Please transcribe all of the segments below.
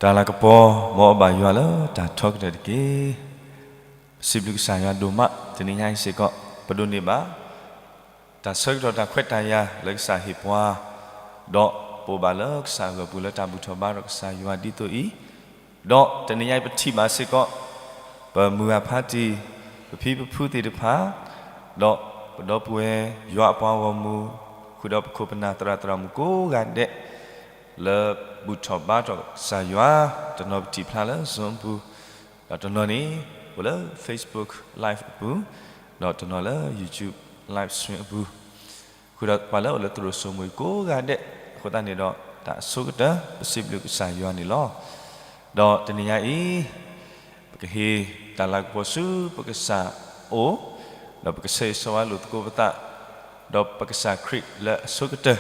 တၢ်လၤကပီၤ မ်အဘၣ်ယွၤလၢတၢ်ထီကတၢၢ်တက့ၢ်. ပစံးဘျုးကစၢ်ယွၤဒိၣ်မး တနံၤညါအံၤစ့ၢ်ကီး ပဒိးန့ၢ်ဘၣ် တၢ်ဆၢကတီၢ်တၢ်ခွဲးတၢ်ယာ်လၢကစၢ်ဟ့ၣ်ပှၤ, ဒီးပအိၣ်ဘၣ်လၢကစၢ်အဂၢၢ်ပူၤလၢတၢ်ဘူၣ်ထီၣ်ဘါထီၣ်ကစၢ်ယွၤဒ်သိးအံၤ, ဒီးတနံၤညါအံၤပထံၣ်ဘၣ်စ့ၢ်ကီး ပမုၢ်ဂၤဖါတံၢ်, ပဖံပဖုသ့ၣ်တဖၣ်, ဒီးပဒီပုၢ်ဝဲၢ်ယွၤအပှၤဂီၢ်မုၢ်, ဃုာ်ဒီးပခိၣ်ပနၢ်သရၣ်သရၣ်မုၣ်ကိးဂၤဒဲး လၢဘူၣ်ထီၣ်ဘါထီၣ်ကစၢ်ယွၤ, တနီၤပထံၣ်ဖျါလၢ Zoom အပူၤ, ဒီးတနီၤန့ၣ် အိၣ်လၢ Facebook Live အပူၤ, ဒီးတနီၤလၢ YouTube Live Stream အပူၤ, ဃုာ်ဒီးပှၤလၢအိၣ်လၢသရိာ်စိမိၤကိးဂၤဒဲး, အဃိသတးန့ၣ်ဒီး တၢ်အဆိကတၢၢ် ပစံးဘျုးကစၢ်ယွၤန့ၣ်လီၤ. ဒီးတနံၤညါအံၤ ပကဟ့ၣ်တၢ်လၤကပီၤဆူပကစၢ်အအိၣ်, ဒီးပကဆၢဂ့ၤဆၢဝါလိာ်သကိးပသး, ဒီးပကစၢ်ခရံာ်လၢအဆိကတၢၢ်,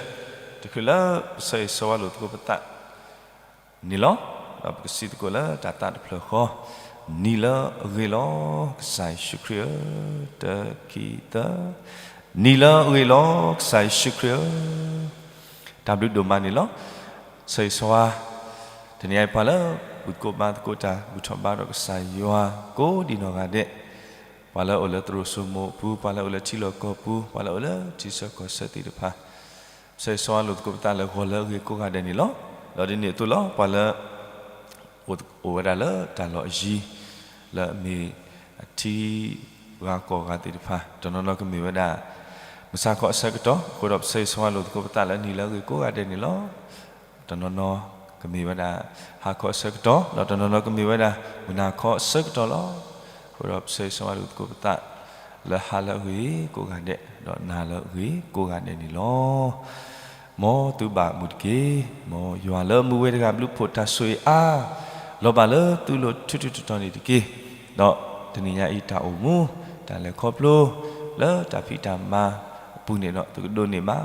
တချုးလၢပဆၢဂ့ၤဆၢဝါလိာ်သကိးပသးန့ၣ်လီၤ. ဒီးပကစံးသကိးလၢတၢ်သးတဖျၢၣ်ဃီ, နံၤလၢအဂ့ၤလီၤ ကစၢ်ယ့ၣ်ၡူးခရံာ်ဧၢ, တၢ ခံ သၢ, နံၤလၢအဂ့ၤလီၤ ကစၢ်ယ့ၣ်ၡူးခရံာ်ဧၢ, တၢ်ဘျုးဒိၣ်မးန့ၣ်လီၤ. ဆၢဂ့ၤဆၢဝါ တနံၤညါအံၤပှၤလၢ ဘူၣ်သကိးဘါသကိးတၢ်ဘူၣ်ထီၣ်ဘါထီၣ်ကစၢ်ယွၤကိးဒံးနီၢ်ဂၤဒဲး, ပှၤလၢအိၣ်လၢသရိာ်စိမိၤအပူၤ, ပှၤလၢအိၣ်လၢထံလီၢ်ကီၢ်ပူၤ, ပှၤလၢအိၣ်လၢထံဆၢကီၢ်ဆၢသ့ၣ်တဖၣ်, ဆၢဂ့ၤဆၢဝါလိာ်သကိးပသးလၢဂီၤလၢအဂ့ၤကိးဂၤဒဲးန့ၣ်လီၤ. ဒီးဒ်န့ၣ်အသိးလီၤ ပှၤလၢ အိၣ်ဝဲဒၣ်လၢတၢ်လီၢ်အယံၤ, လၢအမ့ၢ်အထံဂၤကီၢ်ဂၤသ့ၣ်တဖၣ်, တနီၤနီၤကမ့ၢ်ဝဲဒၣ် မုၢ်ဆါခီအဆၢကတီၢ်, အဃိဒီးပဆၢဂ့ၤဆၢဝါလိာ်သကိးပသးလၢနံၤလၢအဂ့ၤကိးဂၤဒဲးန့ၣ်လီၤ. တနီၤနီၤကမ့ၢ်ဝဲဒၣ် ဟါခီအဆၢကတီၢ်, ဒီးတနီၤနီၤကမ့ၢ်ဝဲဒၣ် မုၢ်နၤခီအဆၢကတီၢ်လီၤ. အဃိဒီးပဆၢဂ့ၤဆၢဝါလိာ်သကိးပသး လၢဟါလၢအဂ့ၤကိးဂၤဒဲး, ဒီးနၤလၢအဂ့ၤကိးဂၤဒဲးန့ၣ်လီၤ. မ်သုဘၣ်မုာ်တက့ၢ်. မ်ယွၤလၢမူဝဲတဂၤဘျုးဖှိၣ်တၢ်ဆိၣ်ဂ့ၤအါ လီၤဘၣ်လၢသုလိၤထူထူတီတီန့ၣ်တက့ၢ်. ဒီးတနံၤညါအံၤတၢ်အိၣ်မူ တၢ်လဲၤခီဖျိ လၢတၢ်ဖံးတၢ်မၤအပူၤန့ၣ်ဒီး သုကဒိးန့ၢ်ဘၣ်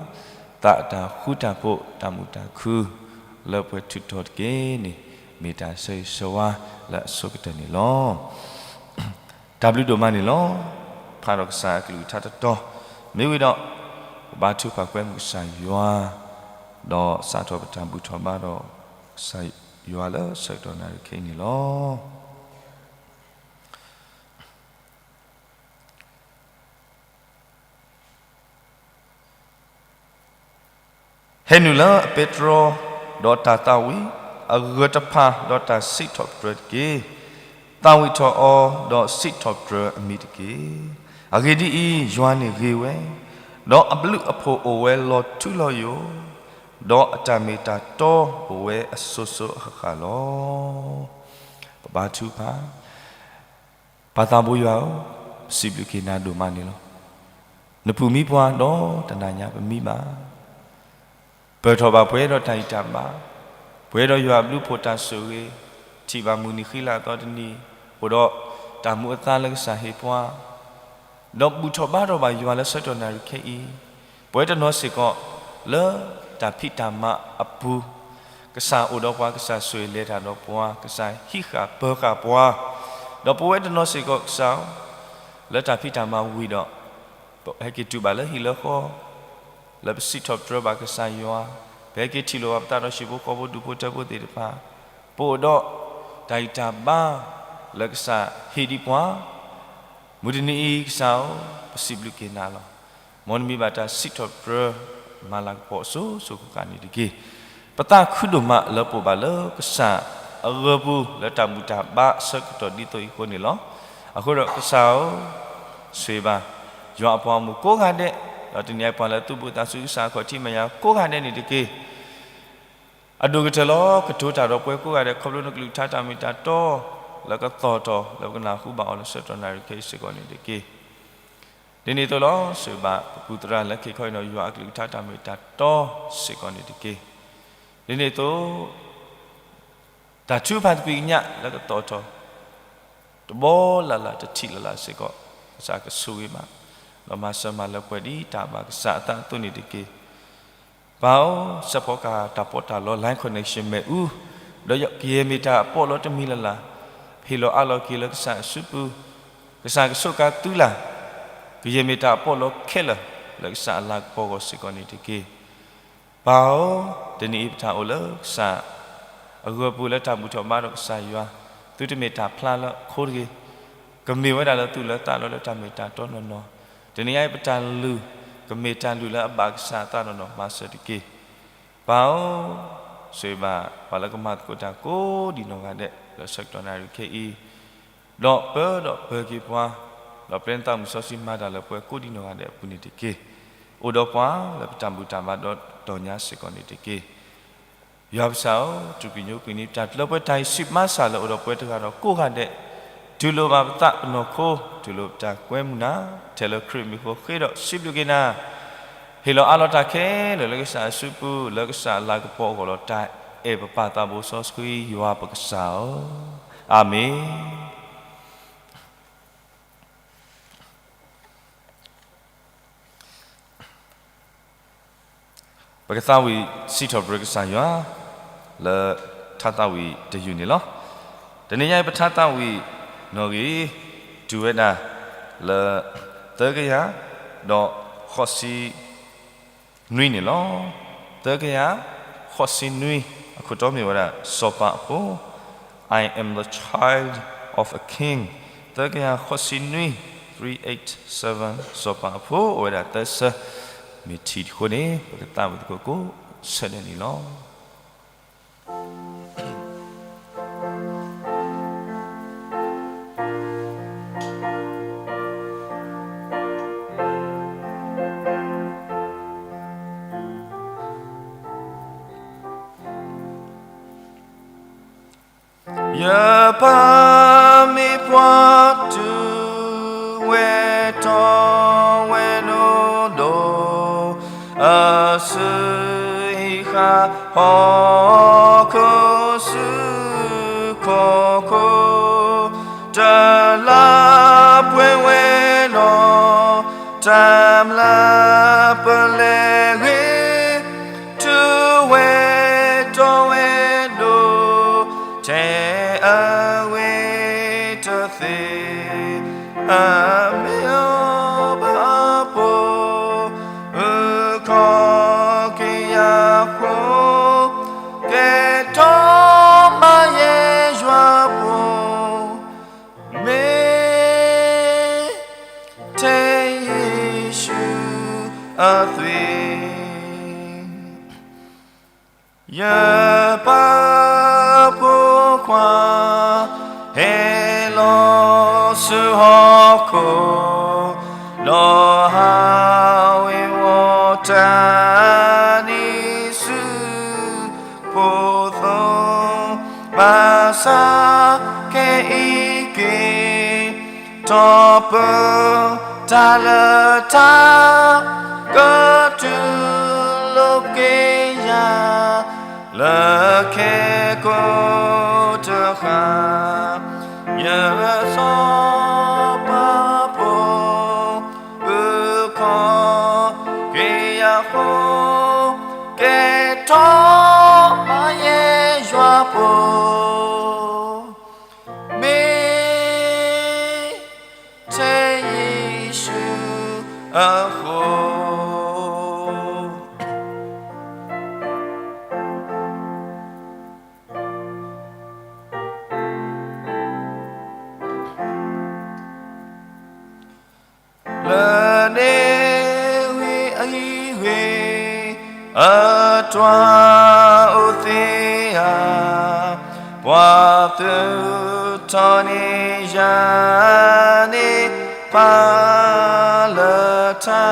သးတၢ်ဃူတၢ်ဖိး တၢ်မုာ်တၢ်ခု လၢပှဲၤထူးထီၣ်တက့ၢ်န့ၣ် မ့ၢ်တၢ်ဆၢဂ့ၤဆၢဝါလၢအဆိကတၢၢ်န့ၣ်လီၤ. တၢ်ဘျုးဒိၣ်မးန့ၣ်လီၤ. ဖးဒီးကစၢ်အကလုၢ်ကထါတတီၤ မ့ၢ်ဝံၤဒီး ပဘါထုကဖၣ်ကွဲမုာ်ကစၢ်ယွၤ, ဒီးစးထီၣ်ပတၢ်ဘူၣ်ထီၣ်ဘါထီၣ် ကစၢ်ယွၤလၢဆၢကတီၢ်နၣ်ရံၣ်ခဲအံၤန့ၣ်လီၤ. ဟဲနုာ်လၢအပဲတြီ ဒီးတၢ်သးဝံၣ်အဂၢၢ်တဖၣ် ဒီးတၢ်စံးထီၣ်ပတြၢၤတက့ၢ်. သးဝံၣ်ထီၣ်အီၤဒီးစံးထီၣ်ပတြၢၤအမံၤတက့ၢ်. အဂ့ၢ်ဒ်အံၤ, ယွၤန့ၣ်ဂ့ၤဝဲ, ဒီးအဘျုးအဖှိၣ်အိၣ်ဝဲလီၤထူလီၤယိာ်, ဒီးအတၢ်မ့ၢ်တၢ်တီအိၣ်ဝဲအစိၤစိၤအဃၣ်ဃၣ်လီၤ. ပဘါထုကဖၣ်, ပၢ်သးဘိယွၤဧၢ, ပစံးဘျုးက့ၤနၤဒိၣ်မးန့ၣ်လီၤ. နပူၤမံပှၤဒီးတနၤညါပမံဘၣ်. ပၢၢ်ထီၣ်ဘၣ်ပှဲၤဒီးတၢ်ဂံၢ်တၢ်ဘါ, ပှဲၤဒီးယွၤအဘျုးအဖှိၣ်တၢ်ဆိၣ်ဂ့ၤ, ထံၣ်ဘၣ်မုၢ်နံၤဃံလၤအသီတနံၤ, အိၣ်ဒီးတၢ်မူအသါလၢကစၢ်ဟ့ၣ်ပှၤ ဒီးဘူၣ်ထီၣ်ဘါထီၣ်ဘၣ်ယွၤလၢဆၢကတီၢ်နၣ်ရံၣ်ခဲအံၤ, ပဝဲတနီၤစ့ၢ်ကီး လၢတၢ်ဖံးတၢ်မၤအပူၤ, ကစၢ်အိၣ်ဒီးပှၤ, ကစၢ်ဆိၣ်ဂ့ၤလဲၤတၢ်ဒီးပှၤ, ကစၢ်ဟံးဃာ်ပၢၤဃာ်ပှၤ, ဒီးပဝဲတနီၤစ့ၢ်ကီးကစၢ်, လၢတၢ်ဖံးတၢ်မၤဝံၤဒီး, ပဟဲက့ၤတုၤဘၣ်လၢဟံၣ်လၢဃီ, လၢပစံးထီၣ်ပတြၢၤဘၣ်ကစၢ်ယွၤ, ပဟဲက့ၤထံၣ်လိာ်ဘၣ်ပသးဒီးဟံၣ်ဖိဃီဖိဒူၣ်ဖိထၢဖိသ့ၣ်တဖၣ်, ပအိၣ်ဒီးတၢ်ဂံၢ်တၢ်ဘါလၢကစၢ်ဟ့ၣ်ဒံးပှၤ, မုၢ်တနံၤအံၤကစၢ်ဧၢ, ပစံးဘျုးက့ၤနၤလီၤ. မ်နမံၤဘၣ်တၢ်စံးထီၣ်ပတြၢၤ မၤလၤကပီၤအစိၤစိၤဃၣ်ဃၣ်န့ၣ်တက့ၢ်. ပသးခုဒိၣ်မးလၢပအိၣ်ဘၣ်လၢကစၢ်အဂၢၢ်ပူၤ လၢတၢ်ဘူၣ်တၢ်ဘါအဆၢကတီၢ်ဒ်သိးအံၤအဃိန့ၣ်လီၤ. အဃိဒီးကစၢ်ဧၢ, ဆိၣ်ဂ့ၤဘၣ် ယွၤအပှၤဂီၢ်မုၢ်ကိးဂၤဒဲး, ဒီးတနံၤအံၤပှၤလၢသူၣ်ဘီၣ်သးစူၤကစၢ်အခီၣ်ထံးမဲာ်ညါကိးဂၤဒဲးန့ၣ်တက့ၢ်. အဒိၣ်ကတၢၢ်လီၤ ကတိၤတၢ်ဒီးပှၤကိးဂၤဒဲး ခီဖျိနကလုၢ်ကထါတၢ်မ့ၢ်တၢ်တီ လၢကသီၣ်ထီၣ် လၢပကနၢ်ဟူဘၣ်အီၤလၢဆၢကတီၢ်နၣ်ရံၣ်ခဲအံၤစ့ၢ်ကီးန့ၣ်တက့ၢ်. ဒ်န့ၣ်အသိးလီၤ, ဆိၣ်ဂ့ၤဘၣ်ပပူၤသရၣ်လၢခံခီအံၤဒီး ယွၤအကလုၢ်ကထါတၢ်မ့ၢ်တၢ်တီစ့ၢ်ကီးန့ၣ်တက့ၢ်. ဒ်န့ၣ်အသိး တၢ်ထုကဖၣ်သကွံာ်ကညးလၢကသီၣ်ထီၣ် တဘီလၢ်လၢ်တထံၣ်လၢ်လၢ်စ့ၢ်ကီး ကစၢ်ကဆိၣ်ဂ့ၤဘၣ်, ဒီးမၤစၢၤမၤလၢပှဲၤဒ်တၢ်ဘၣ်ကစၢ်အသးအသိးန့ၣ်တက့ၢ်. ပၢ်ဧၢ, စဲးဖီကဟၣ်တၢ်ပီးတၢ်လီ line connection မ့ၣ်အူ, ဒီးကယဲၢ်မ့ၢ်တၢ်အပီးလီတမံၤလၢ်လၢ်, ဟ့ၣ်လီၤအးလီၤက့ၤလၢကစၢ်အစုပူၤ, ကစၢ်ကဆိးကါသုလၢ်, ကယဲၢ်မ့ၢ်တၢ်အပီးလီခဲလၢာ် လၢကစၢ်အလၤကပီၤအဂီၢ်စ့ၢ်ကီးန့ၣ်တက့ၢ်. ပၢ်ဧၢ, တနံၤအံၤပတၢ်အိၣ်လၢကစၢ် အဂၢၤပူၤလၢတၢ်ဘူၣ်ထီၣ်ဘါထီၣ်ကစၢ်ယွၤ, သုတမ့ၢ်တၢ်ဖျါလၢအခိတဂ့ၤ, ကမ့ၢ်ဝဲဒၣ်လၢသူၣ်လၢသးလီလၢတၢ်မ့ၢ်တၢ်တီနီၢ်နီၢ်, တနံၤညါအံၤပတၢ်လုၢ်, ကမ့ၢ်တၢ်လုၢ်လၢအဘၣ်ကစၢ်အသးနီၢ်နီၢ် မၤစၢၤတက့ၢ်. ပၢ်ဧၢ, ဆိၣ်ဂ့ၤဘၣ်ပှၤလၢကမၤသကိးတၢ်ကိးဒံးနီၢ်ဂၤဒဲး လၢဆၢကတီၢ်နၣ်ရံၣ်ခဲအံၤ, ဒီးပၢဒီးပၢၤက့ၤပှၤ, ဒီးပျဲနသးမုၢ်စီဆှံမၤတၢ်လၢပှၤကိးဒံးနီၢ်ဂၤဒဲးအပူၤန့ၣ်တက့ၢ်. အိၣ်ဒီးပှၤလၢပတၢ်ဘူၣ်တၢ်ဘါဒီးတီၢ်ညါစ့ၢ်ကီးန့ၣ်တက့ၢ်. ယွၤပကစၢ်ဧၢ, တြူၢ်ကညီကွံာ်န့ၢ်ပတၢ်လၢပှဲၤတၢ်ဟံးစုမၤစၢ်လၢအိၣ်ဒီးပှၤတဂၤဒီးကိးဂၤဒဲး, တူၢ်လိာ်ဘၣ်ပသးပနီၢ်ခိ, တူၢ်လိာ်ပတၢ်ကွဲမုာ်နၤ, ထဲလၢခရံာ်မံၤဃိဃ့ဒီးစံးဘျုးက့ၤနၤ, ဟ့ၣ်လီၤအးလီၤတၢ်ခဲလၢာ်လၢကစၢ်အစုပူၤ လၢကစၢ်အလၤကပီၤအဂီၢ်ဒီးတၢ်အဲၣ်ပပၢ်သးဘိစီဆှံယွၤပကစၢ်ဧၢ, အၤမ့ၣ်. ပကသးဝံၣ်စံးထီၣ်ပတြၢၤကစၢ်ယွၤ လၢထါသးဝံၣ်တယုၢ်န့ၣ်လီၤ. တနံၤညါအံၤပထါသးဝံၣ်နီၣ်ဂံၢ် တုၤဝဲဒၣ်လၢ သၢကယၤ ဒီးဃိးဆံနွံန့ၣ်လီၤ. သၢကယၤ ဃိးဆံနွံ အခိၣ်တီမ့ၢ်ဝဲဒၣ် စီၤပၤအဖိ I am the child of a king. သၢကယၤ ဃိးဆံနွံ three eight seven စီၤပၤအဖိ အိၣ်ဝဲဒၣ်သၢဆၢ မ့ၢ်ထံၣ်တဃိန့ၣ် ပကသးဝံၣ်သကိးကိးဆၢဒဲးန့ၣ်လီၤ. ယပၢ်မ့ၢ်ပှၤတူၢ်ဝဲတီဝဲလိၤလိၤ, အစုဟံးဃာ် ဟီၣ်ခိၣ်ဆူခိၣ်ခိၣ်, တလးပှဲၤဝဲလီၤ တၢ်မျၢ်ပလဲၤဂ့ၤ, တူၢ်ဝဲတီဝဲလိၤ ထဲအဂ့ၤတသ့, အမ့ၢ်အီၤပၢ်ဖိ အုၣ်ခီၣ်က့ၤယၤဃိ, ကဲထီၣ်မၤယဲယွၤဖိ, မ့ၢ်ထဲယ့ၣ်ၡူးအသွံၣ် ယပၢ်ဖိခွါ ဟဲလီၤဆူဟီၣ်ခိၣ်, ဒီးဟးဝ့ၤဝီၤတၢ်နံၤဆူ ဖိသိ, ဘၣ်ဆၣ်ခဲအံၤက့ၤ ထီၣ်ပၢတၢ်လၢတၢ် ကတူၢ်လိာ်က့ၤယၤ လၢခဲကိာ်တဃၣ်, ယစီၤပၤဖိ အုၣ်ခီၣ်က့ၤယၤဃိ, ကဲထီၣ်မၤယဲယွၤဖိ, မ့ၢ်ထဲယ့ၣ်ၡူးအဃိ. လၢန့ၣ်ဝံၤအဂ့ၢ် အတၢ်အိၣ်သ့ဧါ, ပှၤသုးထီၣ်န့ၢ်ယၤန့ၣ် ပာ်လၢထါ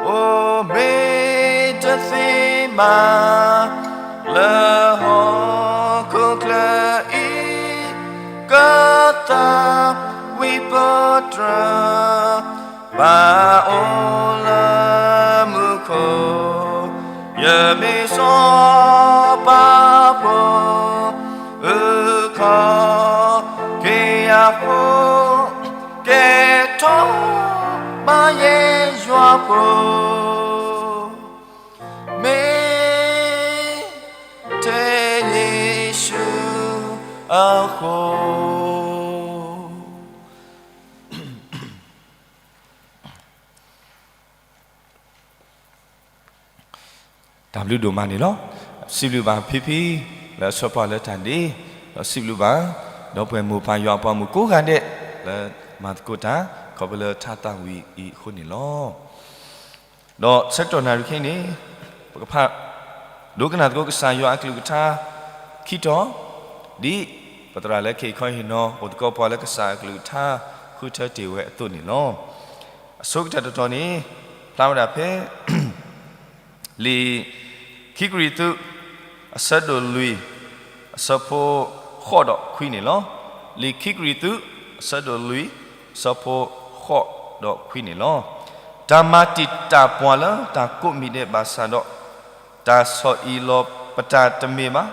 အိၣ်မ့ၢ်တသ့ဘၣ် လၢဟီၣ်ခိၣ်ချၢအံၤ ကသးဝံၣ်ပတြၢၤ ဘၣ်အိၣ်လၢမူခိၣ်, ယမ့ၢ်စီၤပၤဖိ အုၣ်ခီၣ်က့ၤယၤဖိ, ကဲထီၣ်မၤယဲယွၤဖိ, မ့ၢ်ထဲယ့ၣ်ၡူးအဃိ. တၢ်ဘျုးဒိၣ်မးန့ၣ်လီၤ. စံးဘျုးဘၣ်ဖံဖံ, လၢအဆှၢပှၤလၢတၢ်ဒ့, ဒီးစံးဘျုးဘၣ် ဒီပုၢ်ဝဲၢ်မိၢ်ပၢ်ယွၤအပှၤမုၣ်ကိးဂၤဒဲး လၢမၤသကိးတၢ် ခီဖျိလၢထါသၣ်ဝံၤအံၤအဃိန့ၣ်လီၤ. ဒီးဆၢကတီၢ်နၣ်ရံၣ်ခဲအံၤန့ၣ် ပကဖး ဒိကနၣ်သကိးကစၢ်ယွၤအကလုၢ်ကထါ ခံတီၤ, ဒ်ပသရၣ်လၢခ့ခီဟ့ၣ်နီၤ အိၣ်သကိးပှၤလၢကစၢ်အကလုၢ်ကထါ ဃုထၢတ့ၢ်ဝဲအသိးန့ၣ်လီၤ. အဆိကတၢၢ်တတီၤန့ၣ် ဖျါဝဲဒၣ်ဖဲ လံာ်ခံကရံၣ်သူး အဆၢဒိၣ်လွံၢ် အဆၢဖိဃိးဒီးခွံန့ၣ်လီၤ. လံာ်ခံကရံၣ်သူး အဆၢဒိၣ်လွံၢ် အဆၢဖိဃိးဒီးခွံန့ၣ်လီၤ. တၢ်မၤတံာ်တာ်ပှၤလၢတၢ်ကိးမံၤဒဲးဘၣ်ဆၣ်ဒီး တၢ်ဆီၣ်အံၣ်လီၤပတၢ်တမ့ၢ်ဘၣ်.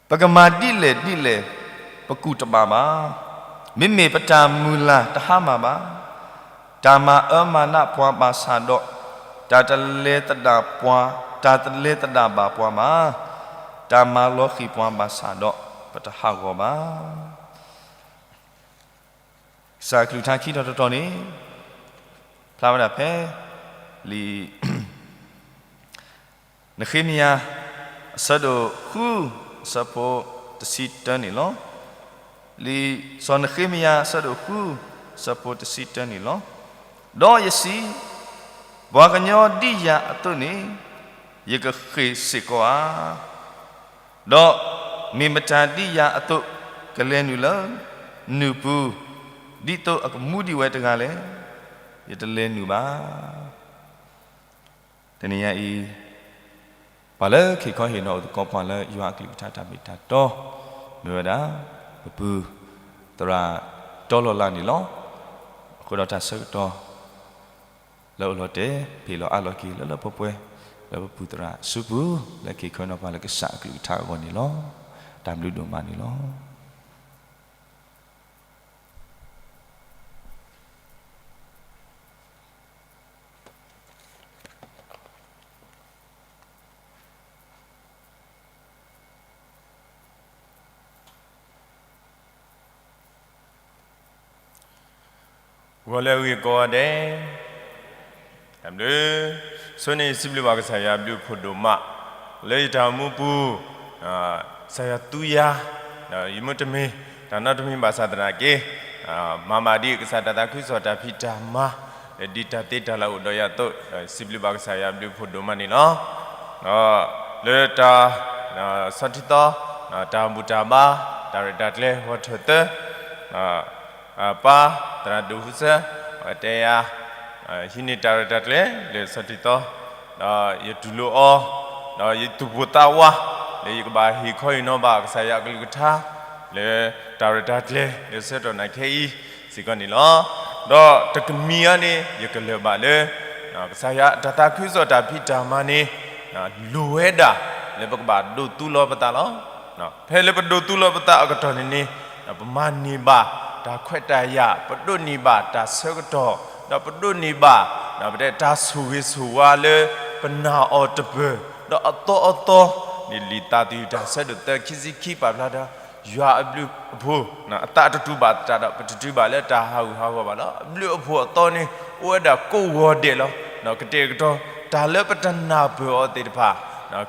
ပကမၤဒ်လဲၣ်ဒ်လဲၣ် ပကူၣ်တဘၣ်ဘၣ်. မ့မ့ၢ်ပတၢ်မုၢ်လၢ်တဟါမၢ်ဘၣ်. တၢ်မၤအၢမၤနးပှၤဘၣ်ဆၣ်ဒီး တၢ်တလဲၤသဒၣ်ပှၤ, တၢ်တလဲၤသဒၣ်ဘၣ်ပှၤဘၣ်. တၢ်မၤလီၤဃံၤပှၤဘၣ်ဆၣ်ဒီး ပတဟးဂီၤဘၣ်. ကစၢ်အကလုၢ်ကထါခံတီၤတတီၤန့ၣ် ဖျါဝဲဒၣ်ဖဲ လံာ် နဃ့မယၤ အဆၢဒိၣ်ဃု အဆၢဖိတဆံတၢန့ၣ်လီၤ. လံာ်စီၤနဃ့မယၤ အဆၢဒိၣ်ဃု အဆၢဖိတဆံတၢန့ၣ်လီၤ. ဒီးယစံး, ပှၤကညီဒ်ယၤအသိးန့ၣ် ယကဃ့ၢ်စ့ၢ်ကီးဧါ. ဒီးမ့ၢ်မတၤဒ်ယၤအသိး ကလဲၤနုာ်လၢနူၢ်ပူၤ ဒ်သိးအကမူဒံးဝဲတဂၤလဲၣ်, ယတလဲၤနုာ်ဘၣ်. တနံၤညါအံၤ ပှၤလၢခ့ခီဟ့ၣ်နီၤအိၣ်သကိးပှၤလၢယွၤအကလုၢ်ကထါတၢ်မ့ၢ်တၢ်တီ မ့ၢ်ဝဲဒၣ် ပပုၢ် သရၣ်တီလီၤလးန့ၣ်လီၤ. အဃိဒီးတၢ်ဆၢကတီၢ် လၢအအိၣ်လီၤတဲာ် ဖ့ၣ်လီၤအါလီၤက့ၤလၢလၢပှဲၤပှဲၤ လၢပပုၢ်သရၣ်စုပူၤ လၢခ့ခီဟ့ၣ်နီၤပှၤလၢကစၢ်အကလုၢ်ကထါအဂီၢ်န့ၣ်လီၤ. တၢ်ဘျုးဒိၣ်မးန့ၣ်လီၤ. ဂီၤလၢအဂ့ၤကိးဂၤဒဲး, တၢ်ဘျုး, ဆိန့ၣ်စံးဘျုးဘၣ်ကစၢ်ယွၤအဘျုးအဖှိၣ်ဒိၣ်မး, လၢယတၢ်အိၣ်မူပူၤ, ကစၢ်ယွၤသူယၤ, ဒီးယမ့ၢ်တမ့ၢ် တၢ်နီတမံၤဘၣ်ဆၣ်သနာ်က့, မၤဘၣ်ဒ်ကစၢ်တၢ်သးခုကစီၣ်တၢ်ဖံးတၢ်မၤ, ဒ်တၢ်သ့တၢ်လၢအိၣ်ဒီးယၤအသိး, ဒီးစံးဘျုးဘၣ်ကစၢ်ယွၤအဘျုးအဖှိၣ်ဒိၣ်မးန့ၣ်လီၤ. လၢတၢ် ဆီထံသီ, တၢ်ဘူၣ်တၢ်ဘါ, တၢ်ရဲၣ်တၢ်ကျဲၤ ဂီၤထၢၣ်သၢ, ပၢ်သရၣ်ဒိၣ်ဟူစၢ, အဝဲတဲယၤ, ဟံးန့ၢ်တၢ်ရဲၣ်တၢ်ကျဲၤလၢဆီထံသီ, ဒီးယတူၢ်လိာ်အီၤ, ဒီးယသူၣ်ပိၢ်သးဝး, လၢယကဘၣ်ဟ့ၣ်ခီဟ့ၣ်နီၤဘၣ်ကစၢ်ယွၤအကလုၢ်ကထါ, လၢတၢ်ရဲၣ်တၢ်ကျဲၤလၢဆၢကတီၢ်နၤခဲအံၤစ့ၢ်ကီးန့ၣ်လီၤ. ဒီးတကမံၤအံၤန့ၣ် ယကလၢၢ်ဘၣ်လၢ ကစၢ်ယွၤတၢ်သးခုကစီၣ်တၢ်ဖံးတၢ်မၤန့ၣ် လိၣ်ဝဲဒၣ် လၢပကဘၣ်ဒိးသူလီၤပသးလီၤ. ဖဲလၢပဒိးသူလီၤပသးအကတီၢ်န့ၣ်န့ၣ် ပမၤန့ၢ်ဘၣ်တၢ်ခွဲးတၢ်ယာ်, ပဒိးန့ၢ်ဘၣ်တၢ်ဆၢကတီၢ်, ဒီးပဒိးန့ၢ်ဘၣ် ပတဲတၢ်ဆိၣ်ဂ့ၤဆိၣ်ဝါလၢပနာ်အီၤတပၢၢ်, ဒီးအသီအသီ န့ၣ်လံာ်သးသယုၢ်တၢ်ဆၢဒိၣ်သၢ ခံဆံခံပာ်ဖျါဒီး ယွၤအဘျုးအဖှိၣ် အသးတတူာ်ဘၣ်သတးဒီး ပတတုၤဘၣ်လၢတၢ်ဟးဂူာ်ဟးဂီၤဘၣ်လီၤ. အဘျုးအဖှိၣ်အသီန့ၣ် အိၣ်ဝဲဒၣ်ကိးဂီၤဒဲးလီၤ. ကတဲာ်ကတီၤ တၢ်လၢပတနၢ်ပၢၢ်အီၤသ့ၣ်တဖၣ်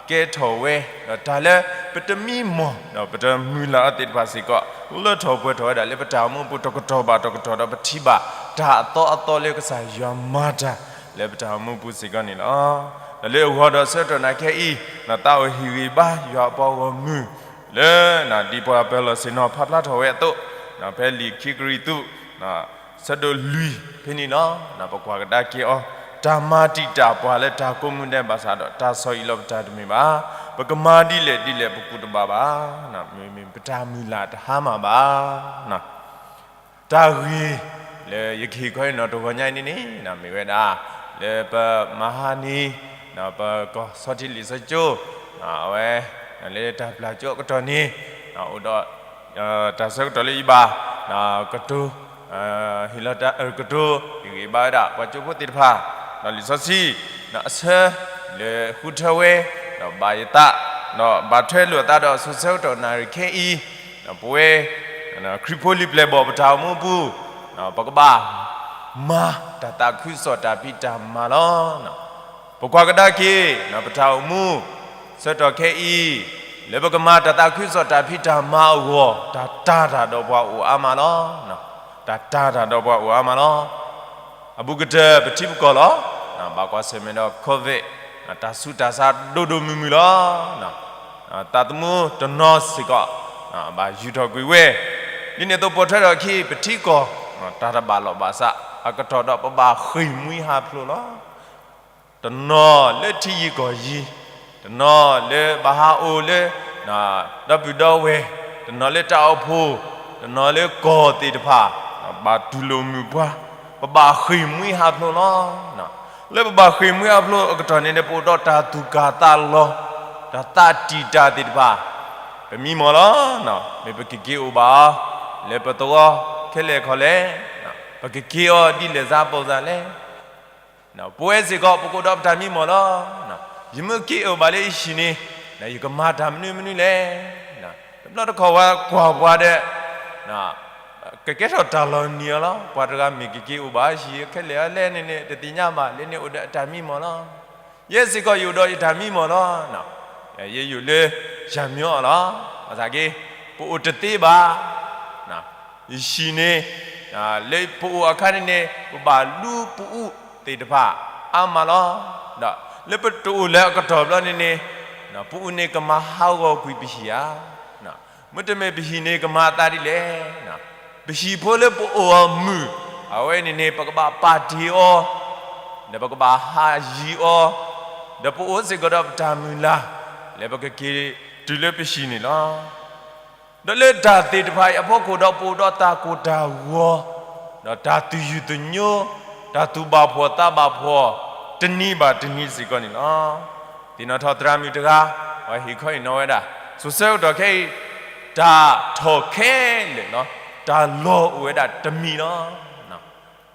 ကဲထီၣ်ဝဲ, ဒီးတၢ်လၢပတမံမီၢ် ဒီးပတမုၢ်လၢ်အီၤသ့ၣ်တဖၣ်စ့ၢ်ကီး လၢထီၣ်ပှဲၤထီၣ်ဝဲဒၣ်လၢပတၢ်အိၣ်မူပူၤတကတီၢ်ဘၣ်တကတီၢ် ဒီးပထံၣ်ဘၣ်တၢ်အသီအသီလၢကစၢ်ယွၤမၤတၢ်လၢပတၢ်အိၣ်မူပူၤစ့ၢ်ကီးန့ၣ်လီၤ. ဒီးလၢအဂီၢ်ဒီးဆၢကတီၢ်နၤခဲအံၤ သးအိၣ်ဟ့ၣ်ဂံၢ်ဘါယွၤအပှၤဂီၢ်မုၢ် လၢ ဒ်ပှၤပၢၤလီၢ်ဆ့ၣ်နီၤဖးဖျါထီၣ်ဝဲအသိး ဖဲလံာ်ခံကရံၣ်သူး ဆၢဒိၣ်လွံၢ်ဖဲန့ၣ်လီၤ. ပကွၢ်ကဒါက့ၤအီၤ, တၢ်မၤတံာ်တာ်ပှၤလၢတၢ်ကိးမုၢ်ဒဲးဘၣ်ဆၣ်ဒီး တၢ်ဆီၣ်အံၣ်လီၤပတၢ်တမ့ၢ်ဘၣ်. ပကမၤဒ်လဲၣ်ဒ်လဲၣ်ပကူၣ်တဘၣ်ဘၣ်. မ့မ့ၢ်ပတၢ်မုၢ်လၢ်တဟါမၢ်ဘၣ်. တၢ်ဂ့ၢ်လၢယကဟ့ၣ်ခီအံၤနီၤတဂီၤညါအံၤန့ၣ်န့ၣ် မ့ၢ်ဝဲဒၣ် လၢပမဟါန့ၣ် ပကီၢ်ဆီထံလံာ်စီဆှံကၠိ အဝဲ လၢတၢ်ပျၢ်ကၠိအကတီၢ်န့ၣ် အိၣ်ဒီး တၢ်ဆၢကတီၢ်လၢယဘၣ် ကတိၤ ဟ့ၣ်လီၤတၢ် ကတိၤဟ့ၣ်ဂံၢ်ဘါဝဲဒၣ် ပှၤကၠိဖိသ့ၣ်တဖၣ် ဒီးလံာ်စီဆှံ အဆၢ လၢဃုထၢဝဲ ဒီးဘၣ်ယသး ဒီးဘၣ်ထွဲလိာ်အသးဒီးစိၤဆၢကတီၢ်နၣ်ရံၣ်ခဲအံၤ ပဝဲ ခရံာ်ဖိလံာ်ပျဲၢ်ဘီၣ်ပတၢ်အိၣ်မူအပူၤ ပကဘၣ် မၤတၢ်သးခုကစီၣ်တၢ်ဖံးတၢ်မၤလီၤ. ပကွၢ်ကဒါက့ၤ ပတၢ်အိၣ်မူ ဆၢကတီၢ်ခဲအံၤ လၢပကမၤတၢ်သးခုကစီၣ်တၢ်ဖံးတၢ်မၤအဂီၢ် တၢ်တာ်တၢ်ဒီးပှၤအိၣ်အါမးလီၤ. တၢ်တာ်တၢ်ဒီးပှၤအိၣ်အါမးလီၤ. အဘူးကတၢၢ်ပထံပကီၢ်လီၤ. ဘၣ်ကွၢ်ဆၢၣ်မဲာ်ဒီး COVID တၢ်ဆူးတၢ်ဆါဒိၣ်ဒိၣ်မုၢ်မုၢ်လီၤ. သးသမူတနီၤစ့ၢ်ကီး ဘၣ်ယူၢ်ထီၣ်ကွံာ်ဝဲ, ဒ်န့ၣ်အသိးပိာ်ထွဲထီၣ်အခံ ပထံကီၢ် တၢ်တဘၣ်လိာ်ဘၣ်စး အကတီၢ်ဒီးပဘၣ်ဃ့ၢ်မှံဟးဖျိးလီၤ. တနီၤလၢထံယံၤကီၢ်ယံၤ, တနီၤလၢဘၣ်ဟးအိၣ်လၢ ဒီပုၢ်ဒီဝဲၢ်, တနီၤလၢတၢ်အိၣ်ဖှိၣ်, တနီၤလၢကီၢ်သ့ၣ်တဖၣ် ဘၣ်တူၢ်လိာ်မုာ်ပှၤ, ပဘၣ်ဃ့ၢ်မှံဟးဖျိးလီၤ. လၢပဘၣ်ဃ့ၢ်မှံဟးဖျိးအကတီၢ်န့ၣ် ပအိၣ်ဒီးတၢ်သူၣ်ကၢ်သးလီၤ, တၢ်သးတံာ်တာ်သ့ၣ်တဖၣ် ပမံမီၢ်လီၤ. မ့ၢ်ပကက့ၤအိၣ်ဘၣ်အီၤ လၢပသဝီခဲလၢာ်ခီလဲၣ်, ပကက့ၤအီၤဒ်လဲၣ်စါပီၢ်စၢ်လဲၣ်. ပဝဲစ့ၢ်ကီး ပကအိၣ်ဒီးပတၢ်မံမီၢ်လီၤ. ယမ့ၢ်က့ၤအိၣ်ဘၣ်လၢယဟံၣ်န့ၣ် ယကမၤတၢ်မနုၤမနုၤလဲၣ်. တဘျီတခီၣ်ပှၤကွၢ်ပှၤဒီး ကကဲထီၣ်တၢ်လီၤနံၤအီၤလီၤ. ပှၤတဂၤမ့ၢ်ကက့ၤအိၣ်ဘၣ်ဟံၣ်ခဲလၢာ်အလဲၣ်န့ၣ်န့ၣ် တသ့ၣ်ညါဘၣ် လၢန့ၣ်အိၣ်ဒီးအတၢ်မံမီၢ်လီၤ. ယဲစ့ၢ်ကီးယအိၣ်ဒီးယတၢ်မံမီၢ်လီၤ. ယဲယအိၣ်လၢယၤမၠီအီၤလီၤ. ဘၣ်ဆၣ်က့ ပအိၣ်တသ့ဘၣ်. ယဟံၣ်န့ၣ် လၢပအိၣ်အခါန့ၣ်န့ၣ် ပဘၣ်လူပအူးသ့ၣ်တဖၣ်အါမးလီၤ. ဒီးလၢပတအိၣ်လၢအကတီၢ်ဘျီန့ၣ်န့ၣ် ပအူးန့ၣ်ကမၤဟးဂီၤကွံာ်ပဟံၣ်ဧါ. မ့တမ့ၢ်ပဟံၣ်န့ၣ်ကမၤအသးဒ်လဲၣ်. ပဟံၣ်ဖိလၢပအိၣ်အီၤမုာ် အဝဲန့ၣ်န့ၣ် ပကဘၣ်ပာ်တ့ၢ်အီၤ, ဒီးပကဘၣ်ဟးယံၤအီၤ, ဒီးပအိၣ်စ့ၢ်ကီးဒီးပတၢ်မုၢ်လၢ် လၢပကက့ၤတုၤလၢပဟံၣ်န့ၣ်လီၤ. ဒီးလၢတၢ်သ့ၣ်တဖၣ်အံၤအဖီခိၣ်ဒီး ပအိၣ်ဒီးတၢ်ကိၢ်တၢ်ဂီၤ, ဒီးတၢ်သူၣ်ယုၢ်သညိ, တၢ်သူၣ်ဘၣ်ဖှီၣ်သးဘၣ်ဖှီၣ် တနံၤဘၣ်တနံၤစ့ၢ်ကီးန့ၣ်လီၤ. သ့ၣ်နီၣ်ထီၣ်သရၣ်မုၣ်တဂၤ အဝဲဟ့ၣ်ခီဟ့ၣ်နီၤဝဲဒၣ် စိၤဆၢကတီၢ်ခဲအံၤ တၢ်ထီၣ်ခဲလၢာ်လီၤ. တၢ်လီၢ်အိၣ်ဝဲဒၣ်တမံၤလီၤ.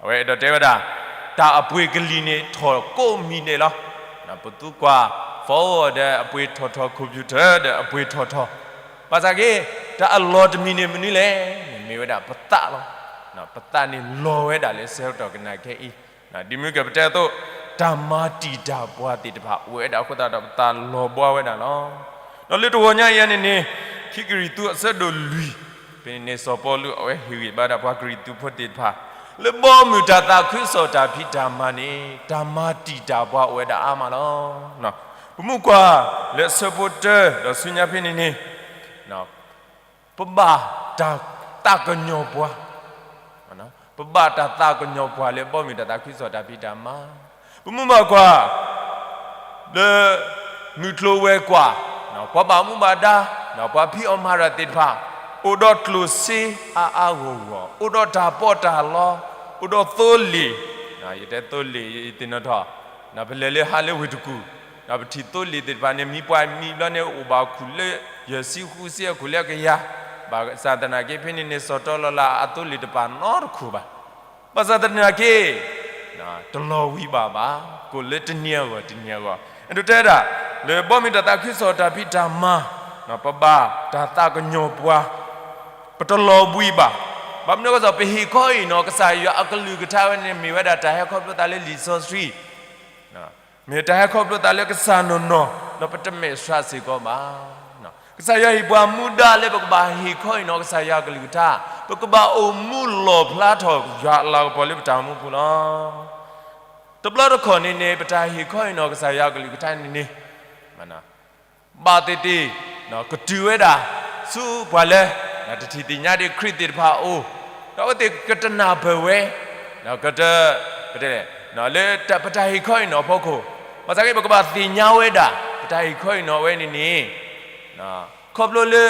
အဝဲအဲၣ်ဒိးတဲဝဲဒၣ် တၢ်အပှ့ၤကလံၤန့ၣ်ထီၣ်ကိးမံၤဒဲးလီၤ. ပသူကွၢ် phone ဒီးအပှ့ၤထီၣ်ထီၣ် computer ဒီးအပှ့ၤထီၣ်ထီၣ်, ဘၣ်ဆၣ်က့ တၢ်အလီၢ်တမံၤန့ၣ်မနုၤလဲၣ်န့ၣ် မ့ၢ်ဝဲဒၣ်ပသးလီၤ. ပသးန့ၣ်လီၤဝဲဒၣ်လၢဆၢကတီၢ်ကနၣ်ခဲအံၤ, ဒ်မုၢ်ကပတဲအသိး တၢ်မၤတံာ်တာ်ပှၤသ့ၣ်တဖၣ်အိၣ်ဝဲဒၣ်အဃိသတးဒီး ပသးလီၤဘှါဝဲဒၣ်လီၤ. ဒီးလၢတဂီၤညါအံၤန့ၣ်န့ၣ် ခံကရံၣ်သူးအဆၢဒိၣ်လွံၢ် ဖဲန့ၣ်န့ၣ် စီၤပီလူးအဝဲဟ့ၣ်ဂံၢ်ဘါဒၣ်ပှၤကရံၣ်သူးဖိသ့ၣ်တဖၣ် လၢဘီမုၢ်တၢ်သးခုကစီၣ်တၢ်ဖံးတၢ်မၤန့ၣ် တၢ်မၤတံာ်တာ်ပှၤအိၣ်ဝဲဒၣ်အါမးလီၤ. ပမုၢ်ကွၢ်လၢအဆၢဖိတၢ ဒီးဆူညါဖဲန့ၣ်န့ၣ် ပဘၣ်တၢ်သးကညီၤပှၤ, ပဘၣ်တၢ်သးကညီၤပှၤလၢဘီမုၢ်တၢ်သးခုကစီၣ်တၢ်ဖံးတၢ်မၤ, ပမုၢ်ဘၣ်ကွၢ် လၢ မုၢ်ကျိၤဝဲၤကွာ်, ပှၤဘၣ်မူဘၣ်ဒါ, ပှၤဖံးအီၣ်မၤတၢ်သ့ၣ်တဖၣ်, အိၣ်ဒီးကျိၣ်စ့အါအါဂီၢ်ဂီၢ်, အိၣ်ဒီးတၢ်ပီးတၢ်လီ, အိၣ်ဒီးသိလ့ၣ်, ယတဲသိလ့ၣ် ယသ့ၣ်နီၣ်ထီၣ်, ပလဲၤလၢဟါလၢဝ့ၢ်တကူၣ်, ပထံၣ်သိလ့ၣ်သ့ၣ်တဖၣ်န့ၣ် မံၤပှၢ်မံၤဘျီန့ၣ် အိၣ်ဘၣ်ခူၣ်လၢယဲၢ်ဆံဃုဆံ အခိၣ်လၢအကယၤ, ဘၣ်ဆၣ်သနာ်က့ ဖဲန့ၣ်န့ၣ် စီၤတီလီၤလးအသိလ့ၣ်တပာ်နီတခိၣ်ဘၣ်. ဘၣ်ဆၣ်သနာ်က့ တလီၤဝံၤဘၣ်ဘၣ်, ကိးလၢတနံၤအဂီၢ်တနံၤအဂီၢ်, အဲၣ်ဒိးတဲဒၣ် လၢဘီမုၢ်တၢ်သးခုကစီၣ်တၢ်ဖံးတၢ်မၤ, ပဘၣ်တၢ်သးကညီၤပှၤ, ပတလီၤဝံၤဘၣ်. ဘၣ်မနုၤအဃိ ပဟ့ၣ်ခီအံၤနီၤ ကစၢ်ယွၤအကလုၢ်ကထါဝဲန့ၣ် မ့ၢ်ဝဲဒၣ်တၢ်ဟဲခီဖျိသးလၢလံာ်စီဆှံ မ့ၢ်တၢ်ဟဲခီဖျိသးလၢကစၢ်နီၢ်နီၢ်, ဒီးပတမဲာ်ဆှးစ့ၢ်ကီးဘၣ်. ကစၢ်ယွၤဟ့ၣ်ပှၤမူဒါလၢပကဘၣ်ဟ့ၣ်ခီအံၤနီၤ ကစၢ်ယွၤအကလုၢ်ကထါ, ပကဘၣ်အိၣ်မူလီၣ်ဖျါထီၣ်ယွၤအလၤကပီၤလၢပတၢ်အိၣ်မူပူၤလီၤ. တဘျီတခီၣ်န့ၣ်န့ၣ် ပတၢ်ဟ့ၣ်ခီအံၤနီၤ ကစၢ်ယွၤအကလုၢ်ကထါန့ၣ်န့ၣ် ဘၣ်သ့ၣ်သ့ၣ် ကတုၤဝဲဒၣ် ဆူပှၤလၢ တထံၣ်သ့ၣ်ညါဒံးခရံာ်သ့ၣ်တဖၣ်အအိၣ်, ဒီးအဝဲသ့ၣ်ကတနၢ်ပၢၢ်ဝဲ, ကတ လၢပတၢ်ဟ့ၣ်ခီအံၤနီၤအဖီခိၣ်, ဘၣ်ဆၣ်က့ ပကဘၣ်သ့ၣ်ညါဝဲဒၣ် ပတၢ်ဟ့ၣ်ခီအံၤနီၤအဝဲန့ၣ်န့ၣ် ခီဖျိလၢ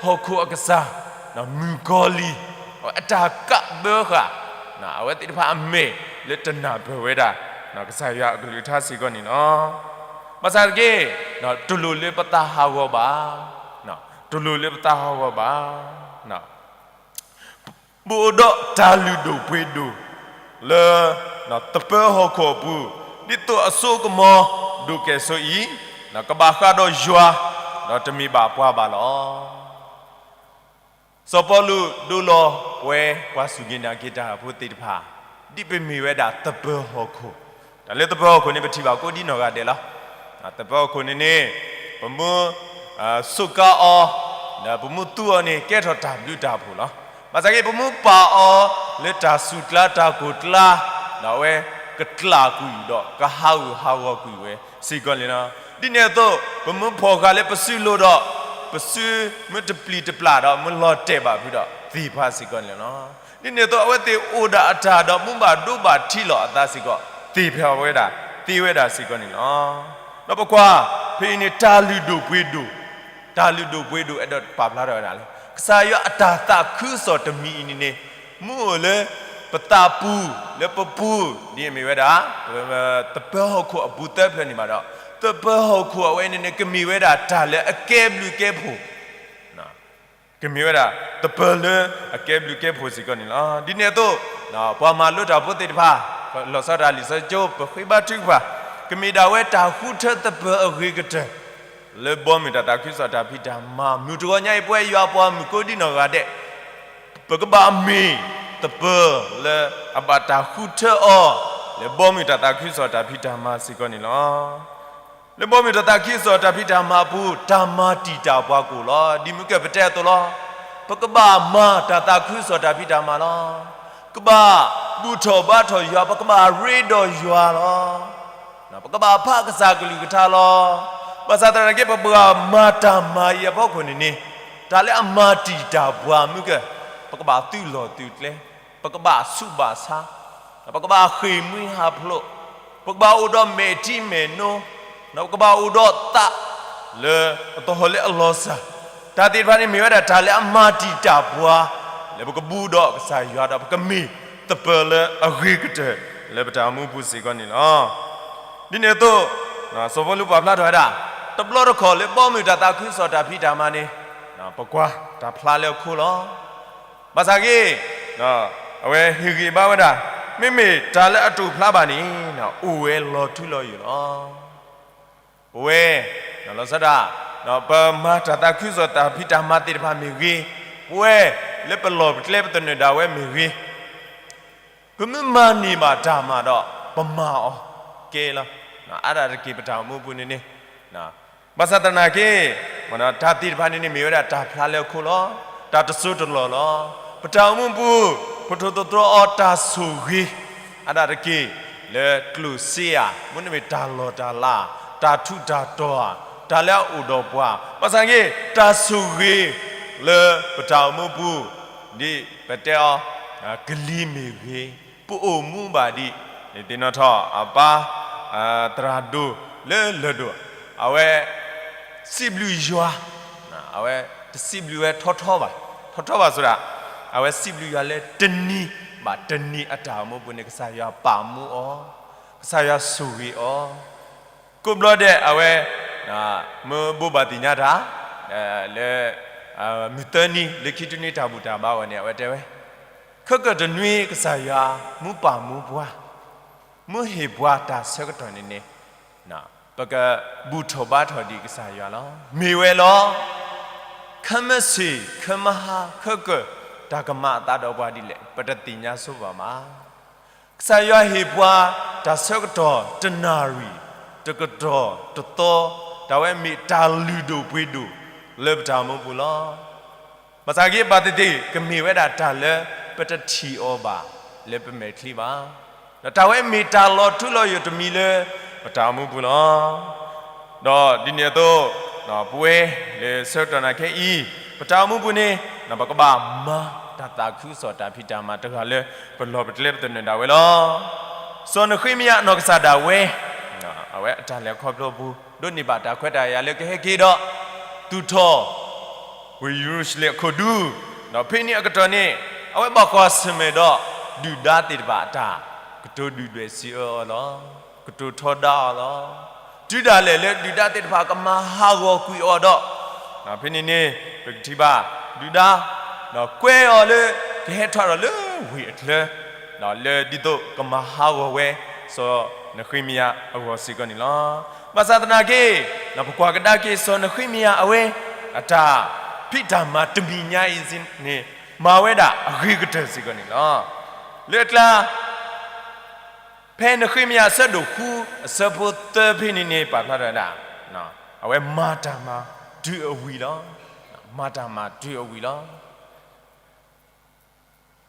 ဟီၣ်ခိၣ်အကစၢ် မုၣ်ကီၤလံၢ် အတၢ်ကးဘၢဃာ် အဝဲသ့ၣ်တဖၣ်အမဲာ်လၢတနၢ်ပၢၢ်ဝဲဒၣ် ကစၢ်ယွၤအကလုၢ်ကထါစ့ၢ်ကီးန့ၣ်လီၤ. ဘၣ်ဆၣ်တက့ၢ် တလိၣ်လၢပသးဟးဂီၤဘၣ်, တလိၣ်လၢပသးဟးဂီၤဘၣ်. ပအိၣ်ဒီးတၢ်လုၢ်ဒိၣ်ပှ့ၤဒိၣ် လၢ သပၢၤဟီၣ်ခိၣ်အပူၤ ဒ်သိးအစိကမီၤဒိၣ်ကဲၣ်ဆိးအံၤ ကဘၣ်ဃးဒီးယွၤ ဒီးတမ့ၢ်ဘၣ်ပှၤဘၣ်လီၤ. စီၤပီလူးဒိလီၤပဝဲပှၤစူၢ်က့ၤနာ်က့ၤတၢ်ဖိသ့ၣ်တဖၣ် ဒ်ပမ့ၢ်ဝဲဒၣ်သပၢၤဟီၣ်ခိၣ်, တၢ်လၢသပၢၤဟီၣ်ခိၣ်န့ၣ် ပထံၣ်ဘၣ်ကိးဒ်နီၢ်ဂၤဒဲးလီၤ. သပၢၤဟီၣ်ခိၣ်န့ၣ်န့ၣ် ပမ့ၢ်စူးကါအီၤ, ဒီးပမ့ၢ်သူအီၤန့ၣ် ကဲထီၣ်တၢ်ဘျုးတၢ်ဖှိၣ်လီၤ. ဘၣ်ဆၣ်က့ ပမ့ၢ်ပာ်အီၤလၢတၢ်ဆူးကျါတၢ်ကိၢ်ကျါ, ဒီးအဝဲကကျၢ်ကွံာ်ဒီး ကဟးဂူာ်ဟးဂီၤကွံာ်ဝဲစ့ၢ်ကီးန့ၣ်လီၤ. ဒ်န့ၣ်အသိး ပမ့ၢ်ဖီၣ်ဃာ်လၢပစုလိၤဒီး ပစုမ့ၢ်တပျံၤတပျၢ်ဒီး မ့ၢ်လီၤတဲာ်ဘၣ်ဖုဒီး သ့ၣ်ဖးစ့ၢ်ကီးန့ၣ်လီၤ. ဒ်န့ၣ်အသိး အဝဲသ့ၣ်အိၣ်ဒၣ်အတၢ်ဒီး မ့ၢ်ဘၣ်ဒိဘၣ်ထံးလီၤအသးစ့ၢ်ကီး သ့ၣ်ဖးဝဲဒၣ်, သ့ဝဲဒၣ်စ့ၢ်ကီးန့ၣ်လီၤ. ဒီးပကွၢ် ဖဲအံၤန့ၣ် တၢ်လုၢ်ဒိၣ်ပှ့ၤဒိၣ်, တၢ်လုၢ်ဒိၣ်ပှ့ၤဒိၣ် အဲၣ်ဒိးပာ်ဖျါထီၣ်ဝဲဒၣ်လၢ ကစၢ်ယွၤအတၢ်သးခုကစီၣ်တမံၤအံၤန့ၣ်န့ၣ် မ့ၢ်အိၣ်လၢပသးပူၤ လၢပပူၤ ဒ်အမ့ၢ်ဝဲဒၣ် သပၢၤဟီၣ်ခိၣ်အပူၤသၢဖျၢၣ်န့ၣ်ဘၣ်ဒီး သပၢၤဟီၣ်ခိၣ်အဝဲန့ၣ်န့ၣ် ကမ့ၢ်ဝဲဒၣ်တၢ်လၢအကဲဘျုးကဲဖှိၣ် ကမ့ၢ်ဝဲဒၣ် သပၢၤလၢအကဲဘျုးကဲဖှိၣ်စ့ၢ်ကီးန့ၣ်လီၤ. ဒ်န့ၣ်အသိး ပှၤမၤလိတၢ်ဖိသ့ၣ်တဖၣ် လီၤဆီဒၣ်တၢ်လံာ်စီဆှံကၠိ ပဃ့ဘါထုကဖၣ် ကမ့ၢ်ဒၣ်ဝဲတၢ်ဃုထၢသပၢၤအဂ့ၤကတၢၢ် လၢဘီမုၢ်တၢ်သးခုကစီၣ်တၢ်ဖံးတၢ်မၤ မုၢ်တဂီၤညါအံၤ ပဝဲယွၤပှၤမုၣ်ကိးဒံနီၢ်ဂၤဒဲး ပကဘၣ်မ့ၢ်သပၢၤလၢအဘၣ်တၢ်ဃုထၢအီၤ လၢဘီမုၢ်တၢ်သးခုကစီၣ်တၢ်ဖံးတၢ်မၤစ့ၢ်ကီးန့ၣ်လီၤ. လၢဘီမုၢ်တၢ်သးခုကစီၣ်တၢ်ဖံးတၢ်မၤအပူၤ တၢ်မၤတံာ်တာ်ပှၤကအိၣ်လီၤ. ဒ်မုၢ်ကၢၢ်ပတဲအသိးလီၤ. ပကဘၣ်မၤတၢ်သးခုကစီၣ်တၢ်ဖံးတၢ်မၤလီၤ. ကဘၣ်ဘူၣ်ထီၣ်ဘါထီၣ်ယွၤ, ပကဘၣ်ရ့ဒီးယွၤလီၤ. ပကဘၣ်ဖးကစၢ်ကလုၢ်ကထါလီၤ. ဘၣ်ဆၣ်သနာ်က့ ပကဘၣ်မၤတၢ်မၤအံၤအဖီခိၣ်န့ၣ်န့ၣ် တၢ်လၢအမၤတံာ်တာ်ပှၤမုၢ်ကၢၢ် ပကဘၣ်သုးလီၢ်သုးကျဲ, ပကဘၣ်ဆူးဘၣ်ဆါ ပကဘၣ်ဃ့ၢ်မှံဟးဖျိး, ပကဘၣ်အိၣ်ဒီးမဲာ်ထံမဲာ်နိ, ပကဘၣ်အိၣ်ဒီးသးလၢအသဟီၣ်လၢအလီၤစၢ်, တၢ်သ့ၣ်တဖၣ်န့ၣ် မ့ၢ်ဝဲဒၣ်တၢ်လၢအမၤတံာ်တာ်ပှၤ လၢပကဘူးဒီးကစၢ်ယွၤဒီး ပကမ့ၢ်သပၢၤလၢအဂ့ၤကတၢၢ်လၢပတၢ်အိၣ်မူပူၤစ့ၢ်ကီးန့ၣ်လီၤ. ဒ်န့ၣ်အသိး စီၤပီလူးပာ်ဖျါထီၣ်ဝဲဒၣ် တဘျီတခီၣ်လၢဘီမုၢ်တၢ်သးခုကစီၣ်တၢ်ဖံးတၢ်မၤန့ၣ် ပကွၢ်တၢ်ဖျါလၢအခိၣ်လီၤ. ဘၣ်ဆၣ်ဂ့ၤ အဝဲဟ့ၣ်ဂံၢ်ဘါဝဲဒၣ် မ့မ့ၢ်တၢ်လၢအတိာ်ဖျါဘၣ်န့ၣ် အိၣ်ဝဲလီၤထူလီၤယိာ်လီၤ. ပဝဲ လီၤဆီဒၣ် ပမၤတၢ်သးခုကစီၣ်တၢ်ဖံးတၢ်မၤသ့ၣ်တဖၣ်မ့ၢ်ဂ့ၤ, ပဝဲလၢပလီၢ်ပကျဲပသနၢၣ်ဒၣ်ဝဲမ့ၢ်ဂ့ၤ ပမ့ၢ်မၤန့ၢ်ဘၣ်တၢ်မၤဒီး ပမၤအီၤကဲလီၤ. အါဒၣ်တက့ၢ်ပတၢ်အိၣ်မူပူၤန့ၣ်န့ၣ် ဘၣ်ဆၣ်သနာ်က့ တၢ်သ့ၣ်တဖၣ်န့ၣ်န့ၣ် မ့ၢ်ဝဲဒၣ်တၢ်ဖျါလၢအခိၣ်လီၤ. တၢ်တစိၢ်တလီၢ်လီၤ. ပတၢ်အိၣ်မူပူၤ ပထိၣ်သတြီၤအီၤတၢ်ဆိၣ်ဂ့ၤ အါဒၣ်တက့ၢ် လၢကျိၣ်စ့ဧါ, မ့တမ့ၢ်တၢ်လီၢ်တၢ်လၤ, တၢ်ထူးတၢ်တီၤဧါ, တၢ်လၢအအိၣ်ဒီးပှၤ, ဘၣ်ဆၣ်ဂ့ၤ တၢ်ဆိၣ်ဂ့ၤလၢပတၢ်အိၣ်မူပူၤ ဒ်ပတဲအီၤ ကလံၤမ့ၢ်ဂ့ၤ, ပအိၣ်မူဘၣ်ဒံး, ဒ်သ့ၣ်နီၣ်ထီၣ်အပၢ် သရၣ်ဒိၣ်လၢလၢၢ်ဒိၣ် အဝဲ စံးဘျုးယွၤ, အဝဲတစံးဘျုးဝဲထီထီဘၣ်, ထီထီဘၣ်ဆိဒၣ်, အဝဲစံးဘျုးယွၤလၢတနံၤဘၣ်တနံၤအတၢ်အိၣ်မူပူၤန့ၣ် ကစၢ်ယွၤပာ်မူအီၤ, ကစၢ်ယွၤဆိၣ်ဂ့ၤအီၤ, ကိးဘျီဒဲးအဝဲ မ့ၢ်ဘိးဘၣ်သ့ၣ်ညါတၢ် လၢ မုၢ်သၢနံၤလၢခံတနွံတၢ်ဘူၣ်တၢ်ဘါအဂီၢ်န့ၣ် အဝဲတဲဝဲ, ခဲကၢၣ်တနွံကစၢ်ယွၤ မ့ၢ်ပာ်မူပှၤ, မ့ၢ်ဟ့ၣ်ပှၤတၢ်ဆၢကတီၢ်န့ၣ်န့ၣ် ပကဘူၣ်ထီၣ်ဘါထီၣ်ဒံးကစၢ်ယွၤလီၤ. မ့ၢ်ဝဲလီၤ. ခဲမုၢ်ဆ့ၣ် ခဲမုၢ်ဟါ ခဲကၢၣ် တၢ်ကမၤအသးဒီးပှၤဒ်လဲၣ် ပတသ့ၣ်ညါဆိဘၣ်မး. ကစၢ်ယွၤဟ့ၣ်ပှၤတၢ်ဆၢကတီၢ်တနၣ်ရံၣ်, တကတီၢ်တသီ, တၢ်ဝဲမ့ၢ်တၢ်လုၢ်ဒိၣ်ပှ့ၤဒိၣ်လၢပတၢ်အိၣ်မူပူၤလီၤ. ဘၣ်ဆၣ်ဂ့ၤဘၣ်သ့ၣ်သ့ၣ် ကမ့ၢ်ဝဲဒၣ်တၢ်လၢပတထံၣ်အီၤဘၣ်လၢပမဲာ်ချံဘၣ်. ဒီးတၢ်ဝဲမ့ၢ်တၢ်လီၤထူလီၤယိာ်တမံၤလၢပတၢ်အိၣ်မူပူၤလီၤ. ဒီးဒ်န့ၣ်အသိး ပဝဲလၢဆၢကတီၢ်နၢ်ခဲအံၤ ပတၢ်အိၣ်မူပူၤန့ၣ် ပကဘၣ်မၤတၢ်သးခုကစီၣ်တၢ်ဖံးတၢ်မၤတဂၤလၢပလီၢ်ပကျဲပသနၢၣ်ဒၣ်ဝဲလီၤ. စီၤနဃ့မယၤအနီၢ်ကစၢ်ဒၣ်ဝဲ အဝဲအတၢ်လဲၤခီဖျိပူၤ ဒိးန့ၢ်ဘၣ်တၢ်ခွဲးတၢ်ယာ်လၢကဟဲက့ၤဒီး သူၣ်ထီၣ် ဝ့ၢ်ယရူၤၡလ့ၣ်အခိၣ်ဒူ, ဒီးဖဲန့ၣ်အကတီၢ်န့ၣ် အဝဲဘၣ်ကွၢ်ဆၢၣ်မဲာ်ဒီး ဒုၣ်ဒါသ့ၣ်တဖၣ်အတၢ် ကတိၤဒုၣ်ဒွဲၣ်စံးအၢအီၤလီၤ. ကတိၤထီဒါအီၤလီၤ. တုၤဒၣ်လဲာ်လၢဒုၣ်ဒါသ့ၣ်တဖၣ်ကမၤဟးဂီၤကွံာ်အီၤဒီး ဖဲန့ၣ်န့ၣ် ပကထံၣ်ဘၣ် ဒုၣ်ဒါ ဒီးကွဲအီၤလၢကဟဲထီၣ်ဒီးလၢဝ့ၢ်အချၢ လၢဒ်သိးကမၤဟးဂီၤဝဲ စီၤနဃ့မယၤအဂီၢ်စ့ၢ်ကီးန့ၣ်လီၤ. ဘၣ်ဆၣ်သနာ်က့ ပကွၢ်ကဒါက့ၤစီၤနဃ့မယၤအဝဲ အတၢ်ဖံးတၢ်မၤတမံၤညါအံၤန့ၣ် မၤဝဲဒၣ်အဂ့ၤကတၢၢ်စ့ၢ်ကီးန့ၣ်လီၤ. လၢအကျါ ဖဲနဃ့မယၤအဆၢဒိၣ်ဃု အဆၢဖိသၢဖဲန့ၣ်န့ၣ် ပာ်ဖျါထီၣ်ဝဲဒၣ် အဝဲမၤတၢ်မၤတုၤအဝံၤလီၤ. မၤတၢ်မၤတုၤအဝံၤလီၤ.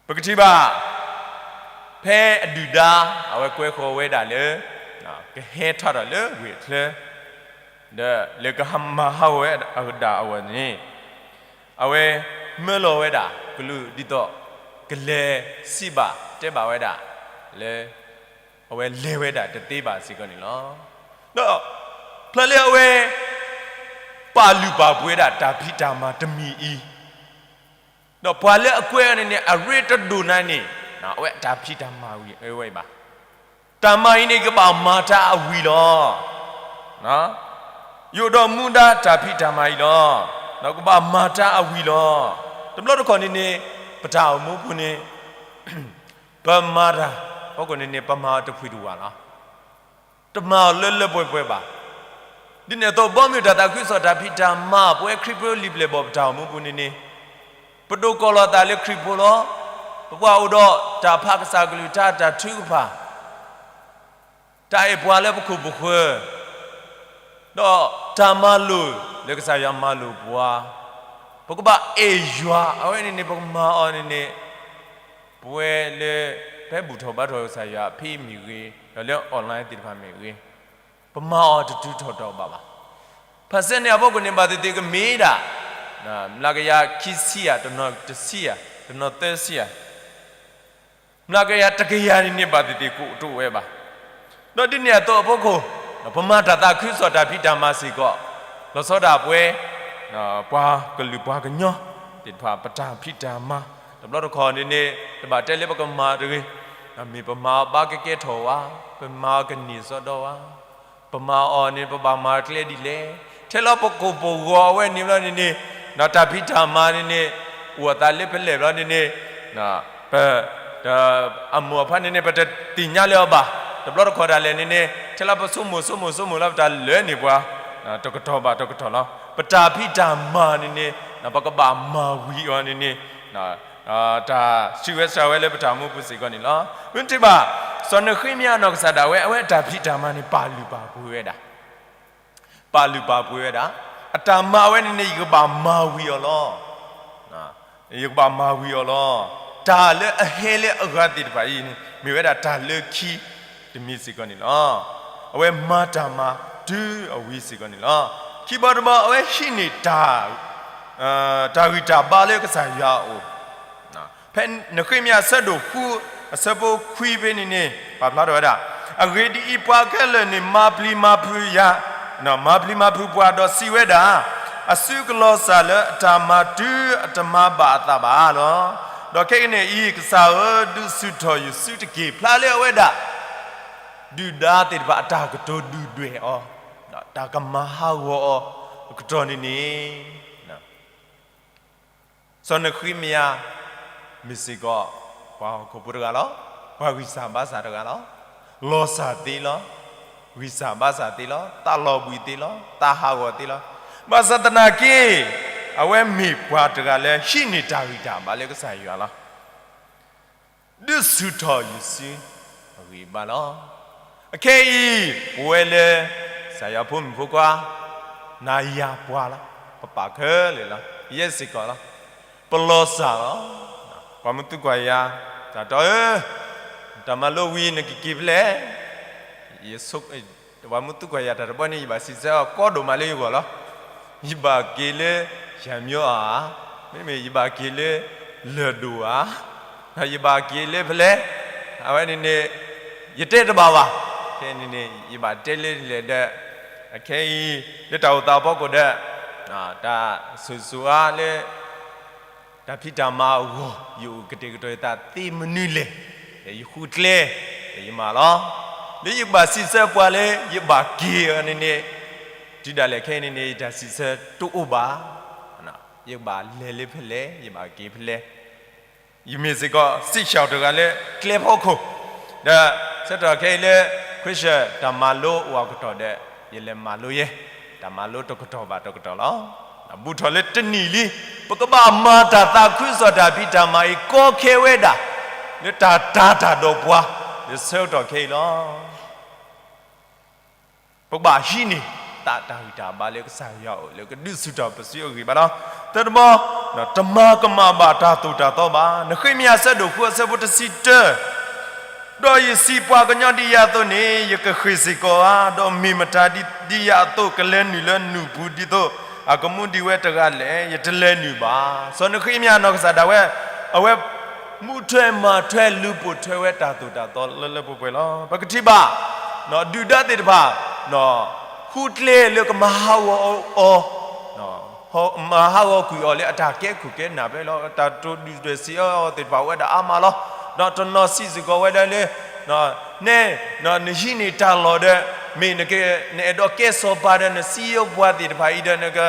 ပကထံၣ်ဘၣ် ဖဲအဒုၣ်ဒါ အဝဲကွဲဃီၤဝဲဒၣ်လၢ ကဟဲထီၣ်ဒီးလၢဝ့ၢ်အချၢ ဒီးလၢကမၤဟးဂီၤဝဲဒၣ်အဝဲန့ၣ် အဝဲမၢလီၤဝဲဒၣ်ကလူးဒ်သိး ကလဲၤစံးဘၣ်တဲဘၣ်ဝဲဒၣ် လၢ အဝဲလဲၤဝဲဒၣ်တသ့ဘၣ်စ့ၢ်ကီးန့ၣ်လီၤ. ဒီး ဖျါလၢအဝဲ ပာ်လုၢ်ပာ်ပှ့ၤဝဲဒၣ်တၢ်ဖံးတၢ်မၤတမံၤအံၤ ဒီးပှၤလၢအကွဲအီၤန့ၣ်န့ၣ် အရ့တဒိၣ်နၤန့ၣ် အဝဲအတၢ်ဖံးတၢ်မၤဝံၤဝဲအံၤဘၣ်. တၢ်မၤအံၤန့ၣ် ကဘၣ်မၤတၢ်အဝံၤလီၤ. ယအိၣ်ဒီးမူဒါတၢ်ဖံးတၢ်မၤအံၤလီၤ. ဒီးကဘၣ်မၤတၢ်အဝံၤလီၤ. တဘျီတခီၣ်န့ၣ်န့ၣ် ပတၢ်အိၣ်မူပူၤန့ၣ် ပမၤတၢ် ဖီခိၣ်န့ၣ်န့ၣ် ပမၤအီၤတဖှံတဝးလီၤ. တမၤအီၤလၢလၢပှဲၤပှဲၤဘၣ်. ဒ်န့ၣ်အသိး ဘီမုၢ်တၢ်သးခုကစီၣ်တၢ်ဖံးတၢ်မၤ ပဝဲခရံာ်ဖိလံာ်ပျဲၢ်ဘီၣ်ပတၢ်အိၣ်မူပူၤန့ၣ်န့ၣ် ပဒိးကိးလီၤသးလၢခရံာ်ဖိလီၤ. ပကွၢ်အိၣ်ဒီးတၢ်ဖးကစၢ်ကလုၢ်ကထါတၢ်ထုကဖၣ် တၢ်အဲၣ်ပှၤလၢပခိၣ်ပဃၢၤ ဒီးတၢ်မၤလိာ်လၢကစၢ်ယွၤမၤလိာ်ပှၤ, ပကဘၣ်အဲၣ်ယွၤ အဝဲန့ၣ်န့ၣ် ပကမၤအီၤန့ၣ်န့ၣ် ပဝဲလၢ ဖဲဘူၣ်ထီၣ်ဘါထီၣ်ကစၢ်ယွၤအဖံးမ့ၢ်ဂ့ၤ, ဒီးလၢ online သ့ၣ်တဖၣ်မ့ၢ်ဂ့ၤ, ပမၤအီၤတတုၤထီၣ်တီၤဘၣ်ဘၣ်. ဖဲစဲန့ၣ်အဖီခိၣ်န့ၣ် ဘၣ်သ့ၣ်သ့ၣ်ကမ့ၢ်ဒၣ် မျးကယၤခံဆံယၤ, တနီၤတဆံယၤ, တနီၤသၢဆံယၤ မျးကယၤတကယၤန့ၣ်န့ၣ် ဘၣ်သ့ၣ်သ့ၣ်ကအိၣ်တအိၣ်ဝဲဘၣ်. ဒီးဒ်န့ၣ်အသိးအဖီခိၣ်, ပမၤတၢ်သးခုကစီၣ်တၢ်ဖံးတၢ်မၤစ့ၢ်ကီး, လီၤဆီဒၣ်ပဝဲ ပှၤကလုာ်ပှၤကညီသ့ၣ်တဖၣ် ပတၢ်ဖံးတၢ်မၤ တဘျီတခီၣ်န့ၣ်န့ၣ် တဘၣ်တဲလၢပကမၤတဂ့ၤ, မ့ၢ်ပမၤအီၤဘၣ်ကကဲထီၣ်ဝဲ, ပမၤအီၤကန့ၢ်စီဒီဝဲ ပမၤအီၤန့ၣ် ပဘၣ်မၤကျဲဒ်လဲၣ်, ထဲလီၤပကိာ်ပဂီၤအဝဲန့ၣ်ဘျီန့ၣ်န့ၣ်, တၢ်ဖံးတၢ်မၤန့ၣ်န့ၣ် အိၣ်အသးလၢဖဲလဲၣ်ဘျီန့ၣ်န့ၣ်, ပ အမိၢ်အဖါန့ၣ်န့ၣ် ပတသ့ၣ်ညါလၢၤအီၤဘၣ်. တဘျီတခီၣ်ဒၣ်လဲာ်န့ၣ်န့ၣ် ထဲလီၤပဆိကမိၣ်ဆိကမိၣ်ဆိကမိၣ်လၢပတၢ်လၢန့ၢ်ပှၤ တကတီၢ်ဘၣ်တကတီၢ်လီၤ. ပတၢ်ဖံးတၢ်မၤန့ၣ်န့ၣ် ပကဘၣ်မၤဝံၤအီၤန့ၣ်န့ၣ် တၢ်စံးဝဲစှၤဝဲလၢပတၢ်မူပူၤစ့ၢ်ကီးန့ၣ်လီၤ. မ့ၢ်ထံၣ်ဘၣ် စီၤနဃ့မယၤအနီၢ်ကစၢ်ဒၣ်ဝဲ အဝဲအတၢ်ဖံးတၢ်မၤန့ၣ် ပာ်လုၢ်ပာ်ပှ့ၤဝဲဒၣ်, ပာ်လုၢ်ပာ်ပှ့ၤဝဲဒၣ်, အတၢ်မၤဝဲန့ၣ်န့ၣ် ယကဘၣ်မၤဝံၤအီၤလီၤ. ယကဘၣ်မၤဝံၤအီၤလီၤ. တၢ်လၢအဟဲလၢအဂၤသ့ၣ်တဖၣ်အံၤန့ၣ် မ့ၢ်ဝဲဒၣ်တၢ်လၢခံတမံၤစ့ၢ်ကီးန့ၣ်လီၤ. အဝဲမၤတၢ်မၤတုၤအဝံၤစ့ၢ်ကီးန့ၣ်လီၤ. ခံဘီတဘီ အဝဲဟံးန့ၢ်တၢ် တၢ်ဂံၢ်တၢ်ဘါလၢကစၢ်ယွၤအအိၣ်, ဖဲနဃ့မယၤအဆၢဒိၣ်ဃု အဆၢဖိခွံဖဲန့ၣ်န့ၣ် ပာ်ဖျါထီၣ်ဝဲဒၣ်, အဂ့ၢ်ဒ်အံၤ, ပှၤခဲလၢာ်န့ၣ် မၤပျံၤမၤဖုးယၤ, မၤပျံၤမၤဖုးပှၤဒီးစံးဝဲဒၣ်, အစုကလီၤစၢ်လၢအတၢ်မၤတုၤအတမၤဘၣ်အသးဘၣ်လီၤ. ဒီးခဲကနံၣ်အံၤ, ကစၢ်ဧၢ, ဒုးဆူၣ်ထီၣ်ယစုတက့ၢ်. ဖျါလၢအဝဲဒၣ် ဒုၣ်ဒါသ့ၣ်တဖၣ်အတၢ်ကတိၤဒုၣ်ဒွဲၣ်အီၤ, တၢ်ကမၤဟးဂီၤအီၤအကတီၢ်န့ၣ်န့ၣ် စီၤနဃ့မယၤ မ့ၢ်စ့ၢ်ကီး ပှၤဟီၣ်ခိၣ်ဖိတဂၤလီၤ. ပှၤဂံၢ်စၢ်ဘါစၢ်တဂၤလီၤ. လီၤစၢ်သ့လီၤ. ဂံၢ်စၢ်ဘါစၢ်သ့လီၤ. သးလီၤဘှံးသ့လီၤ. သးဟးဂီၤသ့လီၤ. ဘၣ်ဆၣ်သနာ်က့ အဝဲမ့ၢ်ပှၤတဂၤလၢဟံးန့ၢ်တၢ်ဂံၢ်တၢ်ဘါလၢကစၢ်ယွၤလီၤ. ဒုးဆူၣ်ထီၣ်ယစုအဂံၢ်အဘါလီၤ. အခဲအံၤ ပဝဲလၢ ကစၢ်ယွၤဖိမုၣ်ဖိခွါ နၤယၤပှၤလီၤ. ပပာ်ခဲလၢာ်လီၤ. ယဲစ့ၢ်ကီးလီၤ. ပလီၤစၢ်လီၤ. ပှၤမ့ၢ်သံကွၢ်ယၤ, တၢ်တီဧၢ, တၢ်မၤလိဝံၤ နကက့ၤဖဲလဲၣ်. ပှၤမ့ၢ်သံကွၢ်ယၤတၢ်တဘီန့ၣ် ယဘၣ်စံးဆၢအီၤကီဒိၣ်မးလၢယဂီၢ်လီၤ. ယဘၣ်က့ၤလၢ ယၤမျိဧါ, မ့မ့ၢ်ယဘၣ်က့ၤလၢ လၢၢ်ဒိၣ်ဧါ, ယဘၣ်က့ၤလၢဖဲလဲၣ်. အဝဲန့ၣ်န့ၣ် ယတဲတဘၣ်ဘၣ်. ခဲအံၤန့ၣ်န့ၣ် ယဘၣ်တဲလၢလဲၣ်ဒီး အခဲအံၤ လၢတၢ်အိၣ်သးအဖီခိၣ်ဒီး တၢ်ဆိၣ်ဂ့ၤဆိၣ်ဝါလၢ တၢ်ဖံးတၢ်မၤအဂီၢ် ယအိၣ်ကတဲာ်ကတီၤယသးသ့မနုၤလဲၣ်, ယဃုကျဲ, ယမၤလီၤ. လၢယကဘၣ်စံးဆၢပှၤလၢ ယဘၣ်က့ၤအီၤန့ၣ်န့ၣ် တုၤဒၣ်လဲာ်ခဲအံၤန့ၣ်န့ၣ် ယတၢ်စံးဆၢတအိၣ်ဘၣ်. ယကဘၣ်လဲၤလၢဖဲလဲၣ်, ယဘၣ်က့ၤဖဲလဲၣ်. ယမ့ၢ်စ့ၢ်ကီး စံးဆၢတဂၤလၢကျဲဖီခိၣ်, ဒီးဆၢကတီၢ်ခဲအံၤလၢ Christian တၢ်မၤလိအိၣ်အကတီၢ်ဒီး ယလဲၤမၤလိယဲ, တၢ်မၤလိတကတီၢ်ဘၣ်တကတီၢ်လီၤ. ဘူးထီၣ်လၢတနံၣ်လံ, ပကဘၣ်မၤတၢ်သးခုကစီၣ်တၢ်ဖံးတၢ်မၤအံၤ ကီခဲဝဲဒၣ် လၢတၢ်တာ်တၢ်ဒီးပှၤ လၢဆၢကတီၢ်ခဲအံၤလီၤ. ပကဘၣ်ဟံးန့ၢ် သးတၢ်ဂံၢ်တၢ်ဘါလၢကစၢ်ယွၤအအိၣ်လၢကဒုးဆူၣ်ထီၣ်ပစုအဂံၢ်ဘါလီၤ. သၢတဘီ, တမၤကမၣ်ဘၣ်တၢ်သိၣ်တၢ်သီဘၣ်. နဃ့မယၤဆၢဒိၣ်ဃုအဆၢဖိတဆံတၢ ဒီးယစံးပှၤကညီဒ်ယၤအသိးန့ၣ် ယကဃ့ၢ်စ့ၢ်ကီးဧါ, ဒီးမ့ၢ်မတၤဒ်ယၤအသိးကလဲၤနုာ်လၢနူၢ်ပူၤဒ်သိးအကမူဒံးဝဲတဂၤလဲၣ်, ယတလဲၤနုာ်ဘၣ်. စီၤနဃ့မယၤနီၢ်ကစၢ်ဒၣ်ဝဲ အဝဲ မူထွဲမၤထွဲလူၤပိာ်ထွဲဝဲတၢ်သိၣ်တၢ်သီလၢလၢပှဲၤပှဲၤလီၤ. ပကထံၣ်ဘၣ် ဒုၣ်ဒါသ့ၣ်တဖၣ် ဃုကျဲလၢကမၤဟးဂီၤအီၤ မၤဟးဂီၤကွံာ်အီၤလၢအတၢ်ကဲခိၣ်ကဲနၢ်ဖဲလီၤ. တၢ်ကတိၤဒုၣ်ဒွဲၣ်စံးအီၤသ့ၣ်တဖၣ်အိၣ်ဝဲဒၣ်အါမးလီၤ. ဒီးတနီၤစံးစ့ၢ်ကီးဝဲဒၣ်လၢ နဲ နဟံးန့ၢ်တၢ်လီၢ်ဒီး မ့ၢ်နက နအဲၣ်ဒိးကဲစီၤပၤဒီး နစံယိပှၤသ့ၣ်တဖၣ်အံၤဒီး နက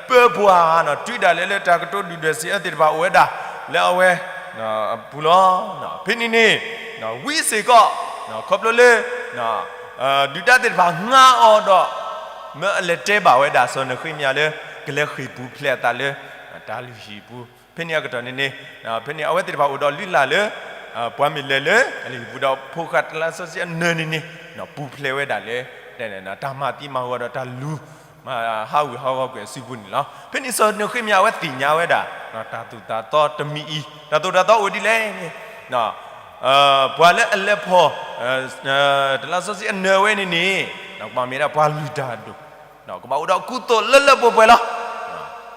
ပၢပှၤဧါ, တုၤဒၣ်လဲာ်လၢတၢ်ကတိၤဒုၣ်ဒွဲၣ်စံးအၢသ့ၣ်တဖၣ်အိၣ်ဝဲဒၣ် လၢအဝဲအပူၤလီၤ. ဖဲန့ၣ်န့ၣ် ဝံစ့ၢ်ကီး ခီဖျိလၢ ဒုၣ်ဒါသ့ၣ်တဖၣ်ငါအီၤဒီး မၢအလဲၤတဲဘၣ်ဝဲဒၣ်စီၤနဃ့မယၤလၢ ကလဲၤဃ့ၢ်ပူၤဖျဲးအသးလၢ တၢ်လုၢ်ဟံၣ်ပူၤ. ဖဲန့ၣ်အကတီၢ်န့ၣ်န့ၣ် ဖဲန့ၣ်အဝဲသ့ၣ်တဖၣ်အိၣ်ဒီးလုၢ်လၢ်လၢ ပှၤမ့ၢ်လဲၤလၢအလံာ်ဟံၣ်ပူၤဒီးဖိဃာ်တလါစီဆှံအနၢၤန့ၣ်န့ၣ် ပူၤဖျဲးဝဲဒၣ်လၢ တၢ်မၤသံမၤဂီၤဒီးတၢ်လူၤ ဟးဂူာ်ဟးဂီၤကွံာ်အစုပူၤန့ၣ်လီၤ. ဖဲန့ၣ်စီၤနဃ့မယၤအဝဲသ့ၣ်ညါဝဲဒၣ် တၢ်သိၣ်တၢ်သီတမံၤအံၤ တၢ်သိၣ်တၢ်သီအိၣ်ဒ်လဲၣ်န့ၣ် ပှၤလၢအလဲၤဖီၣ် တလါစီဆှံအနၢၤဝဲန့ၣ်န့ၣ် ကဘၣ်မ့ၢ်ဒၣ်ပှၤလုၢ်တၢ်အဒိၣ်, ကဘၣ်အိၣ်ဒီးကူသိးလၢလၢပှဲၤပှဲၤလီၤ.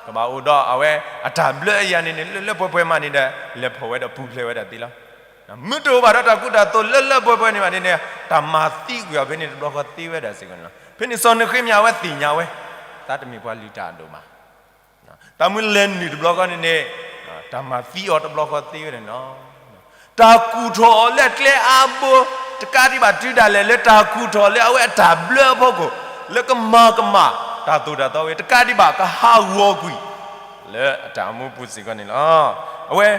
ကဘၣ်အိၣ်ဒီးအဝဲအတၢ်ဘျၢအယၤန့ၣ်န့ၣ် လၢလၢပှဲၤပှဲၤမးန့ၣ်ဒီး လဲၤဖီၣ်ဝဲဒီးပူၤဖျဲးဝဲဒၣ်သ့လီၤ. မ့ၢ်တအိၣ်ဘၣ်ဒီးတၢ်ကူတၢ်သိးလၢလၢပှဲၤပှဲၤန့ၣ်ဘၣ်န့ၣ်န့ၣ် တၢ်မၤသံကွံာ်အီၤဖဲန့ၣ်တဘျီဃီသ့ဝဲဒၣ်စ့ၢ်ကီးန့ၣ်လီၤ. ဖဲန့ၣ်စီၤနဃ့မယၤအဝဲသ့ၣ်ညါဝဲ သးတမ့ၢ်ပှၤလုၢ်တၢ်အဒိၣ်ဘၣ်. တၢ်မ့ၢ်လဲၤနုာ်တဘျီဃီန့ၣ်န့ၣ် တၢ်မၤသံအီၤတဘျီဃီသ့ဝဲဒၣ်န့ၣ်လီၤ. တၢ်ကူၣ်ထီၣ်အီၤလၢအကျဲအါဘိ တကးဒံးဘၣ်တုၤဒၣ်လဲာ်လၢတၢ်ကူၣ်ထီၣ်လၢအဝဲအတၢ်ဘျၢအဖီခိၣ် လၢကမၤကမၣ်တၢ်သိၣ်တၢ်သီဝဲ တကးဒံးဘၣ်ကဟးဂီၤကွံာ် လၢအတၢ်မူပူၤစ့ၢ်ကီးန့ၣ်လီၤ. အဝဲ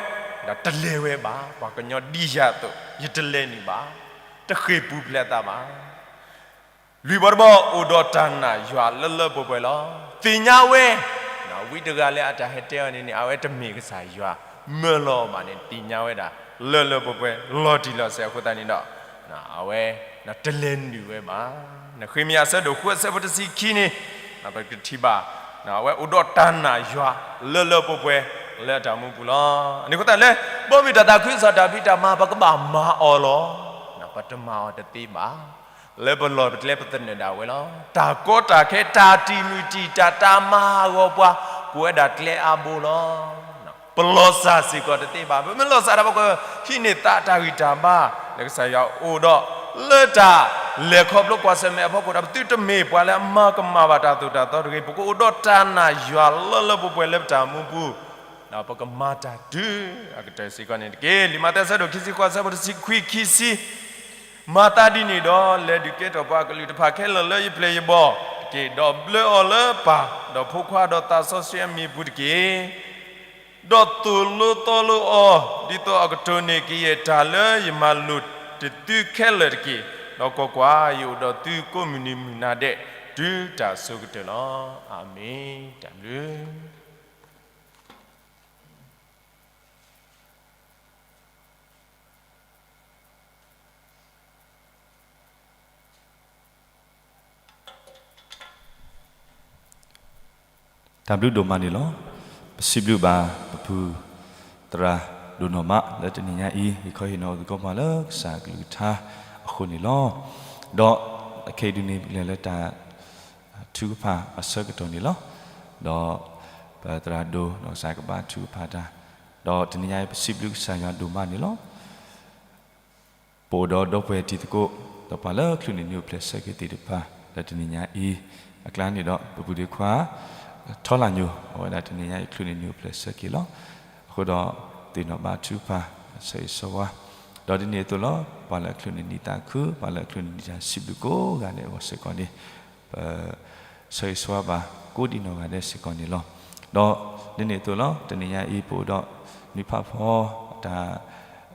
တလဲၤဝဲဘၣ် ပှၤကညီဒ်ယၤအသိး ယတလဲၤနုာ်ဘၣ်, တဃ့ၢ်ပူၤဖျဲးအသးဘၣ်. လွံၢ်ဘီတဘီ အိၣ်ဒီးတၢ်နာ်ယွၤလၢလၢပှဲၤပှဲၤလီၤ. သ့ၣ်ညါဝဲ ဝံတဂၤလၢအတၢ်ဟဲတဲအီၤန့ၣ်န့ၣ် အဝဲတမ့ၢ်ကစၢ်ယွၤ မၢလီၤအီၤဘၣ်န့ၣ် သ့ၣ်ညါဝဲဒၣ် လၢလၢပှဲၤပှဲၤ လီၤတံၢ်လီၤဆဲးအဃိသတးန့ၣ်ဒီး အဝဲ တလဲၤနုာ်ဝဲဘၣ်. နဃ့မယၤအဆၢဒိၣ်ဃုအဆၢဖိတဆံခံန့ၣ် ပကထံၣ်ဘၣ် အဝဲအိၣ်ဒီးတၢ်နာ်ယွၤလၢလၢပှဲၤပှဲၤ လၢအတၢ်မူပူၤလီၤ. အန့ၣ်အဃိသတးလၢ ဘီမုၢ်တၢ်သးခုကစီၣ်တၢ်ဖံးတၢ်မၤ ပကဘၣ်မၤအီၤလီၤ. ပတမၤအီၤတသ့ဘၣ်. လၢပလီၢ်ပကျဲပသနၢၣ်ဒၣ်ဝဲလီၤ. တၢ်ကီတၢ်ခဲ တၢ်တံာ်မုၢ်တံာ်တာ် တၢ်မၤဟးဂီၤပှၤ ကိးဝဲဒၣ်ကျဲအါဘိလီၤ. ပလီၤစၢ်စ့ၢ်ကီးတသ့ဘၣ်. ပမ့ၢ်လီၤစၢ်တၢ်ဖီခိၣ် ဟံးန့ၢ်သးတၢ်ဂံၢ်တၢ်ဘါ လၢကစၢ်ယွၤအိၣ်ဒီး လၢတၢ်လဲၤခီဖျိကွၢ်ဆၢၣ်မဲာ်အဖီခိၣ်ဒီး ပသုတမ့ၢ်ပှၤလၢအမၤကမၣ်ဘၣ်တၢ်သိၣ်တၢ်သီတဂ့ၤ. ပကအိၣ်ဒီးတၢ်နာ်ယွၤလၢလၢပှဲၤပှဲၤလၢပတၢ်မူပူၤ ဒီးပကမၤတၢ်တုၤအကတၢၢ်စ့ၢ်ကီးန့ၣ်တက့ၢ်. လံာ်မးသဲအဆၢဒိၣ်ခံဆံဃိး အဆၢဖိတဆံခွံ ခံဆံ မၤသးဒ်န့ၣ်ဒီး လဲၤဒုးကဲထီၣ်ပှၤကလုာ်တဖၣ်ခဲလၢာ်လၢယပျဲၢ်ယဘီၣ်တက့ၢ်. ဒီးဘျၢအီၤလၢပၢ် ဒီးဖိခွါ ဒီးသးစီဆှံအမံၤအပူၤတက့ၢ်. ဒီးသိၣ်လိသီလိအီၤ ဒ်သိးအကတိၢ်န့ၢ်ကယဲၢ်တၢ်လၢယမၤလိာ်တသုခဲလၢာ်တက့ၢ်. ဒီးကွၢ်ကွၢ်, ယအိၣ်ဒီးသုကိးမုၢ်နံၤမုၢ်နၤဒဲး တုၤတၢ်အဆိကတၢၢ်လီၤ. အၤမ့ၣ်. တၢ်ဘျုး တၢ်ဘျုးဒိၣ်မးန့ၣ်လီၤ. ပစံးဘျုးဘၣ်ပဖုသရၣ်ဒိၣ်နီၢ်မး လၢတနံၤညါအံၤ ဟ့ၣ်ခီဟ့ၣ်နီၤအီၤသကိးပှၤလၢကစၢ်အကလုၢ်ကထါအဃိန့ၣ်လီၤ. ဒီးအခဲအံၤဒုးန့ၣ် ပကလဲၤလၢတၢ်ထုကဖၣ်အဆၢကတီၢ်န့ၣ်လီၤ. ဒီးပသရၣ်ဒိၣ်နီၢ်ကစၢ်ကဘါထုကဖၣ်တၢ်, ဒီးတနံၤညါအံၤ ပစံးဘျုးကစၢ်ယွၤဒိၣ်မးန့ၣ်လီၤ. ပအိၣ်ဒီးဒီပုၢ်ဝဲၢ်တံၤသကိး ဒီးပှၤလၢချုးန့ၢ်နံၤအိၣ်ဖျဲၣ်ဆၢက့ၤသ့ၣ်တဖၣ် လၢတနံၤညါအံၤ အကျါန့ၣ်ဒီး ပပုၢ်ဒ့ခွါ ထီလၢ်ညိ အဝဲဒၣ်တနံၤညါအံၤ ချုးန့ၢ်နံၤအိၣ်ဖျဲၣ်ဆၢက့ၤလီၤ. အဃိဒီး သ့ၣ်နီၣ်ဘါထုကဖၣ် ဆၢဂ့ၤဆၢဝါ, ဒီးဒ်န့ၣ်အသိးလီၤ. ပှၤလၢအချုးန့ၢ်နံၤသးခု, ပှၤလၢအချုးန့ၢ်နံၤတၢ်စံးဘျုးကိးဂၤဒဲးအဂီၢ်စ့ၢ်ကီးန့ၣ် ပ ဆၢဂ့ၤဆၢဝါဘၣ်ကိးဒံးနီၢ်ဂၤဒဲးစ့ၢ်ကီးန့ၣ်လီၤ. ဒီးဒ်န့ၣ်အသိးလီၤ. တနံၤညါအံၤ ပအိၣ်ဒီးနွံဖးဖီ တၢ်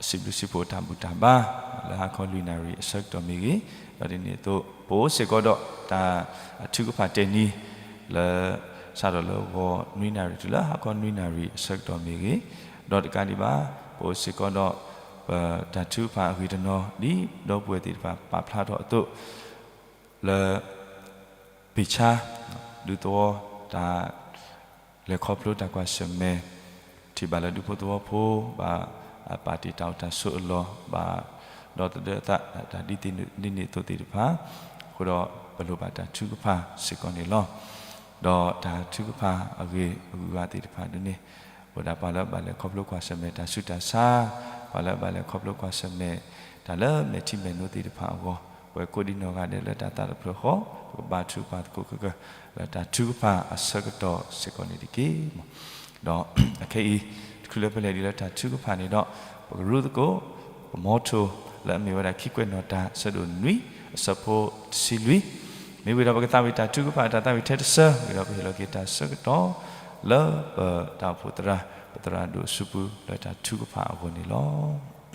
စံးဘျုးစံးဖှိၣ်တၢ်ဘူၣ်တၢ်ဘါ လၢဟါခီလွံၢ်နၣ်ရံၣ်အဆၢကတီၢ်မ့ၢ်ဂ့ၤ, ဒီးဒ်န့ၣ်အသိး ပအိၣ်စ့ၢ်ကီးဒီးတၢ်ထုကဖၣ်တဲာ်နံၤ လၢ စးထီၣ်လၢဂီၤနွံနၣ်ရံၣ် တုၤလၢဟါခီနွံနၣ်ရံၣ်အဆၢကတီၢ်မ့ၢ်ဂ့ၤ, ဒီးတကးဒံးဘၣ် ပအိၣ်စ့ၢ်ကီးဒီး ပတၢ်ထုကဖၣ်အဂ့ၢ်တနီၤ ဒ်ဒီပုၢ်ဝဲၢ်သ့ၣ်တဖၣ်ပာ်ဖျါထီၣ်အသိး လၢ ပ ဘၣ်ဆၣ် ဒူသဝီ တၢ် လဲၤခီဖျိတၢ်ကွၢ်ဆၢၣ်မဲာ် ထံၣ်ဘၣ်လၢဒူဖိသဝီဖိ ဘၣ်ပာ်တ့ၢ်တၢ်အိၣ်တၢ်ဆိးအလီၢ် ဘၣ် ဒီသဒၢအသး တၢ်ဒ်န့ၣ်အသိးသ့ၣ်တဖၣ် အဃိဒီး ပလိၣ်ဘၣ်တၢ်ထုကဖၣ်စ့ၢ်ကီးန့ၣ်လီၤ. ဒီးတၢ်ထုကဖၣ်အဂ့ၢ်အဂုၤအဂၤသ့ၣ်တဖၣ်ဒ်န့ၣ် အိၣ်ဒၣ်ပှၤလၢဘၣ်လဲၤခီဖျိကွၢ်ဆၢၣ်မဲာ်တၢ်ဆူးတၢ်ဆါ, ပှၤလၢဘၣ်လဲၤခီဖျိကွၢ်ဆၢၣ်မဲာ် တၢ်လၢမဲာ်ထံမဲာ်နိသ့ၣ်တဖၣ်အဂီၢ်, ပဝဲကိးဒံနီၢ်ဂၤဒဲးလၢတၢ်သးတဖျၢၣ်ဃီ ပကဘါထုကဖၣ်သကိးခဲကၢ လၢတၢ်ထုကဖၣ်အဆၢကတီၢ်စ့ၢ်ကီးန့ၣ်တက့ၢ်. ဒီးအခဲအံၤ တချုးလၢပလဲၤဒံးလၢတၢ်ထုကဖၣ်န့ၣ်ဒီး ပကရူသကိး ပမီထိ လၢအမ့ၢ်ဝဲဒၣ်ခံကွဲးနီၣ်တၢ် အဆၢဒိၣ်နွံ အဆၢဖိတဆံလွံၢ်, မ့ၢ်ဝံၤဒီးပကသးဝံၣ်တၢ်ထုကဖၣ် တၢ်သးဝံၣ်ထဲတဆၢ ဝံၤဒီးပဟ့ၣ်လီၤက့ၤတၢ်ဆၢကတီၢ် လၢပတၢ်အိၣ်ဖှိၣ်သရၣ် ပသရၣ်ဒိၣ်အစုပူၤ လၢတၢ်ထုကဖၣ်အဂီၢ်န့ၣ်လီၤ.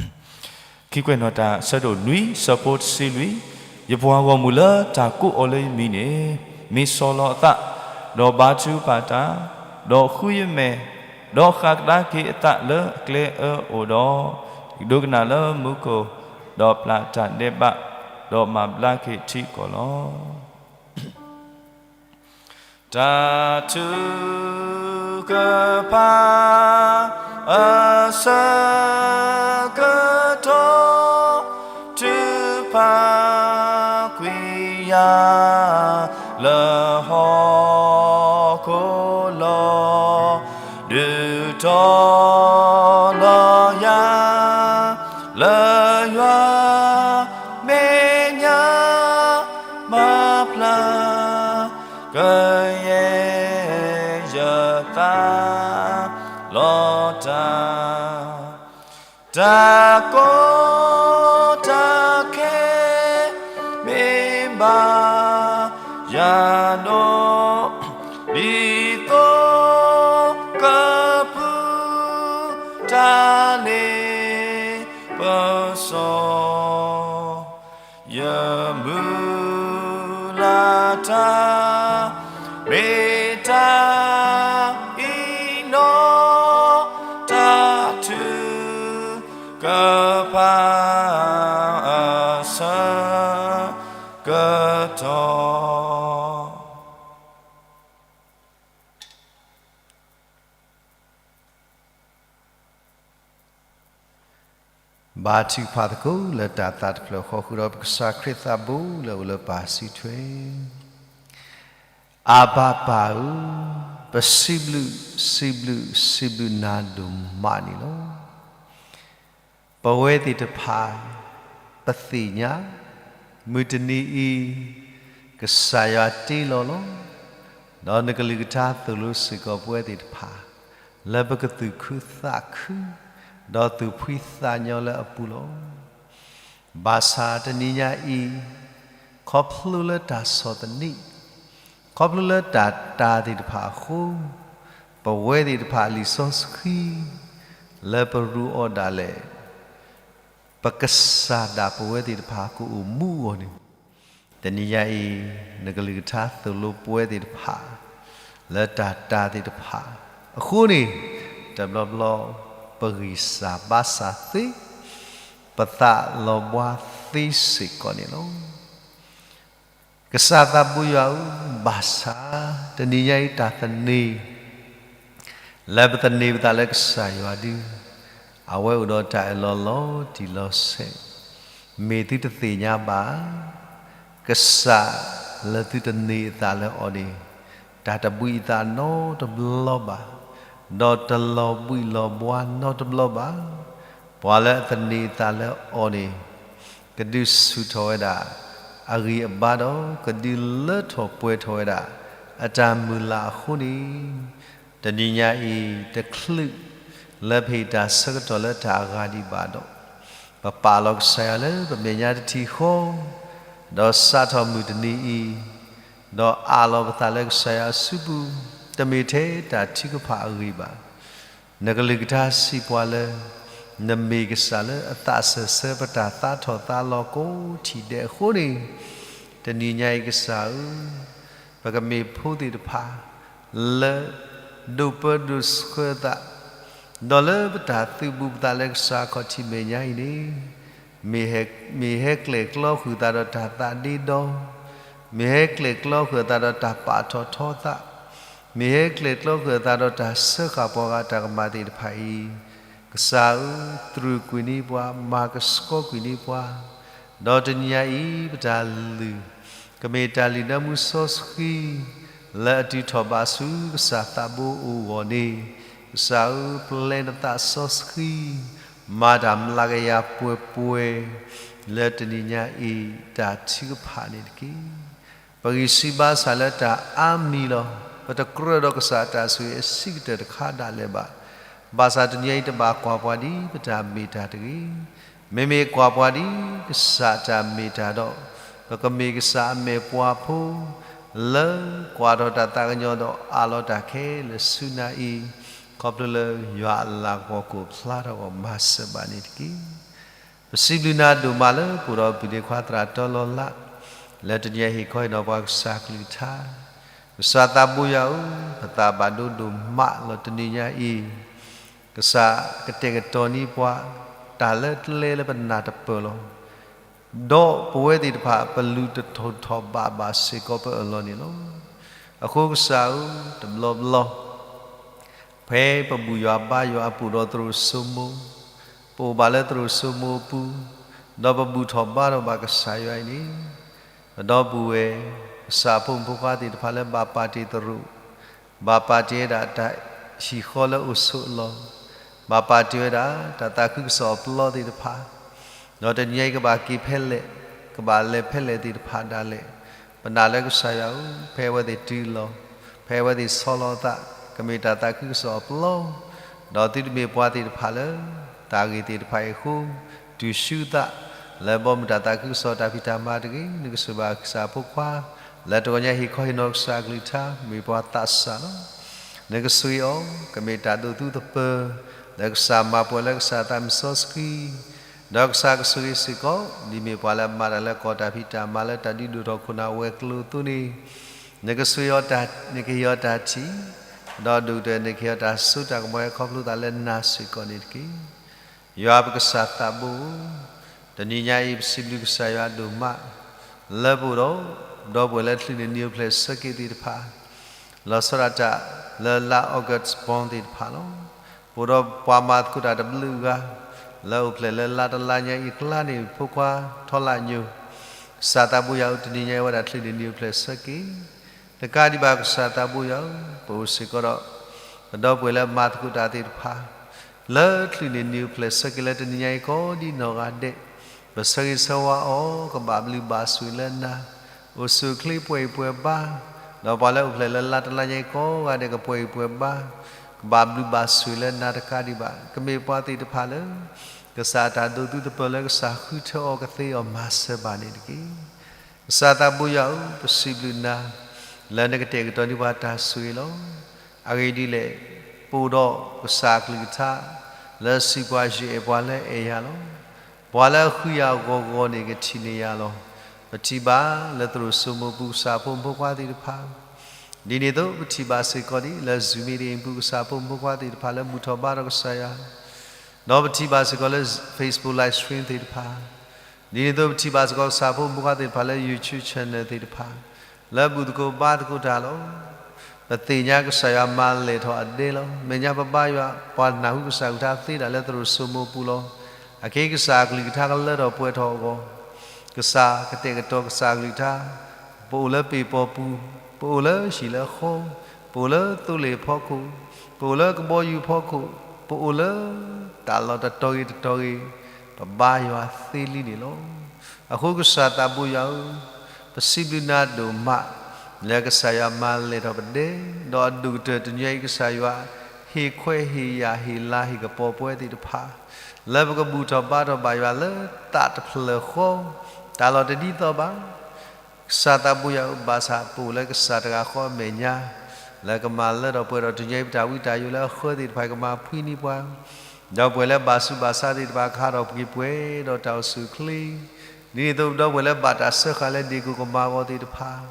ခံကွဲးနီၣ်တၢ် အဆၢဒိၣ်နွံ အဆၢဖိတဆံလွံၢ်, ယပှၤဂီၢ်မုၢ်လၢတၢ်ကိးအီၤလၢယမံၤန့ၣ် မ့ၢ်ဆီၣ်လီၤအသး, ဒီးဘါထုကဖၣ်တၢ်, ဒီးဃုယမဲာ်, ဒီးဃၣ်ကဒါက့ၤအသးလၢအကျဲအၢအိၣ်ဒီး, ယကဒိကနၣ်လၢမူခိၣ်, ဒီးပျၢ်တၢ်ဒဲးဘး, ဒီးမၤဘျါက့ၤထံကီၢ်လီၤ. တၢ်ထုကဖၣ်အဆၢကတီၢ် ထုကဖၣ်ကွံာ်ယၤ လၢဟီၣ်ခိၣ်လီၤ, ဒုးတီၤလီၤယၤ လၢယွၤမဲာ်ညါ မၤဖျါ ကယဲၢ်ယသး လီၤတၢ်, တၢ်ကီတၢ်ခဲ မ့ၢ်ဘၣ်ယၤဒီး ဒ်သိးကပူၤ တၢ်လ့ပစီ ယမုၢ်လၢ်တၢ် မ့ၢ်တၢ်အံၤနီၤ တၢ်ထုကဖၣ်အဆၢကတီၢ်. ဘါထုကဖၣ်သကိးလၢတၢ်သးတဖျၢၣ်ဃီ ဃုာ်ဒီးပကစၢ်ခရံာ်သးဘိလၢအအိၣ်လၢပၢ်စုထွဲ, အၤဘၤပၢ်ဧၢ, ပစံးဘျုး, စံးဘျုး, စံးဘျုးနၤဒိၣ်မးန့ၣ်လီၤ. ပဝဲသ့ၣ်တဖၣ် ပသ့ၣ်ညါ မုၢ်တနံၤအံၤ ကစၢ်ယွၤတ့လီၤလီၤ. ဒီးနကလုၢ်ကထါသိၣ်လိစ့ၢ်ကီးပဝဲသ့ၣ်တဖၣ် လၢပကသူၣ်ခုသးခု ဒီးသူၣ်ဖှံသးညီလၢအပူၤလီၤ. ဘၣ်ဆၣ်တနံၤညါအံၤ ခီဖျိလၢတၢ်ဆီၣ်သနံး ခီဖျိလၢတၢ်တာ်သ့ၣ်တဖၣ်အဃိ, ပဝဲသ့ၣ်တဖၣ်အလံာ်စီဆှံ လၢပရူးအီၤဒၣ်လဲာ် ပကစၢ်ဒၣ်ပဝဲသ့ၣ်တဖၣ်ကအိၣ်မူအဂီၢ်န့ၣ်, တနံၤညါအံၤ နကလုၢ်ကထါသိၣ်လိပဝဲသ့ၣ်တဖၣ် လၢတၢ်တာ်သ့ၣ်တဖၣ်အဃိန့ၣ်, တဘျီဘျီ ပဂံၢ်စၢ်ဘါစၢ်သ့, ပသးလီၤဘှါသ့စ့ၢ်ကီးန့ၣ်လီၤ. ကစၢ်သးဘိယွၤဧၢ, ဘၣ်ဆၣ် တနံၤညါအံၤတၢ်သန့ၤ လၢပသန့ၤပသးလၢကစၢ်ယွၤဒု, အဝဲအိၣ်ဒီးတၢ်အၢၣ်လီၤလီၤတံၢ်လီၤဆဲး, မ့ၢ်သုတသ့ၣ်ညါဘၣ်ဧါ. ကစၢ်လၢသုတန့ၢ်အသးလၢအီၤန့ၣ်, တၢ်တဘှံးအသးနီတဘျီဘၣ်, ဒီးတလီၤဘှံးလီၤဘှါနီတဘျီဘၣ်. ပှၤလၢအသန့ၤအသးလၢအီၤန့ၣ်, ကဒုးဆူၣ်ထီၣ်ဝဲဒၣ် အဂံၢ်အဘါဒီး ကဒုးလၢထီၣ်ပှဲၤထီၣ်ဝဲဒၣ် အတၢ်မုၢ်လၢ်အဃိန့ၣ်, တနံၤညါအံၤ တချုးလၢပဟ့ၣ်တၢ်ဆၢကတီၢ်လၢတၢ်အဂၤဒံးဘၣ်ဒီး, ပပာ်လီၤကစၢ်ယွၤလၢပမဲာ်ညါတထံၣ်ဃီ, ဒီးစးထီၣ်မုၢ်တနံၤအံၤ, ဒီးအးလီၤပသးလၢကစၢ်ယွၤအစုပူၤ, တမ့ၢ်ထဲတၢ်ထုကဖၣ်အဂ့ၢ်ဘၣ်. နကလုၢ်ကထါစံးပှၤလၢ နမ့ၢ်ကစၢ်လၢအသးစၢၢ်ဆၢပတၢ်သးထီၣ်သးလီၤကိးထံၣ်ဒဲးအဃိန့ၣ်, တနံၤညါအံၤကစၢ်ဧၢ, ပကမ့ၢ်ဖိသ့ၣ်တဖၣ် လၢဒိးပၢဒိးဆှၢသး, ဒီးလၢပတၢ်သုးဘူးပသးလၢကစၢ်အခီၣ်ထံးမဲာ်ညါအံၤန့ၣ်, မ့ၢ်ဟဲကျဲၣ်ကျီဃုာ်သးဒီးတၢ်သးဒ့ဒီ, မ့ၢ်ဟဲကျဲၣ်ကျီဃုာ်အသးဒီးတၢ်ပာ်ထီၣ်ထီသး, မ့ၢ်ဟဲကျဲၣ်ကျီဃုာ်အသးဒီးတၢ်စၢဃာ်ပှၤဂၤတၢ်ကမၣ်သ့ၣ်တဖၣ်အံၤ, ကစၢ်ဧၢ, တြူာ်ကွံာ်န့ၢ်ပှၤ, မၤကဆှီကွံာ်န့ၢ်ပှၤ, ဒီးတနံၤညါအံၤ ပတၢ်လုၢ် ကမ့ၢ်တၢ်လုၢ်နၢမူစီဆှံ လၢအတုၤထီၣ်ဘၣ်ဆူကစၢ်သးဘိအိၣ်အဂီၢ်န့ၣ်, ကစၢ်ဧၢ, ပျဲနသးစီဆှံ မၤတၢ်မျးကယၤပှဲၤပှဲၤ လၢတနံၤညါအံၤ တၢ်ထုကဖၣ်န့ၣ်တက့ၢ်. ပဂံၢ်စၢ်ဘါစၢ်လၢတၢ်အါမံၤလီၤ. ပတကြၢးဒီးကစၢ်အတၢ်ဆိၣ်ဂ့ၤအဆံးကတၢၢ်တခါဒၣ်လဲာ်ဘၣ်. ဘၣ်ဆၣ်တနံၤညါအံၤတဘၣ်ကွၢ်ပှၤဒ်ပတၢ်မ့ၢ်တၢ်တဂ့ၤ. မ့မ့ၢ်ကွၢ်ပှၤဒ်ကစၢ်တၢ်မ့ၢ်တၢ်ဒီး, ပကမ့ၢ်ကစၢ်အမဲာ်ပှၤဖိ လၢကွၢ်ထီၣ်တၢ်သးကညီၤဒီးအးလီၤတၢ်ခဲလၢာ်ဆူနၤအံၤ, ခီဖျိလၢယွၤအလၤကပီၤကအိၣ်ဖျါထီၣ်အဂီၢ် မၤစၢၤဘၣ်န့ၣ်တက့ၢ်. ပစံးဘျုးနၤဒိၣ်မးလၢပအိၣ်ဒီးပုၢ်ဒ့ခွါသရၣ်တီလီၤလး, လၢတနံၤညါဟ့ၣ်ခီဟ့ၣ်နီၤပှၤကစၢ်ကလုၢ်ကထါ, ကစၢ်သးဘိယွၤဧၢ, ပသးဘၣ်ဒိဒိၣ်မးလီၤတနံၤညါအံၤ, ကစၢ်ကတဲာ်ကတီၤန့ၢ်ပှၤ တၢ်လၢကျဲလၢပနၢ်တပၢၢ်လီၤ. ဒီးပဝဲသ့ၣ်တဖၣ် ပလူၤတထီၣ်ထီၣ်ဘးဘၣ်စ့ၢ်ကီးပအၢၣ်လီၤန့ၣ်လီၤ. အဃိကစၢ်ဧၢ, တဘျီဘျီ ဖဲပဘူၣ်ယွၤဘါယွၤအပူၤဒီးသရိာ်စိမိၤ, ပအိၣ်ဘၣ်လၢသရိာ်စိမိၤအပူၤ, ဒီးပဘူၣ်ထီၣ်ဘါထီၣ်ဘၣ်ကစၢ်ယွၤအံၤန့ၣ်, ပဒီပုၢ်ဝဲၢ် ကစၢ်အဖိမုၣ်ဖိခွါသ့ၣ်တဖၣ်လၢဘၣ်ပာ်တ့ၢ်သရိာ်, ဘၣ်ပာ်တ့ၢ်ဝဲဒၣ်တၢ်ဟံၣ်ဃီလၢအိၣ်ဆိးအလီၢ်, ဘၣ်ပာ်တ့ၢ်ဝဲဒၣ်တၢ်သးခုကစီၣ်အပျီသ့ၣ်တဖၣ်, ဒီးတနံၤညါအံၤကဘၣ်က့ၤဖဲလဲၣ်, ကဘၣ်လဲၤဖဲလဲၣ်သ့ၣ်တဖၣ်ဒၣ်လဲာ်, ပနာ်လၢကစၢ်ယွၤဧၢ, ဖဲအဝဲသ့ၣ်တုၤလီၤ, ဖဲအဝဲသ့ၣ်ဆီလီၤအသး, ကမ့ၢ်တၢ်သးခုကစီၣ်အပျီ, ဒီးသုတမ့ၢ်ပှၤသ့ၣ်တဖၣ်လၢ တၢ်ဂ့ၢ်သ့ၣ်တဖၣ်အံၤအဃိ, တုၤဆူသး လၢဘီမုၢ်တၢ်သးခုကစီၣ်တၢ်ဖံးတၢ်မၤတဂ့ၤ, နကဆိၣ်ဘၣ်ကစၢ်ဖိခွါ, လၢတဂီၤညါဟ့ၣ်ခီဟ့ၣ်နီၤကစၢ်အကလုၢ်ကထါ မ့ၢ်ပှၤသးစၢ်လီၤ. နကဆိၣ်ဂ့ၤအီၤ, ကမ့ၢ်တၢ်ဒိးသူသပၢၤ လၢကစၢ်မၤပှဲၤလၢကစၢ်သးမုၢ်စီဆှံ, ဒီးကစၢ်ကဆိၣ်ဂ့ၤစ့ၢ်ကီး ဒ်မ့ၢ်ပှၤလၢအမၤတၢ်လၢကီၢ်တၢ်ဖံးတၢ်မၤလၢတၢ်ဒုးဒိၣ်ထီၣ်ခိၣ်နၢ်ဝဲၤကျိၤအသိးန့ၣ်, နကဆိၣ်ဂ့ၤအီၤ, နကဟ့ၣ်အီၤတၢ်ထံၣ်, ဒီးဒိၣ်ကတၢၢ် နကဟ့ၣ်အီၤတၢ်စိတၢ်ကမီၤဟဲခီဖျိသးလၢနၤစ့ၢ်ကီးန့ၣ်တက့ၢ်. ယွၤပကစၢ်သးဘိဧၢ, တနံၤညါအံၤပစံးဘျုးကစၢ်ယွၤဒိၣ်မး, လၢပအိၣ်ဒီး ဒီပုၢ်ဝဲၢ်လၢချုးန့ၢ်နံၣ်အိၣ်ဖျဲၣ်ဆၢက့ၤသ့ၣ်တဖၣ်, လီၤဆီဒၣ်တၢ်လၢလါ August born သ့ၣ်တဖၣ်လီၤ. ပအိၣ်ဒီးပှၤမၤသကိးတၢ်တဘျုးဂၤ လၢအိၣ်ဖျဲၣ်လၢလါတလါညါအံၤအကျါန့ၣ် ဖိခွါထီလၣ်ညိၣ်, ကစၢ်သးဘိယွၤဧၢ, တနံၤညါအံၤဝဲဒၣ်ချုးန့ၢ်နံၣ်အိၣ်ဖျဲၣ်ဆၢက့ၤ တကးဒံးဘၣ်ကစၢ်သးဘိယွၤဧၢ, ပအိၣ်စ့ၢ်ကီးဒီး ပဒီပုၢ်ဝဲၢ်လၢမၤသကိးတၢ်သ့ၣ်တဖၣ်, လၢချုးန့ၢ်နံၣ်အိၣ်ဖျဲၣ်ဆၢက့ၤလၢတနံၤညါအံၤကိးဒ်နီၢ်ဂၤဒဲး, ပဆၢဂ့ၤဆၢဝါအီၤ ကဘၣ်ဘျုးဘၣ်ဆိၣ်ဂ့ၤလၢနၤ, အိၣ်ဆူၣ်အိၣ်ချ့ပှဲၤဂံၢ်ပှဲၤဘါ, ဒီးပှၤလၢအိၣ်ဖျဲၣ်လၢလါတလါညါအံၤကိးဂၤဒဲးကပှဲၤဂံၢ်ပှဲၤဘါ, ကဘၣ်ဘျုးဘၣ်ဆိၣ်ဂ့ၤလၢနၤတကးဒံးဘၣ်, ကမ့ၢ်ပှၤသ့ၣ်တဖၣ်လၢ ကစၢ်အတၢ်ဒိးသူသပၢၤလၢကစၢ်ဃုထၢအီၤကသ့အီၤမၤစၢၤဘၣ်န့ၣ်တက့ၢ်. ကစၢ်သးဘိယွၤဧၢ, ပစံးဘျုးနၤ လၢနကတဲာ်ကတီၤန့ၢ်ပှၤတၢ်ဆိၣ်ဂ့ၤလီၤ. အဂ့ၢ်ဒ်လဲၣ်, ပအိၣ်ဒီးကစၢ်အကလုၢ်ကထါ လၢစံးပှၤယအဲၣ်ပှၤလၢအဲၣ်ယၤလီၤ. ပှၤလၢအဃုယၤအဂီၢ်ဂီၢ်န့ၣ် ကထံၣ်န့ၢ်ယၤလီၤ. ပထံၣ်ဘၣ်လၢသရိာ်စိမိၤပူၤကစၢ်ဖိမုၣ်ဖိခွါသ့ၣ်တဖၣ်, ဒ်န့ၣ်အသိး ပထံၣ်ဘၣ်စ့ၢ်ကီးဒ်လၢ Zoom meeting ပူၤကစၢ်ဖိမုၣ်ဖိခွါသ့ၣ်တဖၣ်လၢဘူၣ်ထီၣ်ဘါထီၣ်ကစၢ်ယွၤ, ဒီးပထံၣ်ဘၣ်စ့ၢ်ကီးလၢ Facebook live stream သ့ၣ်တဖၣ်, ဒ်န့ၣ်အသိး ပထံၣ်ဘၣ်စ့ၢ်ကီးကစၢ်ဖိမုၣ်ဖိခွါသ့ၣ်တဖၣ်လၢ YouTube channel သ့ၣ်တဖၣ်, လၢဘူၣ်သကိးဘါသကိးတၢ်လီၤ. ပသ့ၣ်ညါကစၢ်ယွၤမၤလဲၢ်ထီၣ်အဒဲလီၤ. မဲာ်ညါပဘါယွၤ ပှၤနၢ်ဟူကစၢ်ကလုၢ်ကထါသ့ဒၣ်လၢသရိာ်စိမိၤပူၤလီၤ. အက့ကစၢ်အကလုၢ်ကထါကလၢထီၣ်ပှဲၤထီၣ်အဂီၢ်, ကစၢ်ကတဲာ်ကတီၤကစၢ်အကလုၢ်ကထါ, ပအိၣ်လၢပ့ၤပီၤပူၤ, ပအိၣ်လၢဟံၣ်လၢဃီ, ပအိၣ်လၢသိလ့ၣ်ဖီခိၣ်, ပအိၣ်လၢကဘီယူၤဖီခိၣ်, ပအိၣ်လၢတၢ်လီၢ်တတီၤဂ့ၤတတီၤဂ့ၤ, ပဘါယွၤသ့လံန့ၣ်လီၤ. အဃိကစၢ်သးဘိယွၤဧၢ, ပစံးဘျုးနၤဒိၣ်မး လၢကစၢ်ယွၤမၤလဲၢ်ထီၣ်ပဒဲ, ဒီးအဒိၣ်ကတၢၢ်တနံၤအံၤ ကစၢ်ယွၤဟ့ၣ်ခွဲးဟ့ၣ်ယာ်ဟ့ၣ်လၤဟ့ၣ်ကပီၤပဝဲသ့ၣ်တဖၣ်, လၢပကဘူၣ်ထီၣ်ဘါထီၣ်ဘၣ်ယွၤလၢသးတဖျၢၣ်ဃီ, တၢ်လီၢ်တဒ်သိးဘၣ် ကစၢ်သးဘိယွၤဧၢ, ဘၣ်ဆၣ်ပအိၣ်လၢကစၢ်တဂၤဃီအမဲာ်ညါ, လၢကမၤလၢထီၣ်ပှဲၤဒီးတနံၤအံၤ ပတၢ်ဝံတၢ်ယိးလၢအဃၢသ့ၣ်တဖၣ်ကမၤဖှံန့ၢ်ပှၤ, ဒီပုၢ်ဝဲၢ်လၢဘၣ်ဆူးဘၣ်ဆါသ့ၣ်တဖၣ် ကဟးထီၣ်ပှဲၤပှဲၤဒီးတၢ်အိၣ်ဆူၣ်အိၣ်ချ့, ဒ်န့ၣ်အသိး ဒီပုၢ်ဝဲၢ်လၢဘၣ်တၢ်စၢဃာ်လၢဒ့ၣ်ကိၢ်ကမၤဂီၤသ့ၣ်တဖၣ်,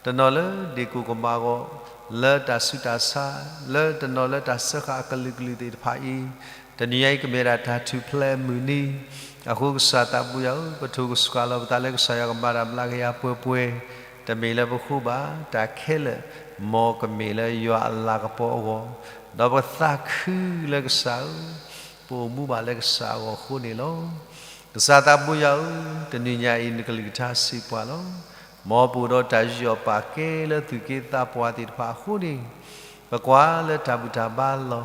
တနီၤလၢဒ့ၣ်ကိၢ်ကမၤဂီၤ လၢတၢ်ဆူးတၢ်ဆါ, လၢတနီၤလၢတၢ်စၢဃာ်အကလုာ်ကလုာ်သ့ၣ်တဖၣ်အံၤ, တနံၤအံၤကမ့ၢ်ဒၣ်တၢ်ထူၣ်ဖျဲးအမုၢ်နံၤ, အဃိကစၢ်သးဘိယွၤဧၢ, ပထိၣ်ကစှၤလီၤပသးလၢကစၢ်ယွၤကမၤတၢ်မျးကယၤပှဲၤပှဲၤ, တၢ် တမ့ၢ်လၢပဃိဘၣ်, တၢ်ခဲလၢာ် မ်ကမ့ၢ်လၢယွၤအလၤကပီၤအဂီၢ်, ဒီးပသးခုလၢကစၢ်ဧၢ, ပအိၣ်မူဘၣ်လၢကစၢ်အဂီၢ်အဃိန့ၣ်လီၤ. ကစၢ်သးဘိယွၤဧၢ, တနံၤညါအံၤနကလုၢ်ကထါစံးပှၤလီၤ. မ်ပအိၣ်ဒီးတၢ်ယူးယီၣ်ပာ်ကဲလၢသူၣ်က့သးပှၢ်သ့ၣ်တဖၣ်အဃိန့ၣ်, ပကွၢ်လၢတၢ်ဘူၣ်တၢ်ဘါလီၤ.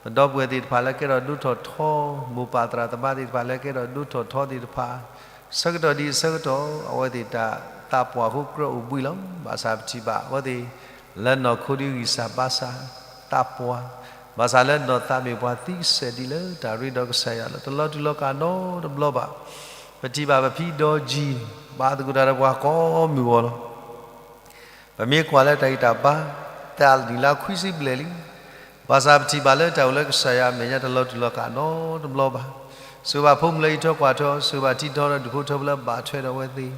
ပဒီပုၢ်ဝဲၢ်သ့ၣ်တဖၣ်လၢကဲထီၣ်ဒိထီၣ်ထီ, မိၢ်ပၢ်သရၣ်သမါသ့ၣ်တဖၣ်လၢကဲထီၣ်ဒိထီၣ်ထီသ့ၣ်တဖၣ်, ဆၢကတီၢ်ဒ်အံၤဆၢကတီၢ် အဝဲသ့ၣ်တၢ်သးပှၢ်အဃိကြၢးအိၣ်ဘှံးလီၤ. ဘၣ်ဆၣ်ပထံၣ်ဘၣ်အဝဲသ့ၣ် လၢနီၢ်ခိဒ်ဂံၢ်စၢ်ဘါစၢ်သးပှၢ်, ဘၣ်ဆၣ်လၢနီၢ်သးမ့ၢ်ပှၤသံကစဲာ်ဒ်လၢတၢ်ရ့ဒီးကစၢ်ယွၤလီၤ. တလီၤတူာ်လီၤကာ်နီတဘျီဘၣ်. ပထံၣ်ဘၣ်ပဖံဒီကၠံၣ် ဘၣ်သကိးတၢ်ဒီးပှၤကိးမုၢ်ဂီၤလီၤ. ပမ့ၢ်ကွၢ်လၢတၢ်ဂံၢ်တၢ်ဘါ တၢ်နံၣ်လါခွံဆံဘျဲၣ်လံ. ဘၣ်ဆၣ်ပထံၣ်ဘၣ်လၢတၢ်အိၣ်လၢကစၢ်ယွၤအမဲာ်ညါတလီၤတူာ်လီၤကာ်နီတဘျီဘၣ်. ဆိၣ်ဂ့ၤဘၣ်ဖိမုၣ်လၢဟံးထၢကွၢ်ထၢ, ဆိၣ်ဂ့ၤဘၣ်ထံထီဒီးဒူၣ်ဖိထၢဖိလၢဘၣ်ထွဲဒီးအဝဲသ့ၣ်,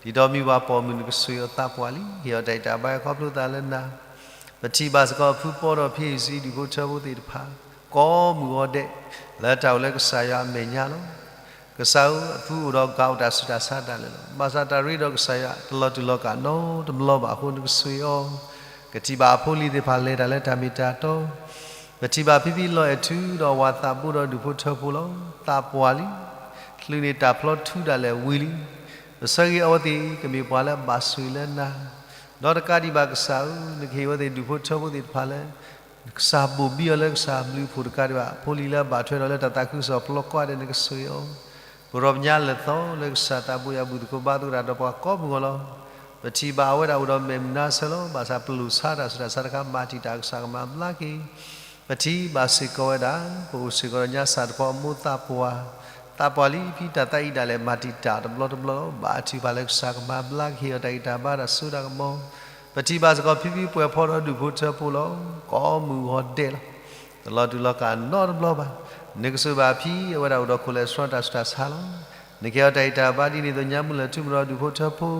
ဒ်သိးမံၤဝၤပိာ်မုၣ်နကဆိၣ်ဂ့ၤအီၤသးပှၢ်လံ. ဟ့ၣ်အီၤတၢ်ဂံၢ်တၢ်ဘါခီဖျိသးလၢနၤ. ပထံၣ်ဘၣ်စ့ၢ်ကီးဖုပီဒီးဖံအံၤစံဒူၣ်ဖိထၢဖိသ့ၣ်တဖၣ် ကိးမုၢ်ဂီၤဒဲး လၢတၢ်အိၣ်လၢကစၢ်ယွၤအမဲာ်ညါလီၤ. ကစၢ်ဧၢ, အဖုအိၣ်ဒီးကးအိၣ်တၢ်ဆူးတၢ်ဆါဒၣ်လဲာ်လီၤ. ဘၣ်ဆၣ်တၢ်ရ့ဒီးကစၢ်ယွၤတလီၤတူာ်လီၤကာ်နီတဘျီဘၣ်အဃိနကဆိၣ်ဂ့ၤအီၤ. ကထံၣ်ဘၣ်အဖိလံၤသ့ၣ်တဖၣ်လဲၤတၢ်လၢတၢ်မ့ၢ်တၢ်တီ, ပထံၣ်ဘၣ်ဖံဖံလီၤအဲၣ်ထုဒီးဝၤသးဘိဒီးဒူၣ်ဖိထၢဖိလီၤ. သးပှၢ်လံ. ချုးန့ၣ်တၢ်ဖျီထူဒၣ်လဲာ်ဝံၤလံ. ပဆၢဂ့ၤအဝဲသ့ၣ်ကမ့ၢ်ပှၤလၢအဘၣ်ဆိၣ်ဂ့ၤလၢနၤ ဒီးတကးဒံးဘၣ်ကစၢ်ဧၢ, နကဟ့ၣ်အဝဲသ့ၣ်ဒူၣ်ဖိထၢဖိသ့ၣ်တဖၣ်လၢ ကစၢ်ဘိၣ်ဘံအီၤလၢကစၢ်ဘျုးအဖှိၣ်တကးဒံးဘၣ်, ဖိလံၤလၢအဘၣ်ထွဲဒီးလၢတၢ်သးခုကစီၣ်ဖျိကွၢ်ဒဲးနကဆိၣ်ဂ့ၤအီၤ. ပရိၤပညါလၢာ်သီလၢကစၢ်သးဘိယွၤဘူၣ်သကိးဘါသကိးတၢ်ဒီးပှၤကိးမုၢ်ဂီၤလီၤ. ပထံၣ်ဘၣ်အဝဲဒၣ်အိၣ်ဒီးမဲာ်မုာ်နါဆၢလီၤ. ဘၣ်ဆၣ်ပလိၣ်ဆါတၢ်ဆူးတၢ်ဆါတခါ မၤတံာ်တာ်ကစၢ်ကမၤဘျါက့ၤ ပထံၣ်ဘၣ်စ့ၢ်ကီးဝဲဒၣ် ပအိၣ်စ့ၢ်ကီးဒီးညါစၢ်တဖီအမိၢ်သးပှၢ်, သးပှၢ်လံဖံတၢ်သးအံၤဒၣ်လဲာ် မၤတံာ်တာ်တဘျီတဘျီလီၤ. ဘၣ်ထုကဖၣ်လၢကစၢ်ကမၤဘျါက့ၤ ဟ့ၣ်အီၤတၢ်ဂံၢ်တၢ်ဘါတၢ်စိတၢ်ကမီၤ. ပထံၣ်ဘၣ်စ့ၢ်ကီးဖံဖံပှဲၤဖီဒီးဒူၣ်ဖိထၢဖိလီၤ. ကိးမုၢ်ဂီၤဒဲးလီၤ. တလီၤတူာ်လီၤကာ်နီတဘျီဘၣ်. နကဆိၣ်ဂ့ၤဘၣ်ဖံအဝဲဒၣ်အိၣ်ဒီးခိၣ်လဲၣ်ဆှီတၢ်ဆူးတၢ်ဆါလီၤ. နကဟ့ၣ်အီၤတၢ်ဂံၢ်တၢ်ဘါဒ်န့ၣ်အသိးညါမုၢ်လၢၢ်ထူမုၢ်ဒီးဒူၣ်ဖိထၢဖိ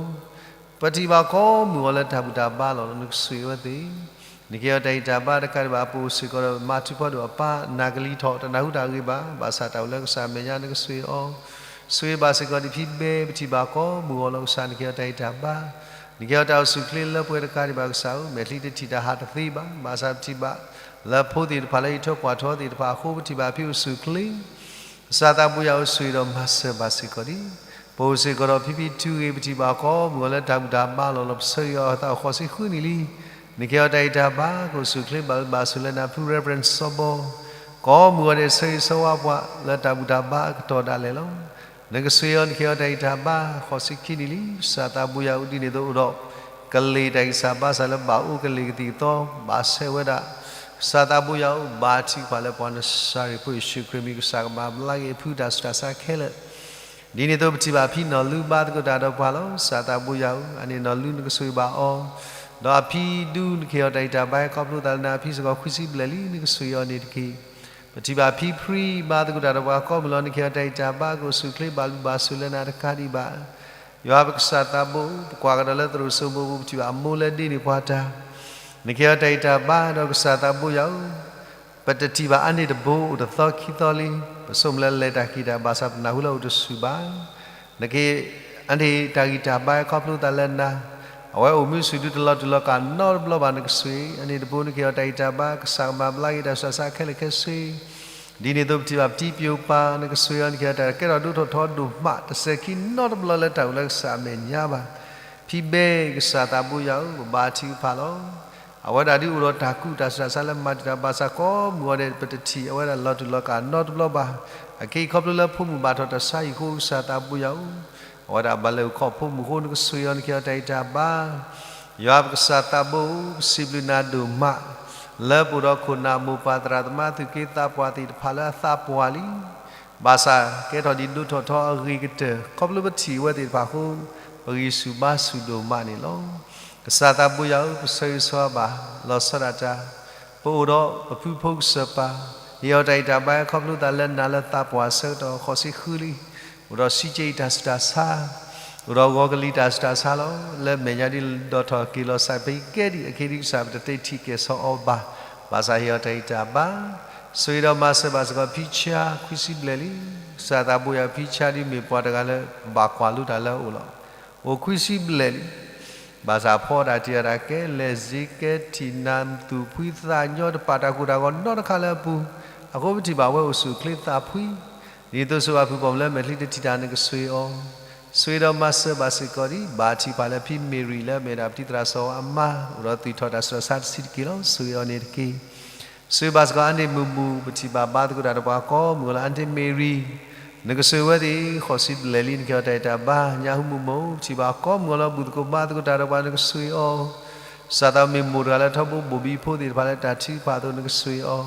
ပထံၣ်ဘၣ်ကိးမုၢ်ဂီၤလၢတၢ်ဘူၣ်တၢ်ဘါလီၤလီၤ နကဆိၣ်ဂ့ၤအဝဲသ့ၣ်. နကဟ့ၣ်အီၤတၢ်ဂံၢ်တၢ်ဘါတကးဒံးဘၣ် ပအိၣ်စ့ၢ်ကီးဒီးမၤထူဖီဒိၣ်အပၢ် နၢ်ကလံၤထီၣ် တနၢ်ဟူတၢ်ဂ့ၢ်ဘၣ်, ဘၣ်ဆၣ်တၢ်အိၣ်လၢကစၢ်အမဲာ်ညါနကဆိၣ်ဂ့ၤအီၤ. ဆိၣ်ဂ့ၤဘၣ်စ့ၢ်ကီးဒ်ဖံဘဲ ပထံၣ်ဘၣ်ကိးမုၢ်ဂီၤလီၤ ကစၢ်နကဟ့ၣ်အီၤတၢ်ဂံၢ်တၢ်ဘါ. နကဟ့ၣ်အီၤတၢ်အိၣ်ဆူၣ်အိၣ်ချ့လၢပှဲၤတကးဒံးဘၣ်ကစၢ်ဧၢ, မဲာ်ချံတထံၣ်တၢ်ဟးတသ့ဘၣ်, ဘၣ်ဆၣ်ပထံၣ်ဘၣ် လၢဖိသ့ၣ်တဖၣ်လၢဟံးထၢကွၢ်ထၢသ့ၣ်တဖၣ်အဃိ ပထံၣ်ဘၣ်ဖံအိၣ်ဆူၣ်အိၣ်ချ့ ကစၢ်သးဘိယွၤအိၣ်ဆိၣ်ဂ့ၤဒီးမၤစၢၤဘၣ်စ့ၢ်ကီးဒံး. ပအိၣ်စ့ၢ်ကီးဒီးဖံဖံထုဂ့ၤ ပထံၣ်ဘၣ်ကိးမုၢ်ဂီၤလၢတၢ်ဘူၣ်တၢ်ဘါလီၤလီၤ ပဆၢဂ့ၤအီၤသးအိၣ်ဃိးဆံဃုနံၣ်လံ. နကဟ့ၣ်အီၤတၢ်ဂံၢ်တၢ်ဘါ ကအိၣ်ဆူၣ်အိၣ်ချ့ဘၣ်ဘျုးဘၣ်ဆိၣ်လၢနၤ ဖု Reverend စီၤဘီ, ကိးမုၢ်ဂီၤဒဲးဆၢဂ့ၤဆၢဝါပှၤလၢတၢ်ဘူၣ်တၢ်ဘါအကတီၢ်ဒၣ်လဲာ်လီၤ. နကဆိၣ်ဂ့ၤအီၤ နကဟ့ၣ်အီၤတၢ်ဂံၢ်တၢ်ဘါ ဃိးဆံခံနံၣ်လံ. ကစၢ်သးဘိယွၤအိၣ်ဒ်န့ၣ်အသိးအိၣ်ဒီး ကလ့ၢ်တၢ်ဂံၢ်စၢ်ဘါစၢ်လၢဘၣ်အိၣ်ကလ့ၢ်ကသံၣ်ကသီ ဘၣ်ဆဲးဝဲဒၣ် ကစၢ်သးဘိယွၤအိၣ် ဘါထုကဖၣ်လၢပှၤနၡၤရ့းဖိယ့ၣ်ၡူးခရံာ်မံၤ ကစၢ်ကမၤဘျါက့ၤအဖုတၢ်ဆူးတၢ်ဆါခဲလၢာ်. ဒ်န့ၣ်အသိးပထံၣ်ဘၣ်ဖံနီၢ်လူဘါသကိးတၢ်ဒီးပှၤလီၤ. ကစၢ်သးဘိယွၤဧၢ, အန့ၣ်နီၢ်လူနကဆိၣ်ဂ့ၤဘၣ်အီၤ, ဒီးအဖံဒူနကဟ့ၣ်အီၤတၢ်ဂံၢ်တၢ်ဘါ ခီဖျိသးလၢနၤ အဖံစ့ၢ်ကီးခွံဆံဘျဲၣ်လံ နကဆိၣ်ဂ့ၤအီၤန့ၣ်တက့ၢ်. ပထံၣ်ဘၣ်ဖံဖှံဘါသကိးတၢ်ဒီးပှၤကိးမုၢ်လီၤ နကဟ့ၣ်အီၤတၢ်ဂံၢ်တၢ်ဘါ ကအိၣ်ဆူၣ်အိၣ်ချ့ဘၣ်ဘျုးဘၣ်ဆိၣ်လၢနၤတကးဒံးဘၣ် ယွၤပကစၢ်သးဘိ, ပကွၢ်ကဒီးလၢသရိာ်စိမိၤပူၤ ပထံၣ်ဘၣ်အမိၢ်လၢဒ့န့ၢ်ပှၤတၢ်, နကဟ့ၣ်အီၤတၢ်ဂံၢ်တၢ်ဘါဒီးကစၢ်သးဘိယွၤဧၢ, ပတထံၣ်ဘၣ်အါန့ၢ်တဘိအိၣ်တသီခံသီလံ, ပဆိကမိၣ်လၢလဲၤတၢ်က့ၤတၢ် ဘၣ်ဆၣ်ပနၢ်ဟူလၢအိၣ်တဆူၣ်ဘၣ် နကဟ့ၣ်အီၤတၢ်ဂံၢ်တၢ်ဘါခီဖျိသးလၢနၤ, အဝဲအိၣ်မူဆူၣ်ဒုတလီၤတူာ်လီၤကာ်နီတဘျီဘၣ် နကဆိၣ်ဂ့ၤအီၤန့ၣ်တဘိ နကဟ့ၣ်အီၤတၢ်ဂံၢ်တၢ်ဘါ ကစၢ်ကမၤဘျါက့ၤတၢ်ဆူးတၢ်ဆါခဲလၢာ်ခဲဆ့ ဒ်န့ၣ်အသိးပထံၣ်ဘၣ်ပတံၤပၢ်ပၢ် နကဆိၣ်ဂ့ၤအီၤ နကဟ့ၣ်အီၤတၢ်ကဲထီၣ်ဒိၣ်ထီၣ်ထီဒိၣ်မး တစဲးခံနီတဘျီလၢတၢ်အိၣ်လၢကစၢ်အမဲာ်ညါဘၣ်. ဖံဘဲကစၢ်သးဘိယွၤဧၢ ပဘါထုကဖၣ်လီၤ. အဝဲဒၣ်ဒ်အိၣ်ဒီးတၢ်ကူၣ်တၢ်ဆူးတၢ်ဆါလၢမၤတံာ်တာ်ဘၣ်ဆၣ်ကိးမုၢ်ဂီၤဒဲး ပတထံၣ်အဝဲဒၣ်လီၤတူာ်လီၤကာ်နီတဘျီဘၣ်. အခဲအံၤခီဖျိလၢဖိမုၣ်ဘၣ်ထီၣ်တၢ်ဆါဟံၣ်အဃိ ကစၢ်သးဘိယွၤဧၢ အဝဲဒၣ်ဘၣ်လဲၤအိၣ်ခိးဖိမုၣ်အဃိ နကဆိၣ်ဂ့ၤအီၤ နကဟ့ၣ်အီၤတၢ်ဂံၢ်တၢ်ဘါ ယွၤပကစၢ်သးဘိဧၢ ပစံးဘျုးနၤဒိၣ်မး လၢပအိၣ်ဒီးခိၣ်နၢ်မိၢ်ပၢ်သရၣ်သမါသူၣ်က့သးပှၢ်သ့ၣ်တဖၣ်လၢအသးပှၢ်လံ, ဘၣ်ဆၣ်ကဲထီၣ်ဒ်ဒိၣ်ထီၣ်ထီအဂ့ၤကတၢၢ် ခီဖျိပထံၣ်အဝဲသ့ၣ်တဖၣ်အဃိ ပဂံၢ်ဆူၣ်ဘါဆူၣ်ဒိၣ်မးန့ၣ်လီၤ. ကစၢ်သးဘိယွၤဧၢ ပဆၢဂ့ၤဆၢဝါဘၣ် လီၤဆီဒၣ်တၢ် ပအိၣ်ဒီးပဖုဖိကစၢၢ်ပၢ်, ဟ့ၣ်အီၤတၢ်ဂံၢ်တၢ်ဘါခီဖျိသးလၢနၤလၢသးပှၢ်ဆၢကတီၢ်ဃိးဆံဃုလံ အိၣ်ဒီးစံးကဲအံၤတၢ်ဆူးတၢ်ဆါ, အိၣ်ဒီးဂီၤကလံၤတၢ်ဆူးတၢ်ဆါလီၤ. လၢမဲာ်ညါဒ်ဒီးထီၣ်က့ၤလီၤစးဖဲကဲဒံး အခဲဒ်ကစၢ်ပတသ့ထံၣ်ကဲၣ်ဆီအီၤဘၣ်. ဘၣ်ဆၣ်ဟ့ၣ်အီၤတၢ်ဂံၢ်တၢ်ဘါ, ဆိၣ်ဂ့ၤဒီးမၤစၢၤဘၣ်စ့ၢ်ကီးဖံဆါခွံဆံဘျဲၣ်လံ. ကစၢ်သးဘိယွၤ ဖံဆါဒ်မ့ၢ်ပှၤတဂၤလၢဘၣ်ကွၢ်လိတၢ်လၢအအိၣ်လီၤ. အိၣ်ခွံဆံဘျဲၣ်လံ. ဘၣ်ဆၣ်ဖီတၢ်တံာ်တာ်ကဲ လဲၤစ့ကဲထံၣ်နၤ သူၣ်ဖှံသးညီ တပာ်တၢ်ကိၢ်တၢ်ဂီၤနီတခါလၢအပူၤ, အဃိပထံၣ်ဘၣ်ဝဲအိၣ်ဆူၣ်အိၣ်ချ့သးဖှံ, ဒ်သိးဆိၣ်ဂ့ၤအဖုၣ်ပိာ်မုၣ်လၢမဲာ်ချံတထံၣ်တၢ်န့ၣ်ကဆှ့အီၤ, ဆှ့ဒီးမၤစၢၤဘၣ်စ့ၢ်ကီးဒံး, ဘါထုကဖၣ်လၢဖံမ့ၤရံလၢအမ့ၢ်ဒၣ်ပတံၤသရၣ်စီၤအမါ အိၣ်ဒီးသွံၣ်ထီၣ်တၢ်ဆူးတၢ်ဆါတဆံးတက့ၢ်လီၤ. ဆှ့အီၤန့ၣ်တက့ၢ်. ဆှ့ဘၣ်စ့ၢ်ကီးအါန့ၢ်မုာ်မုာ် ပထံၣ်ဘၣ်ဘါသကိးတၢ်ဒီးပှၤကိးမုၢ်ဂီၤလၢ အါန့ၢ်မ့ၤရံ နကဆှ့ဝဲသ့ၣ် ဃိးဆံဘျဲၣ်လံ နကဟ့ၣ်အီၤတၢ်ဂံၢ်တၢ်ဘါ, ညၣ်ဟူမုၢ်မုၢ် ပထံၣ်ဘၣ်ကိးမုၢ်ဂီၤလၢ ဘူၣ်သကိးဘါသကိးတၢ်ဒီးပှၤ နကဆှ့အီၤ, စၢ်သးမ့ၢ်မိၢ်တဂၤလၢထီဘိဘိၣ်ဘံဖိသ့ၣ်တဖၣ်လၢတၢ်ထုကဖၣ်အသိး နကဆှ့အီၤ,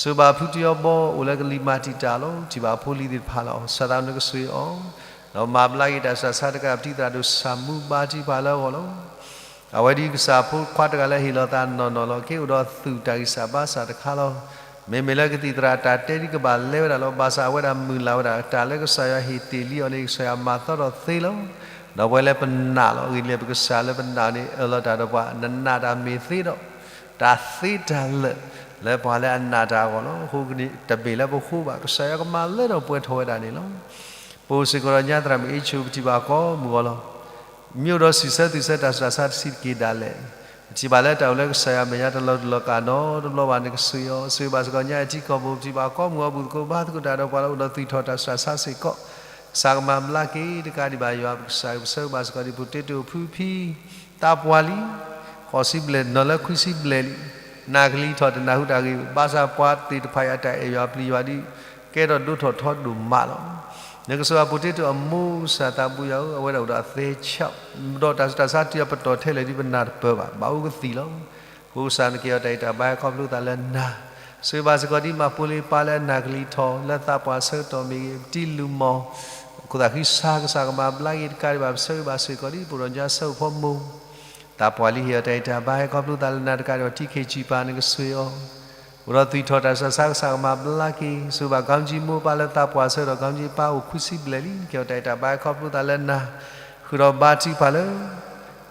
ဆှ့ဘၣ်ဖုတယီဘီ အိၣ်လၢကလံၤမၤတံာ်တာ်လီၤ. ပထံၣ်ဘၣ်ဖိလံၤသ့ၣ်တဖၣ်လီၤ. စၢ်သးနကဆှ့အီၤ, ဒီးမၤဘျါက့ၤတၢ်ဆူးတၢ်ဆါတကး ပတံၤသရၣ်ဒိၣ်ဆၣ်မူ ဘါထုကဖၣ်လၢအဂီၢ်လီၤ. အဝဲဒ်ကစၢ်ဖိခွါတဂၤလၢဟ့ၣ်လီၤသးနီၢ်နီၢ်လီၤ. က့ၤအိၣ်ဒီးသူၣ်တၢ်ဂံၢ်စၢ်ဘါစၢ်တခါလီၤ. မ့မ့ၢ်လၢကသံၣ်သရၣ်တၢ်တဲဒ်ကဘၣ်လဲၤဝဲဒၣ်လီၤ. ဘၣ်ဆၣ်အဝဲဒၣ်မုၢ်လၢ်ဝဲဒၣ် တၢ်လၢကစၢ်ယွၤဟ့ၣ်တ့ၢ်လံအီၤန့ၣ် ကစၢ်ယွၤမၤသီထီၣ်သ့လီၤ. ဒီးပဝဲလၢပနာ်လီၤ. အဂ့ၢ်ဒ်လဲၣ် ပကစၢ်လၢပနာ်န့ၣ် အၢၣ်လီၤတၢ်ဒီးပှၤ နနာ်တၢ်မ့ၢ်သ့ဒီး တၢ်သ့တၢ်လၢာ် လၢပှၤလၢအနာ်တၢ်အဂီၢ်လီၤ. အဃိတမ့ၢ်လၢပဃိဘၣ် ကစၢ်ယွၤကမၤလၢထီၣ်ပှဲၤထီၣ်ဝဲဒၣ်န့ၣ်လီၤ. ပအိၣ်စ့ၢ်ကီးဒီးညါသရၣ်မုၣ်အ့ၣ်ဆိ ပထံၣ်ဘၣ်ကိးမုၢ်ဂီၤလီၤ. မ့ၢ်အိၣ်ဒီးစံးဆၢသူၣ်ဆၢတၢ်ဆူးတၢ်ဆါတဆံးတက့ၢ်ဒၣ်လဲာ်, ပထံၣ်ဘၣ်လၢတၢ်အိၣ်လၢကစၢ်ယွၤမဲာ်ညါတလီၤတူာ်လီၤကာ်နီတဘျီဘၣ် နကဆှ့အီၤ, ဆှ့ဘၣ်စ့ၢ်ကီးညါအထံကီၢ်ပူၤ ပထံၣ်ဘၣ်ကိးမုၢ်ဂီၤ ဘူၣ်သကိးဘါသကိးတၢ်ဒီးပှၤလၢအိၣ်ဒီးသွံၣ်ထီၣ်တၢ်ဆူးတၢ်ဆါစ့ၢ်ကီး, ကစၢ်ကမၤဘျါက့ၤတကးဒံးဘၣ်ယွၤပကစၢ် ပဆၢဂ့ၤဘၣ်စ့ၢ်ကီးဒံး ပတ့တိၣ်ဖုဖံ သးပှၢ်လံ ဃိးဆံဘျဲၣ် နီၢ်လၢခွံဆံဘျဲၣ်လံ, နၢ်ကလံၤထီၣ်တနၢ်ဟူတၢ်ဂ့ၢ်, ဘၣ်ဆၣ်ပှၤသ့ၣ်တဖၣ်အံၤအတၢ်အဲၣ်ယွၤပျံၤယွၤဒ် ကဲထီၣ်ဒိၣ်ထီၣ်ထီဒိၣ်မးလီၤ. နကဆှ့အီၤ ပတ့တိၣ်အမိၢ် ကစၢ်သးဘိယွၤဧၢ, အဝဲဒၣ်အိၣ်ဒီးအသဲဆး, ဒီးတၢ်ဆူးတၢ်ဆါတုၤအပတီၢ်ထဲလဲၣ်ဒ်ပနၢ်တပၢၢ်ဘၣ်, ဘၣ်အိၣ်ကသံၣ်လီၤ. အဃိကစၢ်နကဟ့ၣ်အီၤတၢ်ဂံၢ်တၢ်ဘါ ခီဖျိသးလၢနၤ, ဆှ့ဘၣ်စ့ၢ်ကီးဒ်မၤဖိလ့ပၢ်လၢအနၢ်ကလံၤထီၣ် လၢသးပှၢ်ဆၢကတီၢ်မ့ၢ်ဂ့ၤ, ပတံၤလုၢ်မီၢ် ခိၣ်သးဃံဆါ ကစၢ်ကမၤဘျါက့ၤတကးဒံးဘၣ် ပဆၢဂ့ၤဘၣ်စ့ၢ်ကီးဒ် ပရၢညါဆၢဖိမိၢ် သးပှၢ်လံ ဟ့ၣ်အီၤတၢ်ဂံၢ်တၢ်ဘါ ခီဖျိသးလၢနၤတကးဒံးဘၣ် ထံခ့ဆံးပၢ် နကဆှ့အီၤ, အိၣ်ဒီးသွံၣ်ထီၣ်တၢ်ဆူးတၢ်ဆါ ကစၢ်ကမၤဘျါက့ၤ, ဆှ့ဘၣ်ကီမကၠံမိၢ်ပၢ်လၢသးပှၢ်ဆၢကတီၢ် ကီမကၠံပၢ်အိၣ်ခွံဆံဘျဲၣ်လံ နကဟ့ၣ်အီၤတၢ်ဂံၢ်တၢ်ဘါ ခီဖျိသးလၢနၤ, ဃုာ်ဒီးဘါထုကဖၣ်လၢ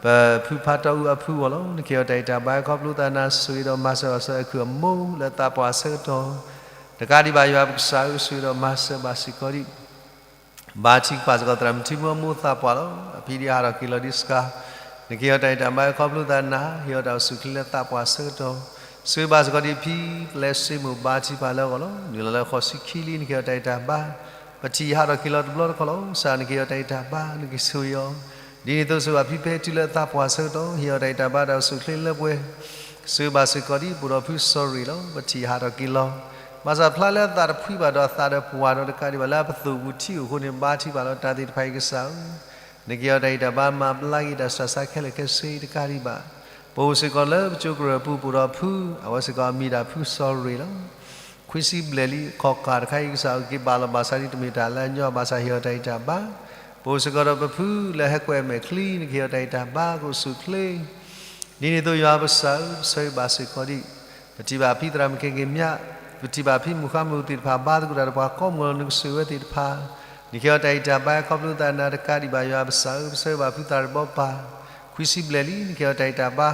ပဖုဖါတီအူအဖုအဂီၢ်လီၤ. နကဟ့ၣ်အီၤတၢ်ဂံၢ်တၢ်ဘါ ခီဖျိသးနၤ ဆှ့ဒီးမၤစၢၤအီၤဆၢအခုၣ်အမိၢ်လၢသးပှၢ်ဆၢကတီၢ်, တကးဒံးဘၣ်ယွၤပကစၢ်ဧၢ ဆှ့ဒီးမၤစၢၤဘၣ်စ့ၢ်ကီးဒ် ဘါထုကဖၣ်စ့ၢ်ကီးသရၣ်မုၣ်ထံမူအမိၢ်သးပှၢ်လီၤ. အဖံဒ်ဟးထီၣ်က့ၤလီၤဒ်စှၤ, နကဟ့ၣ်အီၤတၢ်ဂံၢ်တၢ်ဘါ ခီဖျိသးနၤ ဟ့ၣ်အီၤတၢ်အိၣ်ဆူၣ်အိၣ်ချ့လၢသးပှၢ်ဆၢကတီၢ်, ဆှ့ဘၣ်စ့ၢ်ကီးဒ်ဖံပျဲစ့မိၢ် ဘါထုကဖၣ်လၢအဂီၢ်လီၤ. နုာ်လီၤလၢဃိးဆံခံလံ နကဟ့ၣ်အီၤတၢ်ဂံၢ်တၢ်ဘါ, ပထံၣ်ဟးထီၣ်က့ၤလီၤတဘျီတခီၣ်လီၤ. ကစၢ်နကဟ့ၣ်အီၤတၢ်ဂံၢ်တၢ်ဘါ နကဆှ့အီၤ, ဒ်န့ၣ်အသိးဆှ့ဘၣ်ဖံဖဲတုၤလၢသးပှၢ်ဆၢကတီၢ် ဟ့ၣ်အီၤတၢ်ဂံၢ်တၢ်ဘါတၢ်အိၣ်ဆူၣ်အိၣ်ချ့လၢပှဲၤ ဆှ့ဘၣ်စ့ၢ်ကီးဒ်ပိၢ်ဒီးဖုစီၤရ့ၣ်လီၤ. ပထံၣ်ဟးထီၣ်က့ၤလီၤ, ဘၣ်ဆၣ်ဖျါလၢအသးတဖှံဘၣ်ဒီးအသးဒီးပှၢ်ဒီးတကးဒံးဘၣ်လၢအပသိၣ်ပူၤထံအိၣ်အဃိန့ၣ် ဘါထုကဖၣ်လီၤတၢ်သ့ၣ်တဖၣ်အံၤကစၢ်ဧၢ, နကဟ့ၣ်အီၤတၢ်ဂံၢ်တၢ်ဘါ မၤဘျါက့ၤတၢ်ဆူးတၢ်ဆါခဲလၢာ်ခဲဆ့တကးဒံးဘၣ်, ပအိၣ်စ့ၢ်ကီးလၢပကၠိကရၢၢ်ပူၤ ပိၢ်ဒီးဖု အဝဲစ့ၢ်ကီးအမံၤဒၣ်ဖုစီၤရ့ၣ်လီၤ. ခွံဆံဘျဲၣ်လံ အခီၣ်ကၢ်တခါအံၤကစၢ် က့ၤဘၣ်လီၤဘၣ်ဆၣ်ဒ်တမ့ၢ်တၢ်လၢအညီဘၣ်ဆၣ် ဟ့ၣ်အီၤတၢ်ဂံၢ်တၢ်ဘါ, ပအိၣ်စ့ၢ်ကီးဒီးပဖုလၢဟဲကွဲးမဲာ်ချံ နကဟ့ၣ်အီၤတၢ်ဂံၢ်တၢ်ဘါ ကအိၣ်ဆူၣ်အိၣ်ချ့ ဒ်န့ၣ်အသိးယွၤပကစၢ်ဧၢ ပဆၢဂ့ၤဘၣ်စ့ၢ်ကီးဒံး, ပထံၣ်ဘၣ်ဖံသရၣ်မုၣ်ကဲက့ၤမျး, ပထံၣ်ဘၣ်ဖံမုၢ်ဃါမုၢ်သ့ၣ်တဖၣ် ဘါသကိးတၢ်ဒီးပှၤကိးမုၢ်ဂီၤလီၤ နကဆှ့ဝဲသ့ၣ်တဖၣ်, နကဟ့ၣ်အီၤတၢ်ဂံၢ်တၢ်ဘါ ခီဖျိသးနၤတကးဒံးဘၣ်ယွၤပကစၢ်ဧၢ ပဆၢဂ့ၤဘၣ်ဖုသးရ့ၣ်ဘီပၢ်, ခွံဆံဘျဲၣ်လံ နကဟ့ၣ်အီၤတၢ်ဂံၢ်တၢ်ဘါ,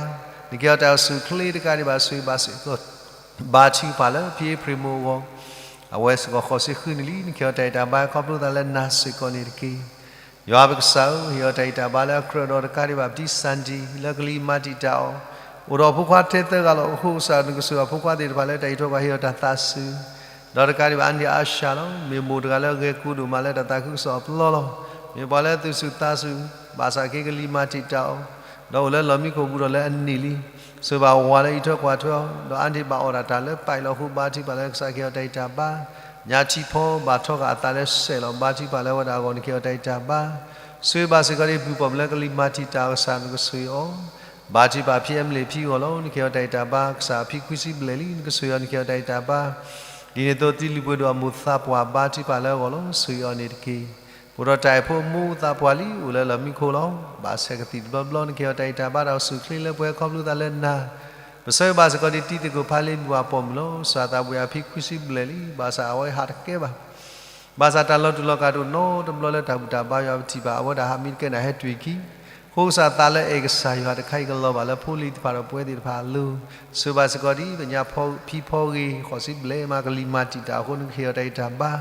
နကဟ့ၣ်အီၤတၢ်အိၣ်ဆူၣ်အိၣ်ချ့တကးဒံးဘၣ် ဆှ့ဘၣ်စ့ၢ်ကီး ဘါထုကဖၣ်လၢဖံအ့ဖြ့ၣ်မိၢ်အဂီၢ်, အဝဲစ့ၢ်ကီးဃိးဆံဃုနံၣ်လံ နကဟ့ၣ်အီၤတၢ်ဂံၢ်တၢ်ဘါ ခီဖျိသးလၢနၤစ့ၢ်ကီးန့ၣ်တက့ၢ်. ယွၤပကစၢ်ဧၢ ဟ့ၣ်အီၤတၢ်ဂံၢ်တၢ်ဘါလၢအကြၢးဒီးတကးဒံးဘၣ် ပတံၤစၣ်ဒံၣ် လၢကလံၤမၤတံာ်တာ်အီၤ, အိၣ်ဒီးဖိခွါထဲသၢဂၤလီၤ. အဃိကစၢ်နကဆှ့ဘၣ်ဖိခွါသ့ၣ်တဖၣ် လၢတၢ်အံးထွဲကွၢ်ဟ့ၣ်အီၤတၢ်သးစူၤ, ဒီးတကးဒံးဘၣ် အါန့ၢ်အါရှၢ်လီၤ. မ့ၢ်မိၢ်တဂၤလၢအဂဲၤကိဒိၣ်မးလၢတၢ်သးခုကစီၣ်အပျီလီၤ. မ့ၢ်ပှၤလၢသူၣ်စူၤသးစူၤ, ဘၣ်ဆၣ်က့ၤကလံၤမၤတံာ်တာ်အီၤ, ဒီးအိၣ်လၢလီၢ်မံခိၣ်ပူၤဒီးလၢအနံၣ်လံ. ဆှ့ဘၣ်ဝၤလၢအံးထွဲကွၢ်ထွဲအီၤ, ဒီးအါန့ၢ်ဘၣ်အီၣ်တၢ်တၢ်လၢပာ်အံၤလီၤ. အဃိဘါထုကဖၣ်လၢကစၢ်ကဟ့ၣ်အီၤတၢ်ဂံၢ်တၢ်ဘါ, ညါထံဖီဘၣ်ထီဂာ်အသးလၢစဲးလီၤ. ဘါထုကဖၣ်လၢအဝဲဒၣ်အဂီၢ် နကဟ့ၣ်အီၤတၢ်ဂံၢ်တၢ်ဘါ, ဆှ့ဘၣ်စ့ၢ်ကီးဒ်ဘူၣ်ပိာ်မုၣ်လၢကလံၤမၤတံာ်တာ်အီၤ ကစၢ်နကဆှ့အီၤ, ဘါထုကဖၣ်ဖံအဲမလ့ၣ်ဖံအဂီၢ်လီၤ. နကဟ့ၣ်အီၤတၢ်ဂံၢ်တၢ်ဘါ ကစၢ်ဖံခွံဆံဘျဲၣ်လံ နကဆှ့အီၤ နကဟ့ၣ်အီၤတၢ်ဂံၢ်တၢ်ဘါ, ဒ်န့ၣ်အသိးတံၤလုၢ်ပှ့ၤဒိၣ်အမိၢ်သးပှၢ် ဘါထုကဖၣ်လၢအဂီၢ်လီၤ. ဆှ့အီၤန့ၣ်တက့ၢ်. ပအိၣ်ဒီးတၢ်အဲၣ်ဖိအမိၢ်သးပှၢ်လံ အိၣ်လၢလီၢ်မံခိၣ်လီၤ. ဘၣ်ဆဲးကသံၣ်တဘျီဘျီ နကဟ့ၣ်အီၤတၢ်ဂံၢ်တၢ်ဘါတၢ်အိၣ်ဆူၣ်အိၣ်ချ့လၢပှဲၤခီဖျိသးလၢနၤ, ပဆၢဂ့ၤဘၣ်စ့ၢ်ကီးဒ်တံၤသကိးဖးလ့ဘုၣ်အပိာ်မုၣ်လီၤ. ကစၢ်သးပှၢ်ယွၤဖံခွံဆံဘျဲၣ်လံ ဘၣ်ဆၣ်အဝဲဟးတကဲဘၣ် ဘၣ်ဆၣ်တၢ်လီၤတူာ်လီၤကာ်တအိၣ်နီတဘျီလၢတၢ်ဘူၣ်တၢ်ဘါယွၤပထံၣ်ဘၣ် အဝဲဒၣ်ဟးမံတကဲနၤဟဲတွံၢ်ခံ, အဃိကစၢ်သးလၢအဲၣ်ကစၢ်ယွၤတခါအံၤကလီၤဘၣ်လၢဖိလံၤသ့ၣ်တဖၣ်ဒီးပဝဲသ့ၣ်တဖၣ်အလိၤ, ဆှ့ဘၣ်စ့ၢ်ကီးဒ် ပညါဖံဖီဂ့ၤ ဃိးဆံဘျဲၣ်မး ကလံၤမၤတံာ်တာ်အဃိ နကဟ့ၣ်အီၤတၢ်ဂံၢ်တၢ်ဘါ,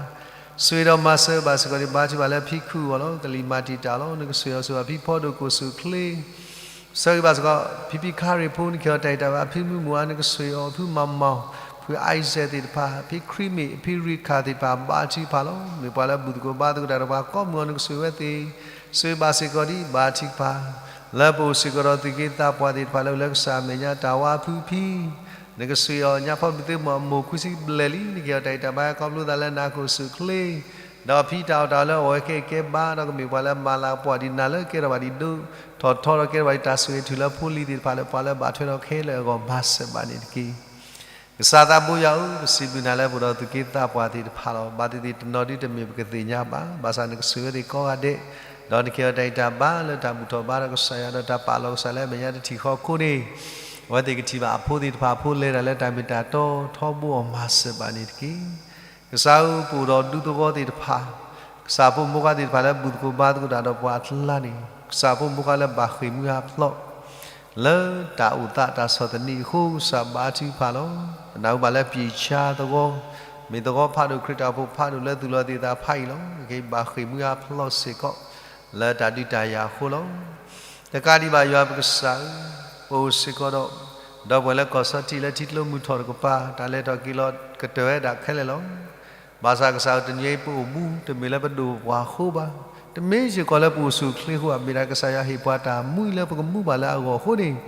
ဆှ့ဒီးမၤစၢၤဘၣ်စ့ၢ်ကီးဒ် ဘါထုကဖၣ်လၢဖံခုၣ်အဂီၢ်လီၤ. ကလံၤမၤတံာ်တာ်လီၤ. နကဆှ့အီၤဆှ့ဘၣ်ဖံဖီဒိၣ်ကအိၣ်ဆူၣ်အိၣ်ချ့ ဆၢဂ့ၤဘၣ်စ့ၢ်ကီး ဖံဖံခါရ့ၣ်ဖိ နကဟ့ၣ်အီၤတၢ်အဲၣ်တၢ်ဘၣ် ဖံမုၢ်မုၢ်အါ နကစၢ်အီၤ ဖုမၤမီၢ် ဖုအံစဲးသ့ၣ်တဖၣ် ဖံခရံမ့ၣ် ဖံရံခၣ်သ့ၣ်တဖၣ် ဘါထုကဖၣ်လီၤ. မ့ၢ်ပှၤလၢဘူၣ်သကိးဘါသကိးတၢ်ဒီးပှၤကိးမုၢ်အီၤ နကစၢ်ဝဲသ့ၣ် စၢဂ့ၤဘၣ်စ့ၢ်ကီးဒံး ဘါထုကဖၣ် လၢပအိၣ်စ့ၢ်ကီးဒီးသူၣ်က့သးပှၢ်သ့ၣ်တဖၣ်လၢအိၣ်လၢကစၢ်အမဲာ်ညါ တၢ်ဝါဖုဖံ နကစၢ်အီၤ ညါဖီဘုးသ့ၣ်မီၢ်အမိၢ်ခွံဆံဘျဲၣ်လံ နကဟ့ၣ်အီၤတၢ်အဲၣ်တၢ်ဘၣ် ခီဖျိသးလၢနၤခိၣ်ဆူၣ်ချ့ ဒီးဖံတၢ်အီၣ်တၢ်အီလၢအဝဲကဲကဲဘါ ဒီးကမ့ၢ်ပှၤလၢမၤလၤကပီၤဒံးနၤလၢကဲထီၣ်ဘၣ်ဒံးဒိၣ် ထီၣ်ထီထီၣ်ကဲထီၣ်ဘၣ်ဒံးတၢ်ဆိၣ်ဂ့ၤ ထုးလၢဖိလံၤသ့ၣ်တဖၣ်လၢပှၤလၢဘၣ်ထွဲဒီးခဲလၢာ်အဂီၢ် မၤစၢၤဘၣ်န့ၣ်တက့ၢ်. ကစၢ်သးဘိယွၤဧၢ, ပစံးဘျုးနၤလၢပအိၣ်ဒီးသူၣ်က့သးပှၢ်သ့ၣ်တဖၣ်လီၤ. ဘၣ်သ့ၣ်သ့ၣ်တနီၤဒုတမ့ၢ်ပကသ့ၣ်ညါဘၣ်. ဘၣ်ဆၣ်နကစၢ်ဝဲသ့ၣ်ကိးဂၤဒဲး, ဒီးနကဟ့ၣ်အီၤတၢ်အဲၣ်တၢ်ဘၣ်လၢတၢ်ဘူၣ်ထီၣ်ဘါထီၣ်ကစၢ်ယွၤ ဒီးတၢ်ပာ်လီၤကစၢ်လၢအမဲာ်ညါတထံၣ်ဃီအဃိန့ၣ်, အဝဲသ့ၣ်ကထံၣ်ဘၣ်အဖိသ့ၣ်တဖၣ်အဖိလဲၤတၢ်လၢတၢ်မ့ၢ်တၢ်တီထီဘိအီၤ မၤစၢၤဘၣ်န့ၣ်တက့ၢ်. ကစၢ်ဧၢ, ပအိၣ်ဒီးဒူသဝီသ့ၣ်တဖၣ်, ကစၢ်ဖိမိၢ်ပၢ်သ့ၣ်တဖၣ်လၢဘူၣ်သကိးဘါသကိးတၢ်ဒီးပှၤအကျါန့ၣ်, ကစၢ်ဖိမိၢ်ပၢ်လၢဘၣ်ဃ့ၢ်မှံဟးဖျိး လၢတၢ်အိၣ်သးတၢ်ဆီၣ်သနံးအဃိ ကစၢ်ဘါထုကဖၣ်လီၤ. ပနၢ်ဟူဘၣ်လၢပျံၤဆါသဝီ, မ့ၢ်သဝီဖးဒိၣ် ခရံာ်တၢ်အိၣ်ဖှိၣ်ဖးဒိၣ်လၢသူၣ်လီၤသ့ၣ်သးဖးအံၤလီၤ. ကဘၣ်ဃ့ၢ်မှံဟးဖျိးစ့ၢ်ကီး လၢတၢ်ဒုးတၢ်ယၤအဃိလီၤ. တကးဒံးဘၣ်ယွၤပကစၢ်ဧၢ, ပအိၣ်စ့ၢ်ကီးဒီး ဒီပုၢ်ဝဲၢ်လၢကီၢ်ဆီထံးလၢထံကျိမုၢ်ထီၣ်တကပၤ တၢ်လဲၤထီၣ်က့ၤလီၤကတၢၢ်ဝဲဒၣ်ခဲလၢာ်လီၤ. ဘၣ်ဆၣ်ကစၢ်ဧၢ တနံၤအံၤပအိၣ်မူ တမ့ၢ်လၢပဒိၣ်ပပှၢ်အဃိဘၣ်, တမ့ၢ်စ့ၢ်ကီးလၢပအိၣ်ဆူၣ်အိၣ်ချ့အဃိဘၣ်, မ့ၢ်ဒၣ်ကစၢ်ယွၤဟ့ၣ်ပှၤတၢ်မူလၢပကမူဘၣ်လၢအဂီၢ်အဃိန့ၣ်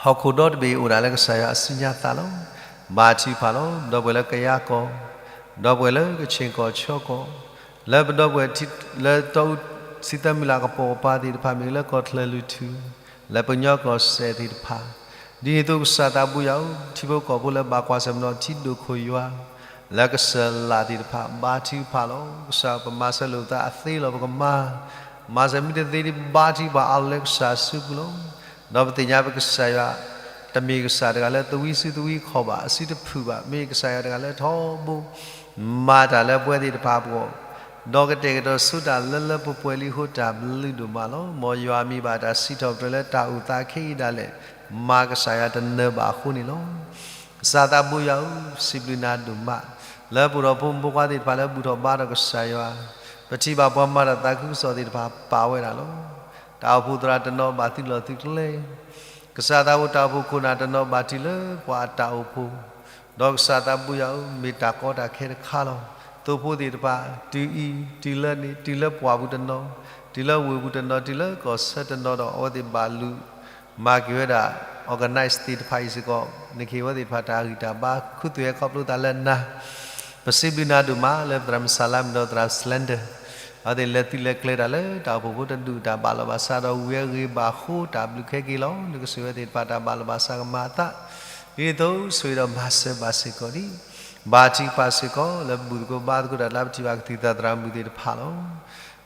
ဟီၣ်ခိၣ်ဒီတဘ့ၣ်အိၣ်ဒၣ်လၢကစၢ်ယွၤအစုညါသးလီၤ. ဘါထုကဖၣ်လီၤ. ဒီပုၢ်ဝဲၢ်လၢကယၤကီၢ်, ဒီပုၢ်ဝဲၢ်လၢကဆ့ၣ်ကီၢ်ဆၢကီၢ်, လၢပဒီပုၢ်ဝဲၢ်လၢတီအူ ဆံသၢမုၢ်လၢ်ကပိာ်ကပၤသ့ၣ်တဖၣ် မ့ၢ်လၢကီၢ်ချၢၣ်လွံၢ်ထူၣ်, လၢပှၤကညီကီၢ်စဲၣ်သ့ၣ်တဖၣ်, ဒ်န့ၣ်အသိးကစၢ်သးဘိယွၤဧၢ, ထံဖိကီၢ်ဖိလၢဘၣ်ကွၢ်ဆၢၣ်မဲာ်ဒီးထံဒိၣ်ခိၣ်ယွၤ လၢကစၢၢ်လၢ်သ့ၣ်တဖၣ် ဘါထုကဖၣ်လီၤ. ကစၢ်ပမၤစၢၤလိာ်ပသးအသ့လီၤ ပကမၤ မၤစၢၤမ့ၢ်တသ့ဒ် ဘါထုကဖၣ်အါလီၤလၢကစၢ်စုပူၤလီၤ. ဒီးပသ့ၣ်ညါပကစၢ်ယွၤ တမ့ၢ်ကစၢ်တဂၤလၢသဝံစုသဝံခီၣ်ဘၣ်, အစုတဖုၣ်ဘၣ်, မ့ၢ်ကစၢ်ယွၤတဂၤလၢထီဘိ မၤတၢ်လၢပဝဲသ့ၣ်တဖၣ်အဂီၢ်, ဒီးကတဲာ်ကတီၤဆိတၢ်လၢလၢပှဲၤပှဲၤလံအဃိ တၢ်ဘျုးဒိၣ်မးလီၤ. မ်ယွၤမံၤဘၣ်တၢ်စံးထီၣ်ပတြၢၤလၢတၢ်အိၣ်သးခဲအံၤဒၣ်လဲာ် မၤကစၢ်ယွၤတနၢၤဘၣ်အဃိန့ၣ်လီၤ. ကစၢ်သးဘိယွၤဧၢ, စံးဘျုးနၤဒိၣ်မး လၢပအိၣ်ဒီးဖိမုၣ်ဖိခွါသ့ၣ်တဖၣ်လၢဘူၣ်ထီၣ်ဘါထီၣ်ကစၢ်ယွၤ, ပထံၣ်ဘၣ်ပှၤမၤတၢ်သးခုကစီၣ်သ့ၣ်တဖၣ်ပာ်ဝဲဒၣ်လီၤ. တၢ်အိၣ်ဖှိၣ်သရၣ်တနီၤဘၣ်သုးလီၢ်သုးကျဲ, ကစၢ်သးဘိတၢ်အိၣ်ဖှိၣ်ခိၣ်နၢ်တနီၤဘၣ်တုၤလၢပှၤအတၢ်အိၣ်ဖှိၣ်, ဒီးကစၢ်သးဘိယွၤဧၢ, မ့ၢ်တၢ်ကီတၢ်ခဲတခါလီၤ. သိဖိသ့ၣ်တဖၣ် တုၤအံၤ တုၤလၢန့ၣ် တုၤလၢပှၢ်ပူၤတနီၤ, တုၤလၢဝ့ၢ်ပူၤတနီၤ, တုၤလၢကီၢ်ဆၢတနီၤဒီး အဝဲသ့ၣ်ဘၣ်လူၤ မၤက့ၤဝဲဒၣ် organize သ့ၣ်တဖၣ်အံၤစ့ၢ်ကီး, နကဟ့ၣ်ဝဲသ့ၣ်တဖၣ်တၢ်ဂံၢ်တၢ်ဘါ ခူသူၣ်ဟဲခီဖျိသးလၢနၤ, ပစံးဘျုးနၤဒိၣ်မးလၢပသရၣ်မုၣ်စၢ်လါမ့ၢ်ဒီးသရၣ်စလ့ၣ်ဒၢၣ်, အဝဲသ့ၣ်လဲၤသုးလဲၤကျဲၤတၢ်လၢတၢ်အိၣ်ဖှိၣ်ဖိတဒူၣ်တၢ်ဘၣ်လီၤဘၣ်စးဒီး ဝံၤအဂ့ၤဘၣ်ဃိတၢ်ဘျုးခဲက့ၤလီၤ. နကစၢ်ဝဲသ့ၣ်တဖၣ်တၢ်ဘၣ်လီၤဘၣ်စးကမၤအသး, ဒ်န့ၣ်အသိးဆိၣ်ဂ့ၤဒီးမၤစၢၤဘၣ်စ့ၢ်ကီးဒံး, ဘါထုကဖၣ်စ့ၢ်ကီး လၢဘူၣ်သကိးဘါသကိးတၢ်လၢပထံၣ်ဘၣ်ကသံၣ်သရၣ်မုၣ်သ့ၣ်တဖၣ်လီၤ.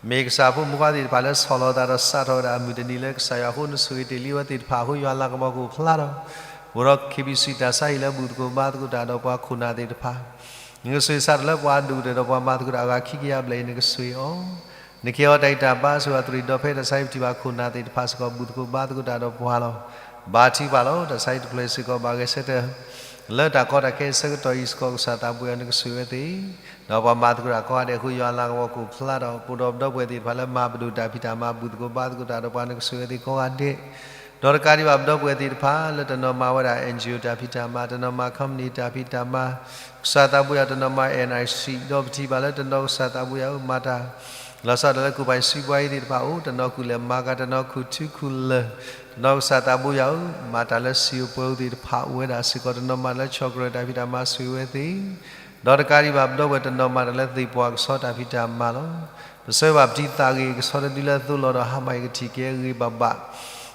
မ့ၢ်ကစၢ်ဖိမုၣ်ခွါသ့ၣ်တဖၣ်လၢဆီၣ်လီၤသးဒီးစးထီၣ်ဝဲဒၣ်အမုၢ်တနံၤလၢကစၢ်ယွၤအဃိ နဆိၣ်ဂ့ၤတ့ၢ်လံအဝဲသ့ၣ်တဖၣ်အဃိ ယွၤလၤကပီၤကအိၣ်ဖျါဒီး ပအိၣ်ဒီး KBC တၢ်ဆါဟံၣ်လၢဘူၣ်သကိးဘါသကိးတၢ်ဒီးပှၤခိၣ်နၢ်သ့ၣ်တဖၣ်, နကစၢ်စးထီၣ်လၢပှၤဒိၣ်ကတၢၢ်ဒီးပှၤမၤသကိးတၢ်အဂၤခံကယၤဘျဲၣ်အံၤ နကစၢ်အီၤ, နကဟ့ၣ်အီၤတၢ်ဂံၢ်တၢ်ဘါ ဆိၣ်ဂ့ၤအသရံၣ်ဒီဖဲတၢ်ဆါဟံၣ်ပထံၣ်ဘၣ်ခိၣ်နၢ်သ့ၣ်တဖၣ်စ့ၢ်ကီး ဘူၣ်သကိးဘါသကိးတၢ်ဒီးပှၤလီၤ. ဘါထုကဖၣ်လီၤ. တၢ်ဆါဟံၣ်တဖျၢၣ်စ့ၢ်ကီး ဘၣ်ဂဲၤဆၢထၢၣ် လၢတၢ်ကီတၢ်ခဲအဆၢကတီၢ်အံၤစ့ၢ်ကီး ကစၢ်သးဘိယွၤ နကစၢ်ဝဲသ့ၣ်, ဒီးပှၤမၤသကိးတၢ်ကိးဂၤဒဲးအဃိ ယွၤလၤကပီၤကအိၣ်ဖျါဒီး ပအိၣ်ဒီးပဒီပုၢ်ဝဲၢ်သ့ၣ်တဖၣ်လၢမၤပဒိၣ်တၢ်ဖံးတၢ်မၤ ဘူၣ်သကိးဘါသကိးတၢ်ဒီးပှၤ နကစၢ်ဝဲသ့ၣ်ကိးဂၤဒဲး, ဒီးတကးဒံးဘၣ်ပဒီပုၢ်ဝဲၢ်သ့ၣ်တဖၣ် လၢတနီၤမၤဝဲဒၣ် NGO တၢ်ဖံးတၢ်မၤ, တနီၤမၤ company တၢ်ဖံးတၢ်မၤ, ကစၢ်သးဘိယွၤ တနီၤမၤ NIC ဒီးပထံၣ်ဘၣ်လၢတနီၤ ကစၢ်သးဘိယွၤဧၢ မၤတၢ် လီၤဆီဒၣ်တၢ်လၢကူၣ်ပၤစံးပှၤအံၤသ့ၣ်တဖၣ်အိၣ်, တနီၤကူၣ်လဲၤမၤကၤ, တနီၤခူၣ်ထူခူၣ်လၢၢ်, တနီၤကစၢ်သးဘိယွၤဧၢ မၤတၢ်လၢစံာ်အိၣ်ပှဲၤအိၣ်သ့ၣ်တဖၣ်အိၣ်ဝဲဒၣ်စ့ၢ်ကီး, တနီၤမၤတၢ်လၢဆီၣ်ကရၢၢ်တၢ်ဖံးတၢ်မၤ ဆိၣ်ဂ့ၤဝဲသ့ၣ်, ဒီးတကးဒံးဘၣ်ပဒီပုၢ်ဝဲၢ် တနီၤမၤတၢ်လၢသ့ၣ်ပှၢ်ကဆီတၢ်ဖံးတၢ်မၤလီၤ. ပဆၢဂ့ၤဘၣ်ပတံၤသးဂ့ၤ ကဆီတဒုလၢအသိးလီၤဒီး ဟါမၢ်အံၤကထံၣ်က့ၤအဂ့ၤဘၣ်ဘၣ်,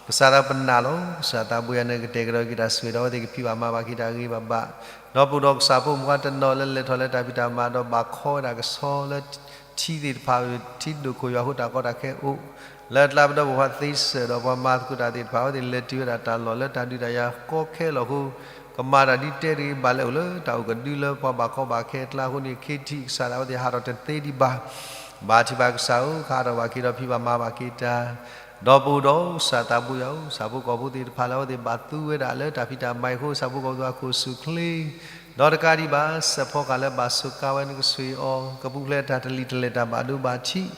ကစၢ်သးပနာ်လီၤ. ကစၢ်သးဘိယွၤ နကတဲာ်ကတီၤက့ၤတၢ်ဆိၣ်ဂ့ၤဒီး အဝဲသ့ၣ်ကဖံးဘၣ်မၤဘၣ်က့ၤတၢ်ဂ့ၤဘၣ်ဘၣ်, ဒီးပအိၣ်ဒီးကစၢ်ဖိမုၣ်ခွါတနီၤလၢလဲၤထီၣ်လၢတၢ်ဖံးတၢ်မၤဒီး ဘၣ်ခီဝဲဒၣ်ကဆီလၢထံသ့ၣ်တဖၣ် ထံဒိၣ်ခိၣ်ယွၤအဃိ တၢ်ကီတၢ်ခဲအိၣ်, လၢအကျါပဒီပုၢ်ဝဲၢ်သ့စၢၣ်ဒီးပှၤမၤသကိးတၢ်သ့ၣ်တဖၣ် အဝဲသ့ၣ်လဲၤတုၤဝဲဒၣ်တၢ်လီၢ်လၢတၢ်ဒုးတၢ်ယၤကီခဲလီၤအဃိ ကမၤတၢ်ဒ်တဲတဂ့ၤဘၣ်လဲၣ် အိၣ်လၢတၢ်အိၣ်ကဒုလၢပှၤဘၣ်ကီဘၣ်ခဲအကျါအဃိန့ၣ် ခ့ထံၣ်ကစၢ်ဒၣ် အဝဲသ့ၣ်ဟးထီၣ်တသ့ဒံးဘၣ်, ဘါထုကဖၣ်ကစၢ်ဧၢ, ကဟးထီၣ်ဘၣ်က့ၤဒီးဖံးဘၣ်မၤဘၣ်က့ၤတၢ်, ဒီးပအိၣ်ဒီးကစၢ်သးဘိယွၤဧၢ, ဆၣ်ဖိကီၢ်ဖိသ့ၣ်တဖၣ်လၢအဝဲသ့ၣ်ဘၣ်သူဝဲဒၣ်လၢတၢ်ဖံးတၢ်မၤအံၤအဃိ ဆၣ်ဖိကီၢ်ဖိသ့ၣ်တဖၣ်ခိၣ်ဆူၣ်ချ့, ဒီးတကးဒံးဘၣ် စဲးဖီကဟၣ်လၢဘၣ်စူးကါဝဲ နကစၢ်အီၤ ကပူၤဖျဲးတၢ်တလံၤတလဲၢ်တၢ်ဘၣ်ဒိဘၣ်ထံး,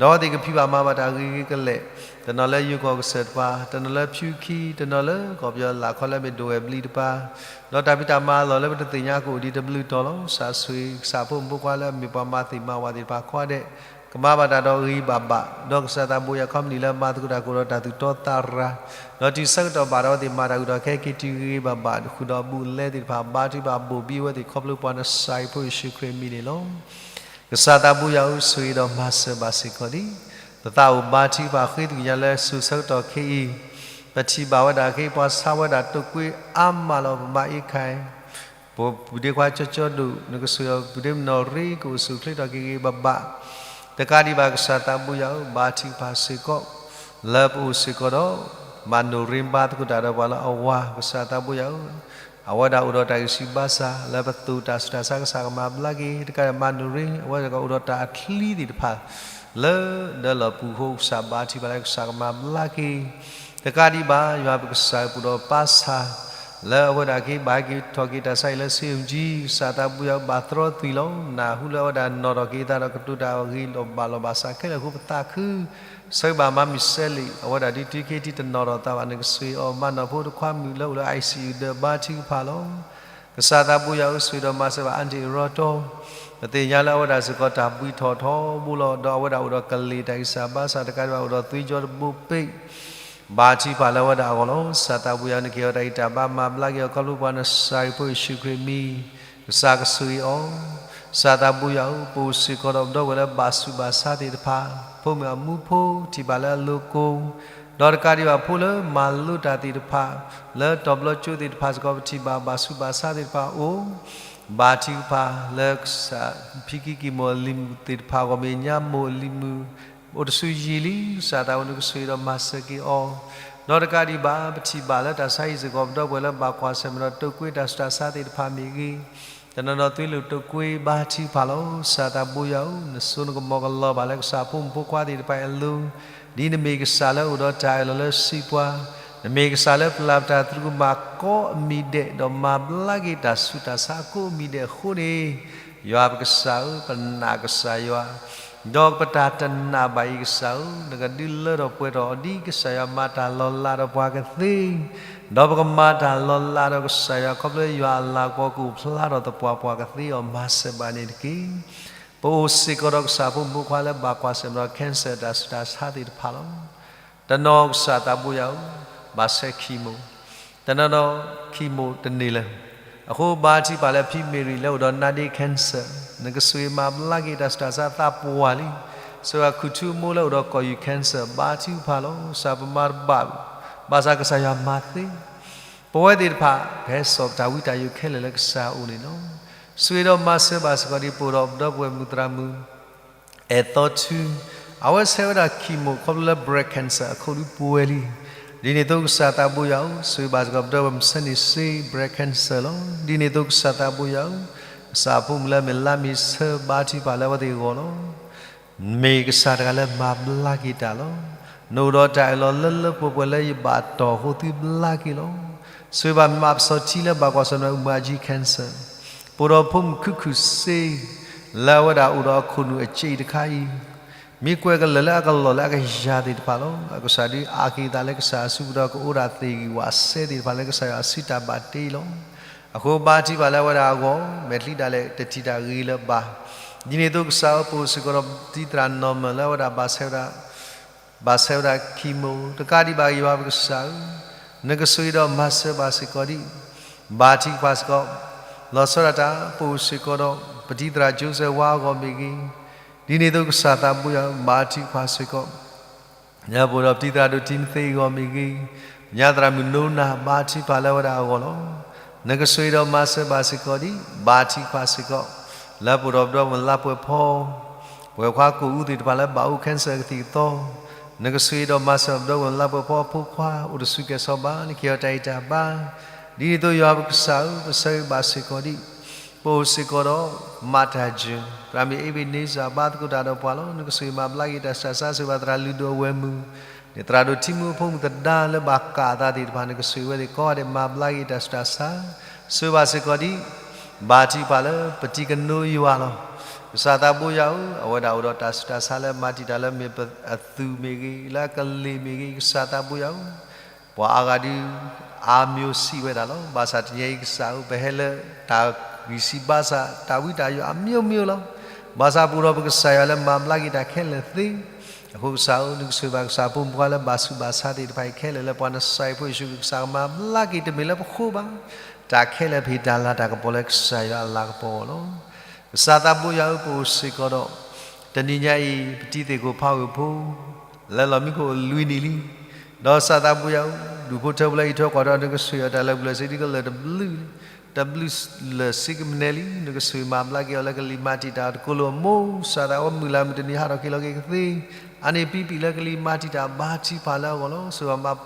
ဒီးအဝဲသ့ၣ်ကဖံးဘၣ်မၤဘၣ်တၢ်ဂ့ၤဂ့ၤကလဲာ်, တနီၤလၢယိၤကီၢ်ကစၢၢ်တပၤ, တနီၤလၢဖၠူခံ, တနီၤလၢကီၢ်ပယီၤလၢ်ခီလၢမ့ၢ်ဒိၣ်ဝဲၢ်ဘျံးတပၤ, ဒီးတၢ်ဖံးတၢ်မၤအလီၢ်လၢပတသ့ၣ်ညါကအိၣ်ဒံးတဘျုးတီၤလီၤ. ကစၢ်ဆိၣ်ဂ့ၤကစၢ်ဖိမုၣ်ဖိခွါလၢအမ့ၢ်ပှၤမၤသ့ၣ်မၤဝၣ်သ့ၣ်တဖၣ်ကိးဂၤဒဲး, ကမၤဘၣ်တၢ်ဒီးဂ့ၤဘၣ်ဘၣ်, ဒီးကစၢ်သးဘိယၤခီပနံၣ်လၢမၤသကိးတၢ်ကအိၣ်ဒီးတၢ်သူၣ်တီသးရၤ, ဒီးတုၤဆၢကတီၢ်ဘၣ်ဒီးအဝဲသ့ၣ်မၤတၢ်ဂုၤထီၣ်ခဲအံၤက့ၤတုၤဂ့ၤဂ့ၤဘၣ်ဘၣ် ဃုာ်ဒီးအဘူးအလဲသ့ၣ်တဖၣ် ဘါထုကဖၣ်ဘိၣ်ဘံအဝဲသ့ၣ်ခီဖျိပှၤနစၤအံၤဖိယ့ၣ်ၡူးခရံာ်အမံၤန့ၣ်လီၤ. ကစၢ်သးဘိယွၤဧၢ, ဆိၣ်ဂ့ၤဒီးမၤစၢၤဘၣ်စ့ၢ်ကီးဒံး ပသးအိၣ်ဘါထုကဖၣ်ဃ့သကွံာ်ညါလၢစိၤဆၢကတီၢ်ခဲအံၤ, ပထံၣ်ဘၣ်ဝဲဒၣ်က့ၤ ပှၤဆါဝဲဒၣ်တိာ်ကွ့အါမးလီၤ. ပမၤအ့ခၢၣ် ပပုၢ်ဒ့ခွါကၠီကၠီဒိၣ် နကဆိၣ်ဂ့ၤအီၤ ပုၢ်ဒ့မနီၢ်ရ့ ကအိၣ်ဆူၣ်အိၣ်ချ့ထီၣ်က့ၤဂ့ၤဂ့ၤဘၣ်ဘၣ်, တကးဒံးဘၣ် ကစၢ်သးဘိယွၤဧၢ, ဘါထုကဖၣ်စ့ၢ်ကီး လၢပအိၣ်စ့ၢ်ကီးဒီး မၤနိၣ်ရ့ဘါသကိးတၢ်ဒီးပှၤလၢအဝၤ ကစၢ်သးဘိယွၤဧၢ, အဝဲဒၣ်အိၣ်ဒီးတၢ်ဂံၢ်ဆူၣ်ဘါစၢ် လၢပသူၣ်တၢ်ဆူးတၢ်ဆါ ကစၢ်ကမၤဘျါက့ၤ, တကးဒံးမၤနိၣ်ရ့ အဝဲဒၣ်ကအိၣ်ဒီးတၢ်အချံသ့ၣ်တဖၣ် လၢဒၢလီၢ်ပူၤအဃိ ကစၢ်ဘါထုကဖၣ်လၢကစၢ်ကမၤဘျါက့ၤ တကးဒံးဘၣ် ယွၤပကစၢ်ဧၢ ပအိၣ်ဒီးပၢ်ဆၣ် လၢအဝဲဒၣ်က့ၤဘၣ်ဟဲက့ၤထီၣ်က့ၤတၢ်ဆါအံၤလၢ ဆ့ယုၢ်ကၠံ ကစၢ်သးဘိယွၤဧၢ ဘၣ်တြီသွံၣ်လီၤ. နၢ်ဟူလၢအဝဲဒၣ်နီၣ်ထီၣ်က့ၤအသးဒီးကတိၤတၢ်ဂ့ၤလီၤဘၣ်လီၤဘၣ်စးခဲလၢာ်အဃိ ပသးခု ဆၢဂ့ၤဘၣ်မါမံၤစဲလံး အဝဲဒၣ်ဒ်တုၤခဲအံၤတနီၣ်ထီၣ်အသးဘၣ် နကဆိၣ်ဂ့ၤအီၤ မါနီၢ်ဖိတခွါမုၣ်လၢအိၣ်လၢ I C U ဒီးဘါထုကဖၣ်လီၤ. ကစၢ်သးဘိယွၤဧၢ ဆိၣ်ဂ့ၤဒီးမၤစၢၤဘၣ် အါဒ့ၣ်ရီတီ ပသ့ၣ်ညါလၢအဝဲဒၣ်စ့ၢ်ကီးတၢ်ဘှံးထီၣ်ထီဘိလီၤ ဒီးအဝဲဒၣ်အိၣ်ဒီးကလ့ၢ်တၢ်ဂံၢ်စၢ်ဘါစၢ် တကးဒံးဘၣ်အိၣ်ဒီးသွံၣ်ကၠီတဘိပ့ၣ် ဘါထုကဖၣ်လၢအဝဲဒၣ်အဂီၢ်လီၤ. ကစၢ်သးဘိယွၤဧၢ နကဟ့ၣ်အီၤတၢ်ဂံၢ်တၢ်ဘါ မၤဘျါက့ၤအီၤ ခီဖျိပှၤနစၤအံၤဖိယ့ၣ်ၡူးခရံာ်အမံၤ ကစၢ်ကဆိၣ်ဂ့ၤအီၤ. ကစၢ်သးဘိယွၤဧၢ ပအိၣ်စ့ၢ်ကီးဒီးပဒီပုၢ်ဝဲၢ်လၢဘၣ်ဆူးဘၣ်ဆါသ့ၣ်တဖၣ် ဖိမုၣ်အမူဖိထံၣ်ဘၣ်လၢအလိၤကိၢ် ဒီးတကးဒံးဘၣ်ဖိလၢမၤလိတၢ်သ့ၣ်တဖၣ် လၢတီၤဘျီကၠိသ့ၣ်တဖၣ်စ့ၢ်ကီး ပထံၣ်ဘၣ်ဘၣ်ဆူးဘၣ်ဆါသ့ၣ်တဖၣ်အိၣ် ဘါထုကဖၣ်လၢကစၢ် ဖံခံကံၢ်မိၢ်အလံၤမုၣ်သ့ၣ်တဖၣ်အဂီၢ် မ့ၢ်ညါမိၢ်အလံၤမုၣ် အိၣ်တဆူယံာ်လံ ကစၢ်သးဘိယွၤဧၢ နကဆိၣ်ဂ့ၤဒီးမၤစၢၤက့ၤအီၤ ဒီးတကးဒံးဘၣ် ပထံၣ်ဘၣ်လၢတၢ်ဆါဟံၣ်စ့ၢ်ကီး ပဒီပုၢ်ဝဲၢ်လၢဘၣ်ကွၢ်ဆၢၣ်မဲာ်ဒီးတိာ်ကွ့တၢ်ဆူးတၢ်ဆါသ့ၣ်တဖၣ်မ့ၢ်ဂ့ၤ တနီၤနီၤသွံၣ်လိာ်တိာ်ကွ့ဘါထုကဖၣ်လီၤ. ကစၢ်သးဘိယွၤဧၢ နစိနကမီၤကလီၤဘၣ်လၢကစၢ်ဖိမုၣ်ဖိခွါသ့ၣ်တဖၣ်အလိၤ ဒ်နမ့ၢ်ကစၢ်လၢအိၣ်ဒီးတၢ်အၢၣ်လီၤလၢစံးပှၤ နမ့ၢ်ကစၢ်လၢပျၢ်ပတၢ်သရူးကမၣ်ကိးအမံၤဒဲး ဒီးမၤဘျါက့ၤတၢ်ဆူးတၢ်ဆါအကိးအမံၤဒဲးအဃိန့ၣ် ယွၤပကစၢ်ဧၢ ပနာ်ကစၢ်ယွၤ ဒီးပတၢ်တနာ်ဘၣ်အံၤကစၢ်ဧၢ, နကဒုးလၢထီၣ်ပှဲၤထီၣ်အီၤဒ်ကစၢ်ယွၤမၤတၢ်လီၤလးဒီးပှၤကသ့, ဒီးပကမၤတၢ်လီၤလးဒီးကစၢ်ယွၤ ခီဖျိယွၤအလၤကပီၤကအိၣ်ဖျါထီၣ်သပှၢ်ပှၢ်ကသ့အီၤ မၤစၢၤဘၣ်န့ၣ်တက့ၢ်. ပအိၣ်စ့ၢ်ကီးဒီးကစၢ်ဖိမုၣ်ဖိခွါလၢဘၣ်ကွၢ်ဆၢၣ်မဲာ်ဒီး cancer တၢ်ဆူးတၢ်ဆါသ့ၣ်တဖၣ်လီၤ. တနီၤကစၢ်သးဘိယွၤဧၢ, ဘၣ်ဆဲ chemo, တနီၤနီၤ chemo တန့ၢ်လၢၤ အဃိဘါထုကဖၣ်လၢဖံမ့ၢ်ရံၣ်လၢအိၣ်ဒီး နာ်ဒ့ cancer နကဆိၣ်ဂ့ၤမၤဘျါက့ၤတၢ်ဆူးတၢ်ဆါသးပှၢ်လံ, ဆိၣ်ဂ့ၤခုၣ်ထူမိၢ်လၢအိၣ်ဒီးကီၢ်ယူၢ် cancer ဘါထုကဖၣ်လီၤ. ကစၢ်ပမၤတဘၣ်, ဘၣ်ဆၣ်ကစၢ်ယွၤမၤသ့, ပဝဲသ့ၣ်တဖၣ် ပဟဲစိာ်ပတၢ်ဝံတၢ်ယိးခဲလၢာ်လၢကစၢ်အအိၣ်န့ၣ်လီၤ. ဆိၣ်ဂ့ၤဒီးမၤစၢၤဘၣ်စ့ၢ်ကီးဒ်ပအိၣ်ဒီးပဒီပုၢ်ဝဲၢ်မုၣ်သရၣ်မုၣ် အဲၣ်သီထူ, အဝဲဆဲးဝဲဒၣ် chemo ခီဖျိလၢ breast cancer အခိၣ်ဒူပှဲၤလံ. ဒ်န့ၣ်အသိးကစၢ်သးဘိယွၤဧၢ, ဆိၣ်ဂ့ၤဘၣ်စ့ၢ်ကီးပဒီပုၢ်ဝဲၢ်မုၣ်ဆၢန့ၣ်စ့ breast cancer လီၤ. ဒ်န့ၣ်အသိးကစၢ်သးဘိယွၤဧၢ, ကစၢ်ဖိမုၣ်လၢအမ့ၢ်လါမ့ၢ်ဆၢဘါထုကဖၣ်လၢအဝဲသ့ၣ်အဂီၢ်လီၤ. မ့ၢ်ကစၢ်တဂၤလၢမၤဘျါက့ၤတၢ်လီၤ. နအိၣ်ဒီးတၢ်အၢၣ်လီၤလၢလၢပှဲၤပှဲၤလၢယဘၣ်တီၢ်အဃိသုဘျါက့ၤလီၤ. ဆိၣ်ဂ့ၤဘၣ်မးပစီၤထံလၢဘၣ်ကွၢ်ဆၢၣ်မဲာ် အူမၤကၠံ cancer, ပအိၣ်ဒီးဖိမုၣ်ခုၣ်ခုၣ်စ့ လၢအဝဲဒၣ်အိၣ်ဒီးအခိၣ်နူာ်အစ့အံၤတခါအံၤ, မ့ၢ်ကွဲးကလၢာ်လၢအကလီၢ်လၢအကယၤသ့ၣ်တဖၣ်လီၤ. ကစၢ်ဒုးအါက့ၤသးလၢကစၢ်အစုပူၤဒီးကအိၣ်ဒၣ်သ့ၣ်ဂံၢ်ဝးစဲသ့ၣ်တဖၣ်လၢကစၢ်ယွၤအစုတၢ်ဘၣ်တ့လီၤ. အဃိဘါထုကဖၣ်လၢအဝဲဒၣ်အဂီၢ်, မဲာ်ချံဒၣ်လဲာ်တထံၣ်တၢ်ဂ့ၤလၢၤဘၣ်. ဒ်န့ၣ်အသိးကစၢ်ဧၢ, ပအိၣ်စ့ၢ်ကီးဒီးပတံၤသရၣ် Norman လၢအဝဲဒၣ်ဘၣ်ဆဲးဝဲဒၣ် ဘၣ်ဆဲးဝဲဒၣ် chemo တကးဒံးဘၣ် ယွၤပကစၢ်ဧၢ, နကဆိၣ်ဂ့ၤဒီးမၤစၢၤဘၣ်စ့ၢ်ကီးဒံး, ဘါထုကဖၣ်စ့ၢ်ကီး, လီၤဆီဒၣ်တၢ် ပအိၣ်စ့ၢ်ကီးဒီး ပတံၤသရၣ် Joseph ဝါအဂီၢ်မ့ၢ်ဂ့ၤ, ဒ်န့ၣ်အသိးကစၢ်သးဘိယွၤ ဘါထုကဖၣ်စ့ၢ်ကီး လၢပအိၣ်ဒီးပတံၤသရၣ်ဒိၣ် Timothy အဂီၢ်မ့ၢ်ဂ့ၤ, ပညါသရၣ်မုၣ်နိနၢ် ဘါထုကဖၣ်လၢအဝဲဒၣ်အဂီၢ်လီၤ. နကဆိၣ်ဂ့ၤဒီးမၤစၢၤဘၣ်စ့ၢ်ကီးဒံး, ဘါထုကဖၣ်စ့ၢ်ကီး, လၢပအိၣ်ဒီးပဒီပုၢ်ဝဲၢ်လါပှဲၤဖီ ပှဲၤခွါကအိၣ်အူသ့ၣ်တဖၣ်လၢဘၣ်အိၣ် cancer ကသံၣ်ကသီ, နကဆိၣ်ဂ့ၤဒီးမၤစၢၤပဒီပုၢ်ဝဲၢ်လါပှဲၤဖီအဖိခွါ အိၣ်တဆူၣ်ကဲၣ်ဆိးဘၣ်, နကဟ့ၣ်အီၤတၢ်ဂံၢ်တၢ်ဘါ, ဒ်န့ၣ်အသိးယွၤပကစၢ်ဧၢ, ပဆၢဂ့ၤဘၣ်စ့ၢ်ကီးဒံး, ပအိၣ်စ့ၢ်ကီးဒီး မၤတၢ်ယုၢ်, သရၣ်မုၣ် Ebenezer ဘါသကိးတၢ်ဒီးပှၤလီၤ. နကဆိၣ်ဂ့ၤမၤဘျါက့ၤတၢ်ဆူးတၢ်ဆါ ဆိၣ်ဂ့ၤဘၣ်သရၣ်လုၢ်ဒိၣ်အဝဲၢ်မုၣ်, န့ၣ်သရၣ်ဒိၣ်ထံမူအဖိမုၣ်သဒါလၢဘၣ်ကးအသးသ့ၣ်တဖၣ် နကဆိၣ်ဂ့ၤဝဲသ့ၣ်ကိးဂၤဒဲး မၤဘျါက့ၤတၢ်ဆူးတၢ်ဆါ, ဆိၣ်ဂ့ၤဘၣ်စ့ၢ်ကီးဒံး, ဘါထုကဖၣ်လၢပတံၤကနိယွၤလီၤ. ကစၢ်သးဘိယွၤဧၢ, အဝဲဒၣ်အိၣ်ဒီးတၢ်ဆူးတၢ်ဆါလၢမၤတံာ်တာ်လၢမ့ၢ်အသူးမ့ၢ်ဂ့ၤ, လၢအကလ့ၢ်မ့ၢ်ဂ့ၤ, ကစၢ်သးဘိယွၤဧၢ, ပှၤအါဂၤဒုး အါမျိုးစံးဝဲဒၣ်လီၤ. ဘၣ်ဆၣ်တနံၤအံၤကစၢ်ဧၢ, ပဟဲလၢတၢ်ဂံၢ်စၢ်ဘါစၢ် တၢ်ဝံတၢ်ယိးအမျိုးမျိုးလီၤ. ဘၣ်ဆၣ်ပအိၣ်ဒီးပကစၢ်ယွၤလၢမၤဘျါက့ၤတၢ်ခဲလၢာ်သ့. အဃိကစၢ်ဧၢ, နကဆိၣ်ဂ့ၤဘၣ်ကစၢ်ဖိမုၣ်ဖိခွါလၢဘၣ်ဆူးဘၣ်ဆါသ့ၣ်တဖၣ်အံၤခဲလၢာ်လၢပှၤနစၢ်အံၤဖိယ့ၣ်ၡူးခရံာ် ကစၢ်ကမၤဘျါက့ၤတမ့ၢ်လၢပဃိဘၣ် တၢ်ခဲလၢာ်ဖဲတၢ်လၤတၢ်ကပီၤလၢကစၢ်ယွၤအလၤကပီၤအဂီၢ်လီၤ. ကစၢ်သးဘိယွၤဧၢ, ပအိၣ်စ့ၢ်ကီးဒီး တနံၤညါအံၤ ပတံၤသ့ၣ်ခိၣ်ဖးဝ့ၢ်ဖိ လၢလီၢ်မံခိၣ်လွံၢ်နံၣ်လံ. ဒီးကစၢ်သးဘိယွၤဧၢ, ဒူၣ်ဖိထၢဖိလၢအံးထွဲကွၢ်ထွဲ နကဆိၣ်ဂ့ၤအီၤတၢ်လၢပျၢၤစ့ဒ်ကလၢာ်တဘျုး တဘျုးလၢာ်စ့ကမံးနံးလံ. နကဆိၣ်ဂ့ၤမၤဘျါက့ၤအီၤလၢကလံၤမၤတံာ်တာ်တကိးလိာ်အမိၢ်, ကစၢ်သးဘိယွၤဧၢ, မုၢ်လၢ်မုၢ်တနံၤဟးထီၣ်က့ၤလီၤက့ၤကသ့ အါန့ၢ်ပံပံၣ်လၢကလံၤမၤတံာ်တာ်ဘါထုကဖၣ်လၢအဂီၢ်လီၤ. ဆိၣ်ဂ့ၤဘၣ်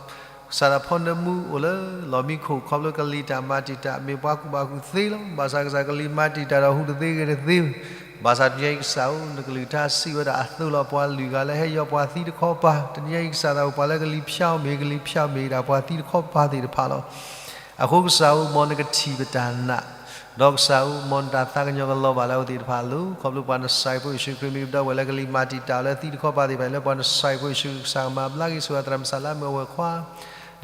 ကစၢ်သးဖိနၢမူအိၣ်လၢလီၢ်မံခိၣ် ခီဖျိကလံၤတၢ်မၤတံာ်တာ် မ့ၢ်ပှၤကူၣ်ဘၣ်ကူၣ်သ့လီၤ. ဘၣ်ဆၣ်ကစၢ်ကလံၤမၤတံာ်တာ်ဒီးဟူးတသ့ဂဲၤတသ့, ဘၣ်ဆၣ်တနံၤအံၤကစၢ်ဧၢ, နကလုၢ်ကထါစံးဝဲဒၣ်အသိးလီၤ. ပှၤလွံၢ်ဂၤလၢဟဲယီၤပှၤသံတခီပၤ, တနံၤအံၤကစၢ်သးဘိယွၤဧၢ, ပှၤလၢကလံၤဖၠါမ့ၢ်ဂ့ၤ ကလံၤဖၠါမ့ၢ်ဂ့ၤဒၣ် ပှၤသံတခီပၤသ့ၣ်တဖၣ်လီၤ. အဃိကစၢ်ဧၢ, မ်နကထံၣ်ပတၢ်နာ်, ဒီးကစၢ်ဧၢ, မ်နတၢ်သးကညီၤကလီၤဘၣ်လၢအဝဲသ့ၣ်တဖၣ်အလိၤ, ခီဖျိပှၤနစၢ်အံၤဖိယ့ၣ်ၡူးခရံာ်မ့ၢ်ပဒီပုၢ်ဝဲၢ်လၢကလံၤမၤတံာ်တာ်လၢသံတခီပၤသ့ၣ်တဖၣ်အံၤ လၢပှၤနစၢ်အံၤဖိယ့ၣ်ၡူးခရံာ် ကစၢ်ကမၤဘျါက့ၤဆိၣ်ဂ့ၤသရၣ်မုၣ်စၢ်လါမုၣ်အဝဲၢ်ခွါ,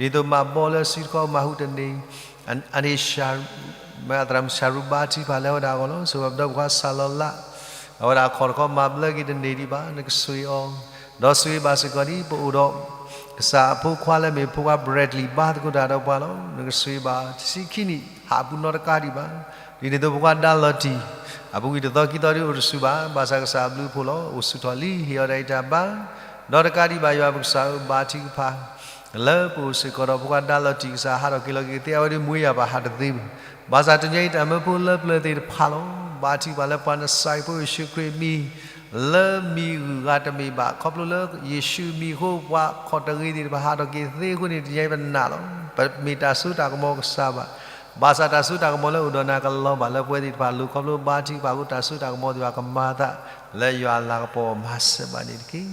ဒ်သိးမၤဘီလၢစုတခီမၤဟူးတန့ၢ် အန့ၣ် မ့ၢ်အသရၣ်မုၣ်စၢ်ရူးဘါထုကဖၣ်လၢအဝဲဒၣ်အဂီၢ်လီၤ. ဆိၣ်ဂ့ၤဘၣ်ပဒီပုၢ်ဝဲၢ်ခွါစၢ်လီၤလး, အဝဲဒၣ်အခီၣ်တခီမၤဘျါက့ၤတန့ၢ်ဒံးဘၣ်, နကဆိၣ်ဂ့ၤအီၤ, ဒီးဆိၣ်ဂ့ၤဘၣ်စ့ၢ်ကီးဒ်ပအိၣ်ဒီး ကစၢ်အဖိခွါလၢမ့ၢ်ဖိခွါ Bradley ဘါသကိးတၢ်ဒီးပှၤလီၤ. နကဆိၣ်ဂ့ၤဘၣ်တဆံခံနံၣ် ဟးအပူၤနီတကးဒံးဘၣ်. ဒ်န့ၣ်အသိးဖိခွါ Dorothy အပူၤကွံာ်တသီခံသီဒ်အိၣ်တဆူၣ်ဘၣ်, ဘၣ်ဆၣ်ကစၢ်အဘျုးအဖှိၣ်လီၤ အိၣ်ဆူၣ်ထီၣ်လံ ဟ့ၣ်အီၤတၢ်ဂံၢ်တၢ်ဘါ, ဒီးတကးဒံးဘၣ်ယွၤပကစၢ်ဧၢ ဘါထုကဖၣ် လၢပအိၣ်စ့ၢ်ကီးဒီးဖိခွါ Dorothy ကစၢ်ဟးထီၣ်က့ၤလီၤက့ၤသ့ အဝဲဒၣ်မူယၤဘၣ်ဟးတသ့ဘၣ်. ဘၣ်ဆၣ်တနံၤအံၤတၢ်မၢဖိလၢပျၢၤသ့ၣ်တဖၣ်လီၤ. ဘါထုကဖၣ်လၢပှၤနစၢ်အံၤဖိယ့ၣ်ၡူးခရံာ်အမံၤ လၢမံၤဂုၤဂၤတမ့ၢ်ဘၣ်, ခီဖျိလၢယ့ၣ်ၡူးအမံၤအဃိ ပှၤခီၣ်တဂ့ၤသ့ၣ်တဖၣ်ဟးထီၣ်က့ၤသ့အဃိန့ၣ် တနံၤအံၤပနာ်လီၤ. ပမ့ၢ်တၢ်စိတၢ်ကမီၤကစၢ်ဘၣ်. ဘၣ်ဆၣ်တၢ်စိတၢ်ကမီၤလၢအိၣ်ဒီးနၤကလီၤဘၣ်လၢပဝဲသ့ၣ်တဖၣ်အလိၤ ခီဖျိဘါထုကဖၣ်အဃိ တၢ်စိတၢ်ကမီၤသ့ၣ်တဖၣ်ကမၤအသး လၢယွၤအလၤကပီၤမၤစၢၤဘၣ်န့ၣ်တက့ၢ်.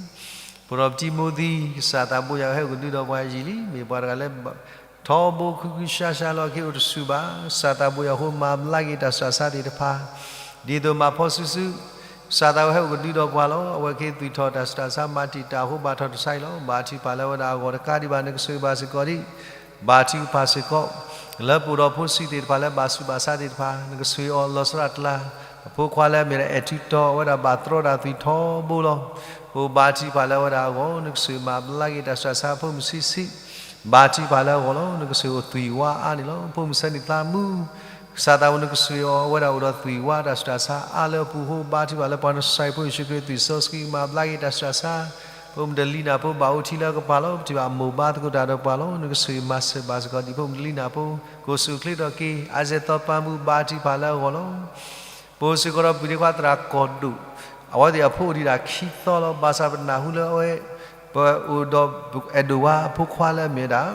ပဒီပုၢ်ဝဲၢ်တံၤမသံ ကစၢ်သးဘိယွၤဟဲအိၣ်ကဒုဒီးပှၤယံာ်လံ, မ့ၢ်ပှၤတဂၤလၢ ထီဘိဃုဃုရှါရှါလီၤက့ၤအိၣ်တဆူၣ်ဘၣ်. ကစၢ်သးဘိယွၤအဃိမၤဘျါက့ၤတၢ်ဆူးတၢ်ဆါသ့ၣ်တဖၣ် ဒ်သိးမၤဖီစုစု, ကစၢ်သးဘိဟဲအိၣ်ကဒုဒီးပှၤလီၤ. အဝဲက့ၤသွံၣ်ထီၣ်တၢ်ဆူးတၢ်ဆါ မၤတံာ်တာ်အဃိ ဘၣ်ထီၣ်တၢ်ဆါအံၤလီၤ. ဘါထုကဖၣ်လၢအဝဲဒၣ်အဂီၢ်တကးဒံးဘၣ် နကဆိၣ်ဂ့ၤဘၣ်စ့ၢ်ကီးဒံး, ဘါထုကဖၣ်စ့ၢ်ကီး လၢပအိၣ်ဒီးဖိဆံးသ့ၣ်တဖၣ်လၢဘၣ်ဆူးဘၣ်ဆါသ့ၣ်တဖၣ် နကဆိၣ်ဂ့ၤအီၤလီၤဆီဒၣ်တၢ်, အဖိခွါလၢအမ့ၢ်ဒၣ်အဲၣ်ထူတီ အဝဲဒၣ်ဘၣ်တြီတၢ်သွံၣ်ထီဘိလီၤ. ပဘါထုကဖၣ်လၢအဝဲဒၣ်အဂီၢ် နကဆိၣ်ဂ့ၤမၤဘျါက့ၤတၢ်ဆူးတၢ်ဆါ ဖိမုၣ်ဆံးဆံး ဘါထုကဖၣ်လၢအဂီၢ်လီၤ. နကဆိၣ်ဂ့ၤအိၣ်သွံၣ်ဝါအါန့ၣ်လီၤ. ဖိမုၣ်ဆၢန့ၣ်သးမူ ကစၢ်သးဘိနကဆိၣ်ဂ့ၤအီၤ အဝဲဒၣ်အိၣ်ဒီးသွံၣ်ဝါတၢ်ဆူးတၢ်ဆါအါလၢအပူၤအဃိ ဘါထုကဖၣ်လၢပှၤနစၢ်အံၤဖိယ့ၣ်ၡူးခရံာ်သွံၣ်စီဆှံ မၤဘျါက့ၤတၢ်ဆူးတၢ်ဆါ, ဖိမုၣ်တလံနၢ်ဖိဘၣ်အိၣ်ထံလၢအကပၤလီၤ. ပထံၣ်ဘၣ်အမိၢ်ဘါသကိးတၢ်ဒီးပှၤလီၤ. နကဆိၣ်ဂ့ၤမၤစၢၤဘၣ်စ့ၢ်ကီးဒံး ဖိမုၣ်တလံနၢ်ဖိ ကအိၣ်ဆူၣ်အိၣ်ချ့ထီၣ်က့ၤ အစဲသီပၢ်မူ ဘါထုကဖၣ်လၢအဂီၢ်လီၤ. ပအိၣ်စ့ၢ်ကီးဒီးပုၢ်ဒ့ခွါသရၣ်ကီၢ်ဒိၣ်, အဝဲသ့ၣ်အဖိအိၣ်ဒံးဒၣ်ခံသီလီၤ. ဘၣ်ဆၣ်ပနာ်ဟူလၢအဝဲ ပအိၣ်ဒီးအဲၣ်ဒိးဝါအဖိခွါလၢအမ့ၢ်ဝဲဒၣ်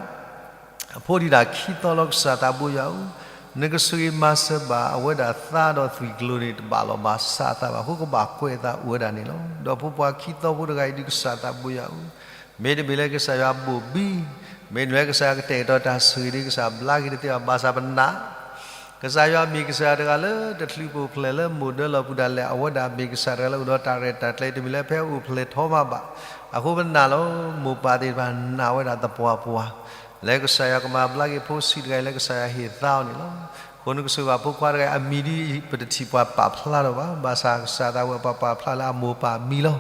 အဖိဒံးဒၣ်ခံသီလီၤ. ကစၢ်သးဘိယွၤဧၢ, နကဆိၣ်ဂ့ၤမၤစၢၤဘၣ်အဝဲဒၣ်သါဒီးသွံၣ်ကျိၤန့ၣ် တဘၣ်လီၤဘၣ်စးအသးဘၣ်အဃိ ကဘၣ်ကွဲးအသးအိၣ်ဝဲဒၣ်န့ၣ်လီၤ. ဒီးဖိခွါခံသီဖိတဂၤအံၤဒုး ကစၢ်သးဘိယွၤဧၢ, မ့တမ့ၢ်လၢကစၢ်ယွၤဘိၣ်ဘံ မ့တမ့ၢ်လၢကစၢ်ယွၤကတဲာ်ကတီၤတၢ်ဆိၣ်ဂ့ၤဒ် ကစၢ်ဘျါက့ၤတသ့ဘၣ်. ဘၣ်ဆၣ်ပနာ် ကစၢ်ယွၤမ့ၢ်ကစၢ်ယွၤတဂၤလၢတချုးပအိၣ်ဖျဲၣ်လၢမိၢ်ဒၢလီၢ်ပူၤဒၣ်လဲာ် အဝဲဒၣ်မ့ၢ်ကစၢ်တဂၤလၢအိၣ်ဒီးတၢ်ရဲၣ်တၢ်ကျဲၤ တမ့ၢ်လၢဖဲအိၣ်ဖျဲၣ်ထီမးဘၣ်. အဃိပနာ်လီၤ မိၢ်ပၢ်သ့ၣ်တဖၣ်နာ်ဝဲဒၣ်သပှၢ်ပှၢ် လၢကစၢ်ယွၤကမၤဘျါက့ၤဖိဆံးတဂၤအံၤ လၢကစၢ်ယွၤဟ့ၣ်သါအီၤန့ၣ်လီၤ. အဃိနကဆိၣ်ဂ့ၤဘၣ်ဖိခွါတဂၤအံၤ အမံၤဒ်ပတထံၣ်ပှၤပာ်ဖျါထီၣ်ဘၣ်. ဘၣ်ဆၣ်ကစၢ်သးဝဲပှၤပာ်ဖျါလၢအမိၢ်ပၢ်မံၤလီၤ.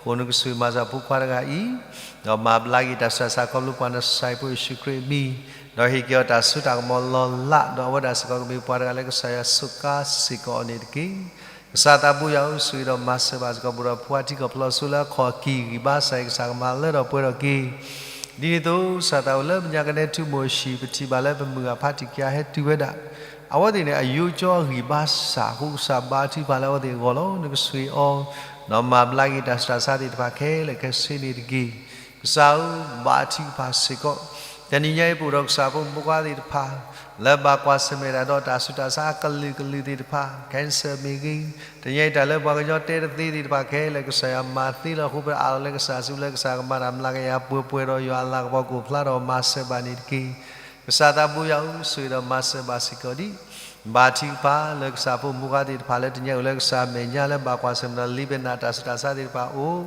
အဃိနကဆိၣ်ဂ့ၤမၤစၢၤဖိခွါတဂၤအံၤ ဒီးမၤဘျါက့ၤတၢ်ဆူးတၢ်ဆါခီဖျိပှၤနစၢ်ဖိယ့ၣ်ၡူးခရံာ်အမံၤ, ဒီးဟ့ၣ်က့ၤအီၤတၢ်စိတၢ်ကမီၤလီၤလး ဒီးအဝဲဒၣ်စ့ၢ်ကီးကမ့ၢ်ပှၤတဂၤလၢကစၢ်ယွၤစူးကါစ့ၢ်ကီးအီၤန့ၣ်တက့ၢ်. ကစၢ်သးဘိယွၤဧၢ, ဆိၣ်ဂ့ၤဒီးမၤစၢၤဘၣ်စ့ၢ်ကီး ပဒီပုၢ်ဝဲၢ်ထံကီၢ်ဖျီၣ်စိလၢအခီၣ်ကံၢ်ဂံၢ်ဘါစ့ၢ်ကီး ကစၢ်ကမၤလၢထီၣ်ပှဲၤထီၣ်က့ၤ ဒ်န့ၣ်အသိး ကစၢ်သးဝဲလၢပညါကနဲထူမိၢ်ဟံၣ် ပထံၣ်ဘၣ်လၢပမုၢ်ဂၤဖးတံၢ်ကယၤဟဲတုၤဝဲဒၣ် အဝဲသ့ၣ်န့ၣ် အယိကၠီအဂံၢ်ဘါစၢ်အဃိ ကစၢ်ဘါထုကဖၣ်လၢအဝဲသ့ၣ်အဂီၢ်လီၤ. နကဆိၣ်ဂ့ၤအီၤ ဒီးမၤဘျါက့ၤတၢ်ဆူးတၢ်ဆါသ့ၣ်တဖၣ်ခဲလၢာ်ခဲဆ့န့ၣ်တက့ၢ်. ကစၢ်ဧၢ, ဘါထုကဖၣ်စ့ၢ်ကီး တနံၤညါအံၤ ပအိၣ်ဒီးကစၢ်ဖိမုၣ်ဖိခွါသ့ၣ်တဖၣ် လၢဘၣ်ကွၢ်ဆၢၣ်မဲာ်တၢ်ဒီးတၢ်ဆူးတၢ်ဆါအကလုာ်ကလုာ်သ့ၣ်တဖၣ် cancer မ့ၢ်ဂ့ၤ, တနံၤညါအံၤတၢ်လၢပှၤကညီတဲတသ့သ့ၣ်တဖၣ်ခဲလၢာ် ကစၢ်ယွၤမၤသ့လီၤ. အဃိပအးလီၤလၢကစၢ်စုလၢ ကစၢ်ကမၤတၢ်မျးကယၤပှဲၤပှဲၤဒီးယွၤအလၤကပီၤ ကအိၣ်ဖျါထီၣ်မၤစၢၤဘၣ်န့ၣ်တက့ၢ်. ကစၢ်သးဘိယွၤဧၢ, ဆိၣ်ဂ့ၤဒီးမၤစၢၤဘၣ်စ့ၢ်ကီးဒံး ဘါထုကဖၣ်လၢကစၢ်ဖိမုၣ်ဖိခွါသ့ၣ်တဖၣ်လၢတနံၤအံၤအိၣ်လၢကစၢ်မဲာ်ညါလၢဘၣ်ကွၢ်ဆၢၣ်မဲာ်ဒီး လံာ်ဘဲနၤတၢ်ဆူးတၢ်ဆါသ့ၣ်တဖၣ်အိၣ်,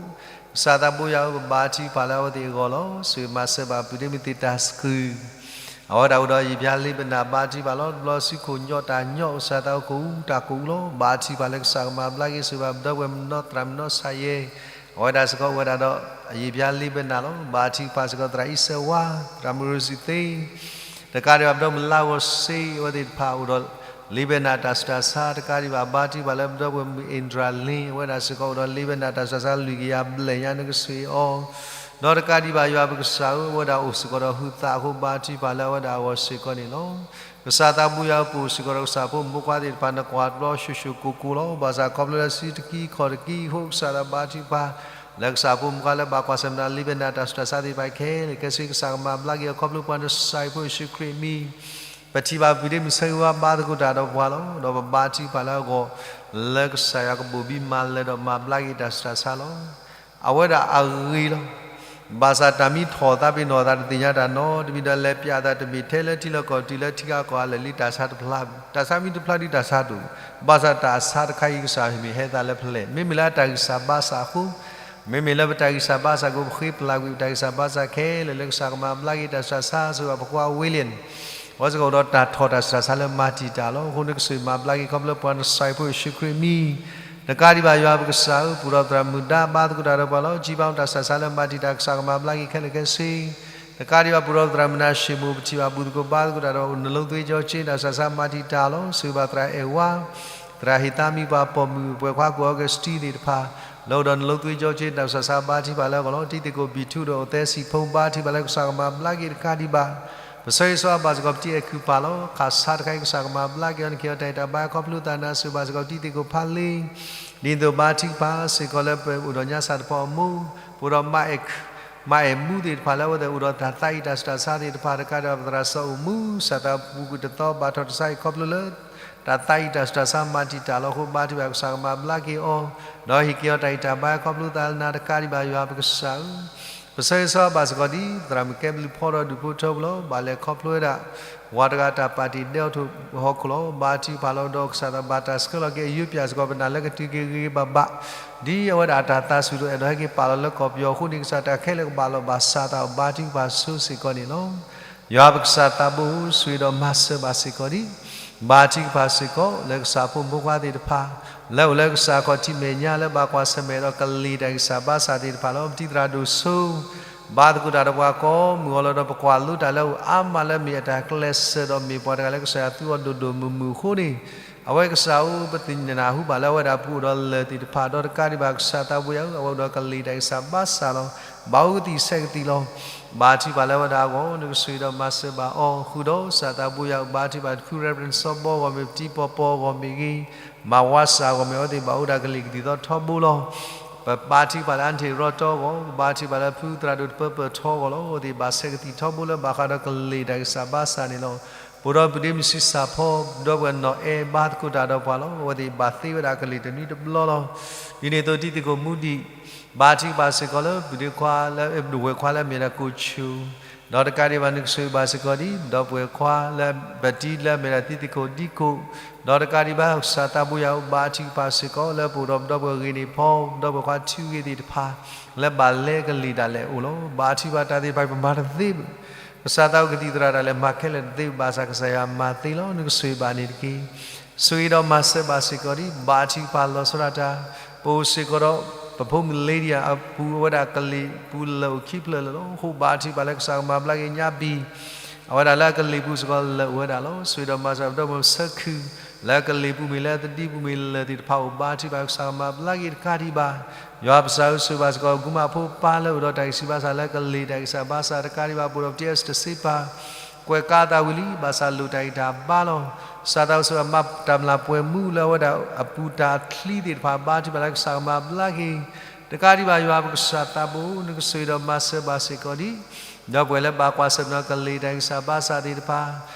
ကစၢ်သးဘိယွၤဧၢ ပဘါထုကဖၣ်လၢအဝဲသ့ၣ်အဂီၢ်လီၤ. ဆိၣ်ဂ့ၤမၤစၢၤဘၣ်ပုၢ်ဒ့မုၢ်သ့ၣ်တၢ်စကုၤ အဝဲဒၣ်အိၣ်ဒီးယံာ်ပၠါလံာ်ဘဲနၤ ဘါထုကဖၣ်လီၤ. တဘျီစုခိၣ်ညီၣ်တၢ်ညီၣ် ကစၢ်သးအိၣ်ကအိၣ်တၢ်ကအိၣ်လီၤ. ဘါထုကဖၣ်လၢကစၢ်ကမၤဘျါက့ၤ ဆိၣ်ဂ့ၤဘၣ်ပဒီပုၢ်ဝဲၢ်မနီသရၣ်မနီစၢ်ယဲၢ် အဝဲဒၣ်စ့ၢ်ကီးအိၣ်ဝဲဒၣ်ဒီး ယံာ်ပၠါလံာ်ဘဲနၤလီၤ. ဘါထုကဖၣ်စ့ၢ်ကီးသရၣ်အံၤစဲးဝါ, သရၣ်မုၢ်ရိစံသ့ တကးဒံးဘၣ်ပဒီပုၢ်ဝဲၢ်မုၢ်လါဂီၤစ့ အဝဲသ့ၣ်တဖၣ်အိၣ်ဒီး လံာ်ဘဲနၤတၢ်ဆူးတၢ်ဆါ တကးဒံးဘၣ် ဘါထုကဖၣ်လၢပဒီပုၢ်ဝဲၢ်မုၣ်အ့ဒြၣ်လ့ အဝဲဒၣ်စ့ၢ်ကီးအိၣ်ဒီးလံာ်ဘဲနၤတၢ်ဆူးတၢ်ဆါလွံၢ်ကယၤဘျဲၣ်ညါ နကဆိၣ်ဂ့ၤအီၤ ဒီးတကးဒံးဘၣ်ယွၤပကစၢ်ဧၢ အဝဲဒၣ်အိၣ်စ့ၢ်ကီးဒီးဟုသးအဃိ ဘါထုကဖၣ်လၢအဝဲဒၣ်အဂီၢ်စ့ၢ်ကီးန့ၣ်လီၤ. ကစၢ်သးဘိယွၤဧၢ ပအိၣ်စ့ၢ်ကီးဒီးကစၢ်ဖိမုၣ်ဖိခွါသ့ၣ်တဖၣ် နကွၢ်တဘျီ ၡိၣ်ၡိၣ်ကိၢ်ကိၢ်လီၤ. ဘၣ်ဆၣ်ခီဖျိလၢစုတကံခီၣ်တကံအဃိ ကစၢ်သးဘါထုကဖၣ် လၢကစၢ်ဖိမုၣ်ဖိခွါလၢဘၣ်ကွၢ်ဆၢၣ်မဲာ်ဒီးလံာ်ဘဲနၤတၢ်ဆူးတၢ်ဆါသ့ၣ်တဖၣ်ခဲလၢာ်ခဲဆ့ ကစၢ်ကမၤဘျါက့ၤအီၤ ခီဖျိပှၤနစၢ်အံၤဖိယ့ၣ်ၡူးခရံာ်အမံၤ ပထံၣ်ဘၣ်ပုၢ်ဒ့မုၢ်ဆၢဂ့ၤဝါ ဘါသကိးတၢ်ဒီးပှၤလီၤ. ဒီးပဘါထုကဖၣ်လၢအဂီၢ် လၢကစၢ်ယွၤကဘိၣ်ဘံမၤလၢာ်ဒီးမၤဘျါက့ၤတၢ်ဆူးတၢ်ဆါလီၤ. အဝဲဒၣ်အဂ့ၤလီၤ. ဘၣ်ဆၣ်တၢ်မ့ၢ်ထီၣ်သးပ့ၤနီၣ်သးတသ့ၣ်ညါတၢ်နီတမံၤဒီး လဲၤပျးသးတမ့ၢ်ထဲလၢထံလီၢ်ကီၢ်ပူၤတုၤလၢထံဂၤကီၢ်ဂၤလၢာ်လံ တၢ်ဆါတဖျါ, တၢ်ဆါမ့ၢ်တဖျါဒီးတၢ်ဆါတအိၣ်, ဘၣ်ဆၣ်တၢ်ဆါတခါအံၤ ကစၢ်မ့ၢ်ဟဲသးလၢဖဲလဲၣ်, မ့မ့ၢ်လၢအတၢ်ဂံၢ်စၢ်ဘါစၢ်အဃိ, မ့မ့ၢ်လၢပတၢ်ဂံၢ်စၢ်ဘါစၢ်အဃိ ပဃ့ပလၢ်ကွံာ်ပတၢ်ဂံၢ်စၢ်ဘါစၢ်ခဲလၢာ်လၢကစၢ်ကမၤဘျါက့ၤတၢ်ဆူးတၢ်ဆါ ဆိၣ်ဂ့ၤဘၣ်ဖိခွါဝ့လၢ် အဝဲစ့ၢ်ကီးအိၣ်ဒီးတၢ်ထီၣ်တၢ်ဆူးတၢ်ဆါလၢမၤတံာ်တာ်လီၤ. အဃိန့ၣ်ကဆိၣ်ဂ့ၤမၤဘျါက့ၤခီဖျိပှၤနစၢ်အံၤဖိယ့ၣ်ၡူးခရံာ်အမံၤ, တကးဒံးဘၣ်ယွၤပကစၢ်ဧၢ ပအိၣ်ဒီးသရၣ်မုၣ်ဒါ ဘါသကိးတၢ်ဒီးပှၤလီၤ. ကံဘါမတၢ်ဆူးတၢ်ဆါလၢမၤတံာ်တာ် ကစၢ်ကမၤဘျါက့ၤခဲလၢာ်ခဲဆ့, တကးဒံးဘၣ်ပအိၣ်ဒီးသရၣ်မုၣ်နၤၡ့ၣ်မိၣ် ပထံၣ်ဘၣ်ဘူၣ်သကိးဘါသကိးတၢ်ဒီး အိၣ်နလိသ့ကၠီကၠ့ တၢ်ဆူးတၢ်ဆါမၤတံာ်တာ်လီၤ. ဆိၣ်ဂ့ၤဘၣ်သရၣ်အဲၣ်ဝါ သရၣ်ဟ့ၣ်သးမံၤ ပှၤပိာ်မုၣ် ပှၤခွါကိးဂၤစတံသ့ၣ်တဖၣ် လၢအိၣ်ဒီးနလိသ့ကၠီကၠ့ တၢ်ဆူးတၢ်ဆါဘါထုကဖၣ်လၢအဂီၢ်လီၤ. တံၤသကိးဘံၣ်ထူဒီးအိၣ်သဲစံးဖိ ဘါထုကဖၣ်လၢကစၢ်ကမၤဘျါက့ၤတကးဒံးဘၣ် ပဆၢဂ့ၤဆၢဝါဘၣ်စ့ၢ်ကီးပတံၤအဲၣ်ခုၣ်ပၢ်လီၤ. ခးဆါတခါအံၤ ကစၢ်ကမၤဘျါက့ၤအီၤ နခ့အီၤတၢ်အဲၣ်တၢ်ဘါခီဖျိသးနၤ ဆိၣ်ဂ့ၤဘၣ်စ့ၢ်ကီးပတံၤသကိးဖးလ့ ဒ်သိးဘါထုကဖၣ်စ့ၢ်ကီးလၢပအိၣ်ဒီးညါစၢ်တပီၤအမိၢ် ပအိၣ်ဒီးမါအဲၣ် မါအဲၣ်မူသ့ၣ်တဖၣ်လၢအဝဲသ့ၣ်အိၣ်ဒီးတၢ်သးအံၤတၢ်ဆူးတၢ်ဆါသ့ၣ်တဖၣ် တကးဒံးဘၣ်ပသရၣ်စီၤအိၣ်မူ စၢ်သးပူၤကွံာ်တသီဘၣ်ထီၣ်တစါအံၤခီဖျိလၢ တၢ်သးအံၤတၢ်ဆူးတၢ်ဆါမၤတံာ်တာ်လီၤ. အဃိဘါထုကဖၣ်ကစၢ်ကမၤဘျါက့ၤအီၤ ဒီးဟ့ၣ်က့ၤအီၤတၢ်အံၤတၢ်ဘါခီဖျိသးနၤတကးဒံးဘၣ်ယွၤပကစၢ်ဧၢ ပဆၢဂ့ၤဆၢဝါဘၣ်စ့ၢ်ကီးဒ် သရၣ်မုၣ်ကဲဘျုးဖီဒီးဒူၣ်ဖိထၢဖိလီၤ. ဘၣ်လဲၤခီဖျိဝဲဒၣ် ဝၤတဂၤတၢ်ပာ်တ့ၢ်ဒဲးအီၤထိၣ်ဟီၣ်ခိၣ်လီၤ. ဘါထုကဖၣ်လီၤဒီးကစၢ်သးဘၣ်တၢ်ဆှၢလီၤက့ၤအယိပၠးစ့ၢ်ကီးပနၢ်လၢကတုၤက့ၤဂ့ၤဂ့ၤဘၣ်ဘၣ် ဒ်အဝဲဒၣ်အတၢ်သးဆူၣ်ဒီးအဲၣ်ဒိးဟဲက့ၤပာ်လီၤလၢကီၢ်ပယီၤအဃိန့ၣ် ကစၢ်တၢ်ခဲလၢာ်ကဘၣ်လီၤဘၣ်စးသးအိၣ်ဘါထုကဖၣ်ဆိစ့ၢ်ကီးန့ၣ်လီၤ. ယွၤပကစၢ်သးဘိ ဆိၣ်ဂ့ၤဒီးမၤစၢၤဘၣ်စ့ၢ်ကီးဒ် ဘါထုကဖၣ်စ့ၢ်ကီး လၢကစၢ်ဖိမုၣ်ဖိခွါသ့ၣ်တဖၣ် လၢအိၣ်လၢကစၢ်ခီၣ်ထံးမဲာ်ညါလၢဘၣ်ကွၢ်ဆၢၣ်မဲာ်ဒီးကလံၤတၢ်ဂံၢ်စၢ်ဘါစၢ်သ့ၣ်တဖၣ်လီၤ. ပတံၤသရၣ်ဒိၣ်စိ ဘါသကိးတၢ်ဒီးပှၤကိးမုၢ်ဂီၤလီၤဒီး ပကွၢ်လိတၢ်လၢအမ့ၢ်အတၢ်ကျဲးစၢးဒီးမ့ၢ်ပှၤတဂၤလၢကစၢ်ယွၤသူအီၤဒိၣ်ဒိၣ်မုၢ်မုၢ်အဃိန့ၣ် အဝဲကစၢ်ဧၢ ပသ့ၣ်ညါနၢ်ဟူဘၣ်လၢအဝဲဒၣ်အပူၤအိၣ်ဒီးလၢၢ်သ့ၣ်တဖၣ် ဒီးတကးဒံးဘၣ်ကစၢ်သးဘိယွၤဧၢ အဝဲအိၣ်ဒီးကလံၤတၢ်ဂံၢ်စၢ်ဘါစၢ်လီၤ. ဘၣ်အူကသံၣ်ဆဲးကသံၣ်လီၤ. ဘါထုကဖၣ်လၢအဝဲဒၣ်အဂီၢ် နကဆိၣ်ဂ့ၤဒီးမၤစၢၤဘၣ်အီၤ ဃုာ်ဒီးကစၢ်သးဘိယွၤဧၢ ဘါထုကဖၣ်တဖု Reverend စီၤဘီအဂီၢ်မ့ၢ်ဂ့ၤ ပတံၤပီၤပီၤအဂီၢ်မ့ၢ်ဂ့ၤ မၤဝါစၢ်အဂီၢ်မ့ၢ်ဂ့ၤ အဝဲသ့ၣ်ဘၣ်အိၣ်ဒၣ်ကလံၤကသံၣ်သီထီဘိလီၤ. ပဘါထုကဖၣ်လၢအါန့ၢ်ရီတီအဂီၢ် ပဘါထုကဖၣ်လၢဖုသရၣ်ဒိၣ်တပၢပၢၢ်ထီအဂီၢ်လီၤ. အဝဲသ့ၣ်ဘၣ်ဆဲးကသံၣ်ထီဘိလၢဘၣ်ဃးဒီးကလံၤတၢ်ဂံၢ်စၢ်ဘါစၢ်န့ၣ်လီၤ. ပအိၣ်ဒီးပုၢ်ဒ့မုၢ်ဆံးစၢ်ဖီ ဒီပုၢ်ဝဲၢ်နီၢ်အဲဘါသကိးတၢ်ဒီးပှၤလီၤ. အဝဲသ့ၣ်ဘၣ်သ့ဝဲဒၣ်ကလံၤတနွံတဘျီလီၤ. ဒ်န့ၣ်အသိးတံၤသကိးမူဒံး ဘါထုကဖၣ်စ့ၢ်ကီးလၢပုၢ်ဒ့ခွါလၢ ဒဝဲၢ်ခွါလၢအမ့ၢ်ဒၣ်ကိၣ်ဆူၣ် ဒီးတကးဒံးဘၣ်နကဆိၣ်ဂ့ၤဘၣ်စ့ၢ်ကီးဒ် ဒီပုၢ်ဝဲၢ်ခွါလၢပတံၤလၢအမ့ၢ်ဒၣ်တံၤသကိးဒံကိၣ် ဒီးတကးဒံးဘၣ်ကစၢ်သးဘိယွၤဧၢ ဘါထုကဖၣ်စ့ၢ်ကီးလၢပအိၣ်ဒီးပဒီပုၢ်ဝဲၢ်ဂ့ၤန့ၢ်ဖီ ဒီပုၢ်ဝဲၢ်ခွါထံဂ့ၤသ့ၣ်တဖၣ် လၢဘၣ်လဲကလံၤဒၣ်လဲာ်အိၣ်လီၤ. ဘါထုကဖၣ်တၢ်သ့ၣ်တဖၣ်ပမၤတသ့ဘၣ် ကစၢ်သးအိၣ်ကသံၣ်သရၣ်ဒၣ်လဲာ်မၤခဲလၢာ်တသ့ဘၣ်ဆၣ် ကစၢ်ယွၤမၤသ့လီၤ. နကဆိၣ်ဂ့ၤဘၣ်န့ၣ်တက့ၢ်. ဆိၣ်ဂ့ၤဒီးမၤစၢၤဘၣ်စ့ၢ်ကီးဒ် ဘါထုကဖၣ်လီၤဆီဒၣ်တၢ် ပအိၣ်စ့ၢ်ကီးဒီး ပဖိမုၣ် Lydia အပူၤ အဝဲဒၣ်ကလံၤပူၤလၢာ်အိၣ်ခံဖျၢၣ်လၢာ်လီၤ. အဃိဘါထုကဖၣ်လၢကစၢ်ကမၤဘျါက့ၤညါဘံၣ် အဝဲဒၣ်လၢအကလံၤပူၤစ့ၢ်ကီးလၢာ်အိၣ်ဝဲဒၣ်လီၤ. ဆိၣ်ဂ့ၤဒီးမၤစၢၤပဒီပုၢ်ဝဲၢ်ဆၢခုၣ် လၢအကလံၤပူၤမ့ၢ်လၢအသဒံပူၤမ့ၢ်လၢာ်သ့ၣ်တဖၣ်အိၣ် ဘါထုကဖၣ်ကစၢ်ကမၤဘျါက့ၤတကးဒံးဘၣ် ယွၤပကစၢ်ဧၢ ဆိၣ်ဂ့ၤဘၣ်စ့ၢ်ကီး ကုမၣ်ဖိပၢ်လၢအိၣ်ဒီးတၢ်ဂံၢ်ဆံးဘါစၢ်လၢကလံၤတၢ်ဂံၢ်စၢ်ဘါစၢ်တကးဒံးဘၣ် ပအိၣ်ဒီးပတံၤအဲၣ်စတၢၤစ့ပၤ ကွဲးကါသးဝံၤလံ ဘၣ်ဆၣ်လိၣ်တၢ်ဂံၢ်တၢ်ဘါလီၤ. ကစၢ်သးအိၣ်ဆိၣ်ဂ့ၤမၤတၢ်မျၢ်ပှဲၤမူလၢအဝဲဒၣ်အပူၤတၢ်ချံသ့ၣ်တဖၣ် ဘါထုကဖၣ်လၢကစၢ်ကမၤဘျါက့ၤ တကးဒံးဘၣ်ယွၤပကစၢ်သးဘိ နကဆိၣ်ဂ့ၤဒီးမၤစၢၤဘၣ်စ့ၢ်ကီးဒ် ဒီပုၢ်ဝဲၢ်လၢဘၣ်ကွၢ်ဆၢၣ်မဲာ်ဒီးကလံၤတၢ်ဂံၢ်စၢ်ဘါစၢ်သ့ၣ်တဖၣ်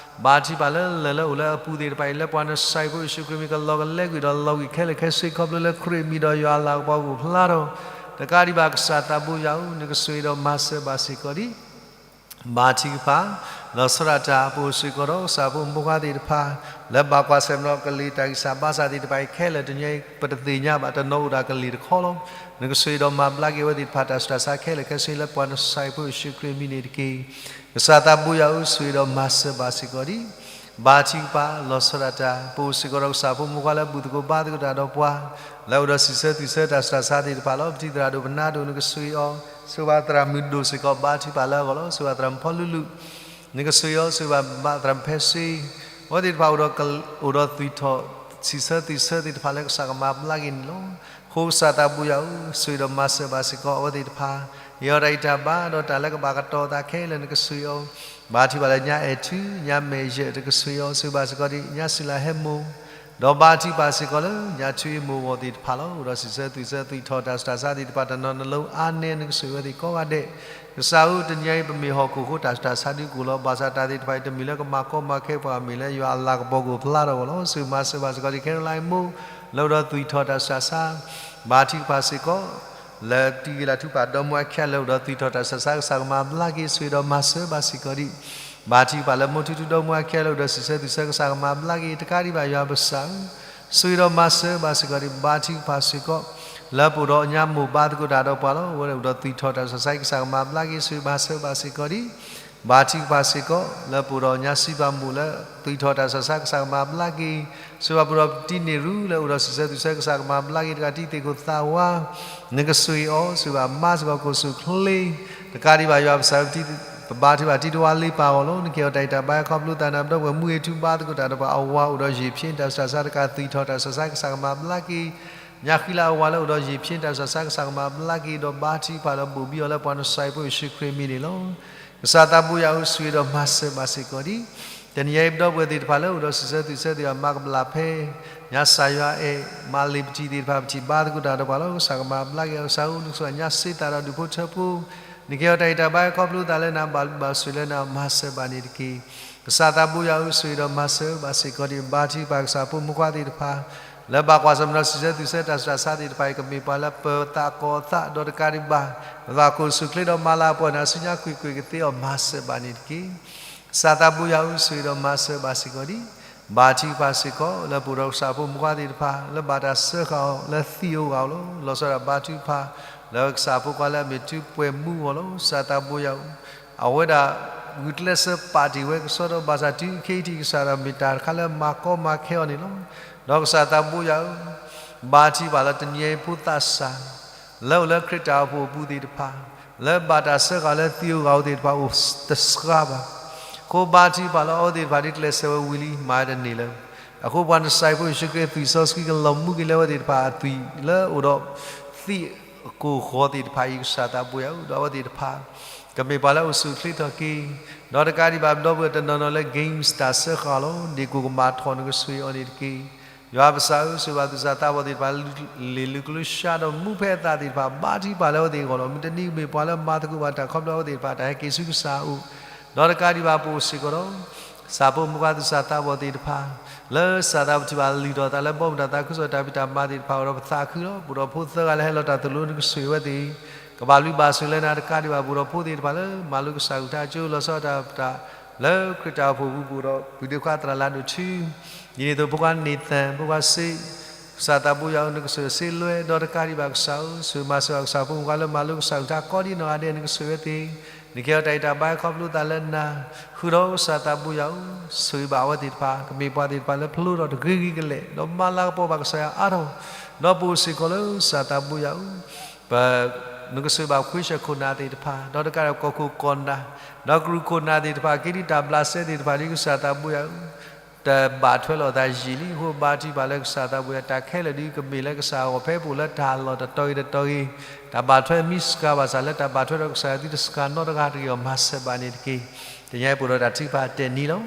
ဘါထုကဖၣ်လၢလၢၢ်လၢအိၣ်လၢအပူၤသ့ၣ်တဖၣ်အံၤ လၢပှၤနစၢ်အံၤဖိယ့ၣ်ၡူးခရံာ်မံၤ ကလီၤကလဲကွံာ်ဒီးလီၤဂာ်ခဲလၢာ်ခဲဆ့ခီဖျိလၢခရံာ်မံၤဒီးယွၤအလၤကပီၤကအိၣ်ဖျါထီၣ် တကးဒံးဘၣ်ကစၢ်သးဘိယွၤဧၢ နကဆိၣ်ဂ့ၤဒီးမၤစၢၤဘၣ်စ့ၢ်ကီးဒ် ဘါထုကဖၣ် လီၤဆီဒၣ်တၢ် ပအိၣ်စ့ၢ်ကီးဒီးကစၢ်ဖိမုၣ်ဖိခွါသ့ၣ်တဖၣ် လၢဘၣ်ကွၢ်ဆၢၣ်မဲာ်ဒီးကလံၤတၢ်ဂံၢ်စၢ်ဘါစၢ်သ့ၣ်တဖၣ်အံၤခဲလၢာ် တနံၤအံၤ ပတသ့ၣ်ညါဘၣ် တနီၤအိၣ်ဒီးကလံၤတခီလီၤ. နကဆိၣ်ဂ့ၤဒီးမၤဘျါက့ၤအဝဲသ့ၣ်တဖၣ်တၢ်ဆူးတၢ်ဆါခဲလၢာ်ခဲဆ့လၢပှၤနစၢ်ဖိယ့ၣ်ၡူးခရံာ်အမံၤန့ၣ်တက့ၢ်. ကစၢ်သးဘိယွၤဧၢ ဆိၣ်ဂ့ၤဒီးမၤစၢၤဘၣ်စ့ၢ်ကီးဒံး ဘါထုကဖၣ် လီၤဆီဒၣ်တၢ် ပအိၣ်စ့ၢ်ကီးဒီးကစၢ်ဖိမုၣ်ဖိခွါလၢဘူၣ်သကိးဘါသကိးတၢ်ဒီးပှၤ လၢအိၣ်ဒီးစံးဆၢသွံၣ်ဆၢတၢ်ဆူးတၢ်ဆါသ့ၣ်တဖၣ်လီၤ. ပထံၣ်သရၣ်ဒိၣ်ပနါဒိၣ် နကဆိၣ်ဂ့ၤအီၤ ဆိၣ်ဂ့ၤဘၣ်သရၣ်မုၣ်ဒိၣ်စ့ၢ်ကီး ဘါထုကဖၣ်လၢအဂီၢ်လီၤ. ဆိၣ်ဂ့ၤဘၣ်သရၣ်မုၣ်ဖီလူလူ နကဆိၣ်ဂ့ၤအီၤ ဆိၣ်ဂ့ၤဘၣ်သရၣ်မုၣ်ဖဲစ့ အဝဲသ့ၣ်တဖၣ်အိၣ်ဒီးက အိၣ်ဒီးသွံၣ်ထီၣ် စံးဆၢသွံၣ်ဆၢသ့ၣ်တဖၣ်လၢကစၢ်ကမၤဘျါက့ၤန့ၣ်လီၤ. အဃိကစၢ်သးဘိယွၤဧၢ ဆိၣ်ဂ့ၤဒီးမၤစၢၤဘၣ်စ့ၢ်ကီးအဝဲသ့ၣ်တဖၣ် ယအီၤတၢ်ဂံၢ်တၢ်ဘါ ဒီးတၢ်လၢကဘၣ်ကတီၤအသးခဲလၢာ် နကဆိၣ်ဂ့ၤအီၤ ဘါထုကဖၣ်လၢညါအဲၣ်ထူ ညါမဲာ်ယဲၢ် နကဆိၣ်ဂ့ၤအီၤ ဆိၣ်ဂ့ၤဘၣ်စ့ၢ်ကီးဒံး ညါစံလၤဟဲမိၢ် ဒီးဘါထုကဖၣ်စ့ၢ်ကီးလၢ ညါထူအ့မိၢ်အဂီၢ်သ့ၣ်တဖၣ်လီၤ. အိၣ်ဒီးစံးဆၢသွံၣ်ဆၢသွံၣ်ထီၣ်တၢ်ဆူးတၢ်ဆါသ့ၣ်တဖၣ် တနီၤနီၤလၢအါနဲ နကဆိၣ်ဂ့ၤဝဲသ့ၣ်ကိးဂၤဒဲး ကစၢ်ဧၢ တနံၤအံၤ ပမ့ၢ်ဟီၣ်ခိၣ်ဃိတၢ်ဆူးတၢ်ဆါဒုးကအိၣ်လီၤ. ဘၣ်ဆၣ်တၢ်သ့ၣ်တဖၣ်အံၤ တမ့ၢ်လၢကမၤကီမၤခဲပှၤ မ့ၢ်လၢယွၤအလၤကပီၤကအိၣ်ဖျါထီၣ်အဂီၢ်လီၤ. ဆိၣ်ဂ့ၤမၤစၢၤဘၣ်စ့ၢ်ကီးဒံး ခဲရလါမိၢ် လၢအိၣ်ဒီးသွံၣ်ထီၣ်တၢ်ဆူးတၢ်ဆါ ဘါထုကဖၣ်စ့ၢ်ကီး လၢတံၤဂ့ၤလၢထူပာ်ဒီမါဝၤခံဂၤလၢအိၣ်ဒီးသွံၣ်ထီၣ်တၢ်ဆူးတၢ်ဆါ ကစၢ်ကမၤဘျါက့ၤ ဆိၣ်ဂ့ၤဒီးမၤစၢၤဘၣ်စ့ၢ်ကီးဒံး ဘါထုကဖၣ်လၢမိၢ်ထူထူဒီမါဝၤခံဂၤလၢအိၣ်ဒီးစံးဆၢသွံၣ်ဆၢ ကစၢ်ကမၤဘျါက့ၤ တကးဒံးဘၣ်ယွၤပစၢ်ဧၢ ဆိၣ်ဂ့ၤဒီးမၤစၢၤဘၣ်စ့ၢ်ကီးဒံး ဘါထုကဖၣ်စ့ၢ်ကီး လၢပအိၣ်ဒီးညါမိၢ်ဘါသကိးတၢ်ဒီးပှၤလီၤ. အဝဲအိၣ်ဒီးသွံၣ်ထီၣ်တၢ်ဆူးတၢ်ဆါ ကစၢ်ကမၤဘျါက့ၤ ဆိၣ်ဂ့ၤမၤစၢၤဘၣ်စ့ၢ်ကီးဒံး ဘါထုကဖၣ်စ့ၢ်ကီး လၢပအိၣ်ဒီးညါစံးပာ်မိၣ်လၢ သွံၣ်ထီၣ်တၢ်ဆူးတၢ်ဆါ ကစၢ်ကမၤဘျါက့ၤ ဆိၣ်ဂ့ၤဘၣ်ပအိၣ်ဒီးပတံၤန့ၣ်ရူၢ် လၢအိၣ်ဒီးစံးဆၢသွံၣ်ဆၢ ကစၢ်ကမၤဘျါက့ၤ တကးတံၤသ့ၣ်ခိၣ်သးဝါ နကဆိၣ်ဂ့ၤအီၤ ဆိၣ်ဂ့ၤဘၣ်မါစ့ၢ်ကီး ကိၣ်စူၣ်ချ့ တကးဒံးဘၣ်ယွၤပစၢ်ဧၢ ပဘါထုကဖၣ်တံၤတဝါလ့ပာ်အဂီၢ်လီၤ. နကဲအီၤတၢ်ဂံၢ်တၢ်ဘါ ခီဖျိသးနၤ ပဒီပုၢ်ဝဲၢ်မူဂ့ၤထူဘါသကိးတၢ်ဒီးပှၤအဝၤအိၣ်ဒီးယ့ၢ်ဖျ့တၢ်ဆူးတၢ်ဆါ တကးသွံၣ်ထီၣ်တၢ်ဆူးတၢ်ဆါ ကစၢ်ကမၤဘျါက့ၤ ညါဃံလၤအဝၤလၢအိၣ်ဒီးယ့ၢ်ဖျ့တၢ်ဆူးတၢ်ဆါ ကစၢ်ကမၤဘျါက့ၤ ဒီးဘါထုကဖၣ်ဒီးဘိၣ်ဘံအီၤလၢပှၤနစၢ်ဖိယ့ၣ်ၡူးခရံာ်အမံၤန့ၣ်လီၤ. ကစၢ်သးဘိယွၤဧၢ ဆိၣ်ဂ့ၤဒီးမၤစၢၤဘၣ်စ့ၢ်ကီးဒံး တနံၤအံၤ ပဒီပုၢ်ဝဲၢ်သ့ၣ်တဖၣ်လၢအိၣ်ဒီးစံးဆၢသွံၣ်ဆၢသ့ၣ်တဖၣ် မၤကဘျၣ်ဖဲ ညါစၢ်ယွၤအဲၣ် မၤလ့ၤပတံၤသ့ၣ်တဖၣ် ပထံၣ်ဘါသကိးတၢ်ဒီးပှၤလီၤ. ကစၢ်ကမၤဘျါက့ၤ ကစၢ်ဧၢ နကဆိၣ်ဂ့ၤညါစ့သးဒီးဒူၣ်ဖိထၢဖိ နကဲအီၤတၢ်ဂံၢ်တၢ်ဘါ ခီဖျိသးလၢနၤ ဘၣ်ဘၣ်ဆိၣ်လၢနၤ မၤစၢၤဘၣ်န့ၣ်တက့ၢ်. ကစၢ်သးဘိယွၤဧၢ ဆိၣ်ဂ့ၤဒီးမၤစၢၤဘၣ်စ့ၢ်ကီးဒံး ဘါထုကဖၣ်ကစၢ်ဖိမုၣ်ဖိခွါသ့ၣ်တဖၣ် လၢဘၣ်ကွၢ်ဆၢၣ်မဲာ်ဒီးစံးဆၢသွံၣ်ဆၢတၢ်ဆူးတၢ်ဆါသ့ၣ်တဖၣ်အံၤ ကမ့ၢ်ပှၤလၢပၢၤသးကီၢ်သး ဒီးတကးဒံးဘၣ် ပသးကိၣ်စူၣ်ချ့ဒီးမၤလၤကပီၤနၤဆူညါကွ့ၢ်ကွ့ၢ်ကသ့အီၤ မၤစၢၤဘၣ်န့ၣ်တက့ၢ်. ကစၢ်သးဘိယွၤဧၢ ဆိၣ်ဂ့ၤဒီးမၤစၢၤဘၣ်စ့ၢ်ကီးဒံး ဘါထုကဖၣ်စ့ၢ်ကီး လၢပအိၣ်ဒီးကစၢ်ဖိမုၣ်ဖိခွါသ့ၣ်တဖၣ် လၢဘၣ်တၢ်စၢဃာ်အီၤ လၢသံးဧိၤဂၤဧိၤလီၤ. လီၤဆီဒၣ်ဘါထုကဖၣ် လၢကစၢ်ဖိခွါလၢအမ့ၢ်တုၤပှဲၤမူအဂီၢ်လီၤ. ကစၢ်သးဘိယွၤဧၢ အဝဲဒၣ် ဂုာ်ကျဲးစၢးပာ်တ့ၢ်ဝဲကစီဒီး ဘၣ်ဆၣ်တုၤခဲအံၤထံး ကစၢ်ဒီးမ့ၢ်တၢ်တခါလၢမၤကီမၤခဲအီၤန့ၣ်လီၤ. ဒီးကစၢ်သးဘိယွၤဧၢ ဘါထုကဖၣ်လၢတနံၤအံၤဖိသးစၢ် လၢအိၣ်လၢခရံာ်တၢ်အိၣ်ဖှိၣ်အပူၤသ့ၣ်တဖၣ် လၢဘၣ်တၢ်စၢဃာ်လၢသံးဧိၤဂၤဧိၤသ့ၣ်တဖၣ် အိၣ်တစှၤဘၣ်. အဃိဘါထုကဖၣ်လၢအဝဲသ့ၣ်တဖၣ်ဒ်ကျဲးစၢးဝဲဝံၤလံ မၤတန့ၢ်လၢၤ. အဃိပှၤနစၢ်ဖိယ့ၣ်ၡူးခရံာ်အသွံၣ်စီဆှံကလီၤမူက့ၤလၢအဝဲသ့ၣ်တဖၣ်အသွံၣ် လၢအိၣ်ဒီးသံးကိၢ်ဃီသ့ၣ်တဖၣ်အံၤ ကစၢ်သးဘိယွၤဧၢ ဒီးအဝဲသ့ၣ်တဖၣ် ကမ့ၢ်ပှၤလၢအိၣ်ဆူၣ်အိၣ်ချ့ထီၣ်က့ၤ ဒီးတကးဒံးဘၣ် ပဒီပုၢ်ဝဲၢ်တနီၤနီၤလၢ games တၢ်စၢဃာ်လီၤ ဒ့ၣ်ကိၣ်ကမၣ်ထီၣ် နကဆိၣ်ဂ့ၤအီၤန့ၣ်တက့ၢ်. ယွၤပစၢ်ဧၢ ဆိၣ်ဂ့ၤဘၣ်သူၣ်စၢ်သးဘီၣ်သ့ၣ်တဖၣ် လံာ်လူၤကလုၢ်စှၤဒီးမူဖဲအသးသ့ၣ်တဖၣ် ဘါထုကဖၣ်လၢအဝဲသ့ၣ်အဂီၢ်လီၤ. မုၢ်တနံၤကမ့ၢ်ပှၤလၢမၤသကိးဘၣ်တၢ်ခီဖျိအဝဲသ့ၣ်တဖၣ် တၢ်ဟဲက့ၤဆူကစၢ်အအိၣ် ဒီးတကးဒံးဘၣ်ပအိၣ်စ့ၢ်ကီးဒီး ကစၢ်ဖိမုၣ်ဖိခွါသူၣ်စၢ်သးဘီၣ်သ့ၣ်တဖၣ် လၢကစၢ်သးပထံၣ်ဘၣ်လုၢ်ထီၣ်သးလၢဘီမုၢ်တၢ်သးခုကစီၣ်တၢ်ဖံးတၢ်မၤသ့ၣ်တဖၣ် အိၣ်ဒီးပသးခုလီၤ. ပအိၣ်ဒီးဖိသၢဂၤလၢဟဲလီၤတၢ်သိၣ်လိ နကဆိၣ်ဂ့ၤဝဲသ့ၣ် ကဘၣ်ဘျုးဘၣ်ဆိၣ်လၢနၤ တကးဒံးဘၣ် ပအိၣ်ဒီးဖိသ့ၣ်တဖၣ်လၢ မၤလိကစၢ်အကလုၢ်ကထါ ကၠိလီၤဆီဒၣ်တၢ် လၢခရံာ်တၢ်အိၣ်ဖှိၣ်ပူၤ ပအိၣ်ဒီး ပုၢ်ဒီခွါသရၣ်လၤဒိၣ်ထူ ဒ်န့ၣ်အသိး ဖိခွါန့ၣ်သၣ် ဖိခွါစ့ ကစၢ်သးဘိယွၤဧၢ နကဆိၣ်ဂ့ၤစ့လွဲ ဒီးတကးဒံးဘၣ်ကစၢ်ဧၢ ဆိၣ်ဂ့ၤမၤစၢၤဘၣ်ကစၢ်ဖိမုၣ်ဖိခွါလၢမၤလိကစၢ်အကလုၢ်ကထါကိးဒံနီၢ်ဂၤဒဲး နကဆိၣ်ဂ့ၤဝဲသ့ၣ် နကဲအီၤတၢ်ဂံၢ်တၢ်ဘါ ခီဖျိသးလၢနၤ ဃုာ်ဒီးကစၢ်သးဘိယွၤဧၢ ဆိၣ်ဂ့ၤဘၣ်အဝဲသ့ၣ်တဖၣ် ကမ့ၢ်ပှၤသ့ၣ်တဖၣ်လၢဖျိထီၣ်တဂ့ၤဂ့ၤကလဲာ် ဒီးမၤလၤကပီၤဘၣ်ကစၢ်ယွၤအါထီၣ် ဒီးပအိၣ်စ့ၢ်ကီးလၢကစၢ်သးဘိယွၤဧၢ ပ နကဆိၣ်ဂ့ၤဘၣ်ခွ့ဆၢၣ်ခိၣ်နၢ်သ့ၣ်တဖၣ် ဒီးတကးဒီးကီၢ်ခိၣ်ကီၢ်နၢ် ဒီးကရူၢ်ခိၣ်နၢ်သ့ၣ်တဖၣ် က့ၤဒံးတၢ်ဘျးစဲသ့ၣ်တဖၣ် ဒ်ကစၢ်သးဘိယွၤဧၢ တဘၣ်ထွဲလိာ်အသးယံာ်လံ အဃိဘါထုကဖၣ်လၢကစၢ်သးဘိယွၤ တၢ်ခဲလၢာ်ဒ်ကမ့ၢ်လၢကစၢ်အဂီၢ် ဖဲပအိၣ်လၢတၢ်လီၢ်တတီၤဂ့ၤတတီၤဂ့ၤ တၢ်ဘၣ်ထွဲမ့ၢ်စှၤဘၣ်ဆၣ် လၢတၢ်ဘၣ်ထွဲဒီးကစၢ်ယွၤသုတစှၤနီတဂၤတဂ့ၤအီၤ မၤစၢၤဘၣ်န့ၣ်တက့ၢ်. တနံၤအံၤပအိၣ်ဒီးတၢ်ထုကဖၣ်တဲာ်နံၤလီၤ.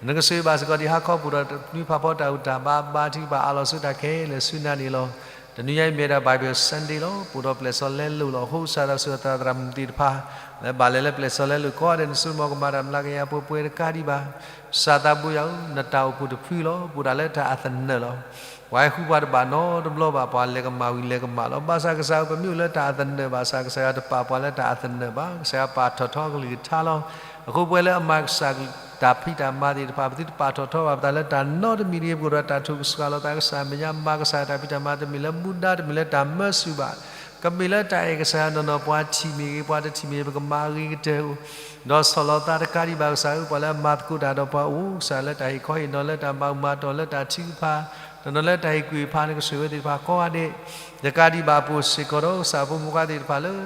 နကဆိၣ်ဂ့ၤဘၣ်စ့ၢ်ကီးဒံးဟါခီ ပအိၣ်ဒီးတနွံဖးဖီတၢ်ဂံၢ်တၢ်ဘါ ဘါထုကဖၣ်အးလီၤဆူတၢ်ခဲလၢာ်ဆူနၤန့ၣ်လီၤ. တနွံညါအံၤမ့ၢ်ဝဲဒၣ် Bible Sunday လီၤ. ပအိၣ်ဒီးပျဲၢ်စီၤလဲလိာ်လီၤ. အဃိကစၢ်သးဘိယွၤ သရၣ်မုၣ်သ့ၣ်တဖၣ် လၢဘၣ်လဲၤလၢပျဲၢ်စီၤလဲလိာ်ကိးဂၤဒဲး နဆိကမိၣ်ကမၤတၢ်မျးကယၤပှဲၤပှဲၤတကးဒံးဘၣ် ကစၢ်သးဘိယွၤဧၢ နတၢ်အိၣ်ဖှိၣ်တဖုလီၤ. ပအိၣ်ဒၣ်လၢတၢ်အသနၢၣ်လီၤ. ပှၤဟဲဃုပှၤတဘၣ်နီတဘျီဘၣ် ပှၤလဲၤကမၣ်ဝံၤလဲၤကမၣ်လီၤ. ဘၣ်ဆၣ်ကစၢ်ဧၢ ပမ့ၢ်အိၣ်လၢတၢ်အသနၢၣ်ဘၣ်ဆၣ် ကစၢ်ယွၤတပာ်ပှၤလၢတၢ်အသနၢၣ်ဘၣ်. ကစၢ်ယွၤပာ်ထီၣ်ထီအကလုၢ်ကထါလီၤ. အဃိပဝဲလၢအမၤကစၢ်တၢ်ဖံးတၢ်မၤသ့ၣ်တဖၣ် ပသုတပာ်ထီၣ်ထီဘၣ်ပသးလၢတၢ်နီတမံၤတဂ့ၤ, ပကအိၣ်ဒီးတၢ်ထိၣ်ကစှၤလီၤသးကစၢ်အမဲာ်ညါ, မၤကစၢ်တၢ်ဖံးတၢ်မၤ တမ့ၢ်လၢမူဒါ, တမ့ၢ်လၢတၢ်မၢစူၣ်ဘၣ်, ကမ့ၢ်လၢတၢ်အဲၣ်ကစၢ်ယွၤနီၢ်နီၢ်, ပှၤထံၣ်မ့ၢ်ဂ့ၤ, ပှၤတထံၣ်မ့ၢ်ဂ့ၤ, ပကမၤအဂ့ၤကတၢၢ်အိၣ်, ဒီးဆီၣ်လီၤသးတကးဒံးဘၣ်ကစၢ်ဧၢ, ပှၤလၢအမၤသကိးတၢ်ဒီးပှၤအိၣ်, ကစၢ်လၢတၢ်ဟ့ၣ်ခီဟ့ၣ်နီၤ, လၢတၢ်မၤအူမၤတီၢ်, လၢတၢ်ထုကဖၣ်, တနီၤလၢတၢ်ဟ့ၣ်ကူၣ်ဟ့ၣ်ဖးန့ၣ် ကစၢ်ဝဲသ့ၣ်တဖၣ်ကိးဂၤဒဲး, တကးဒံးဘၣ်အပူၤစ့ၢ်ကီးဒီး ကစၢ်ဖိမုၣ်ဖိခွါသ့ၣ်တဖၣ်လၢ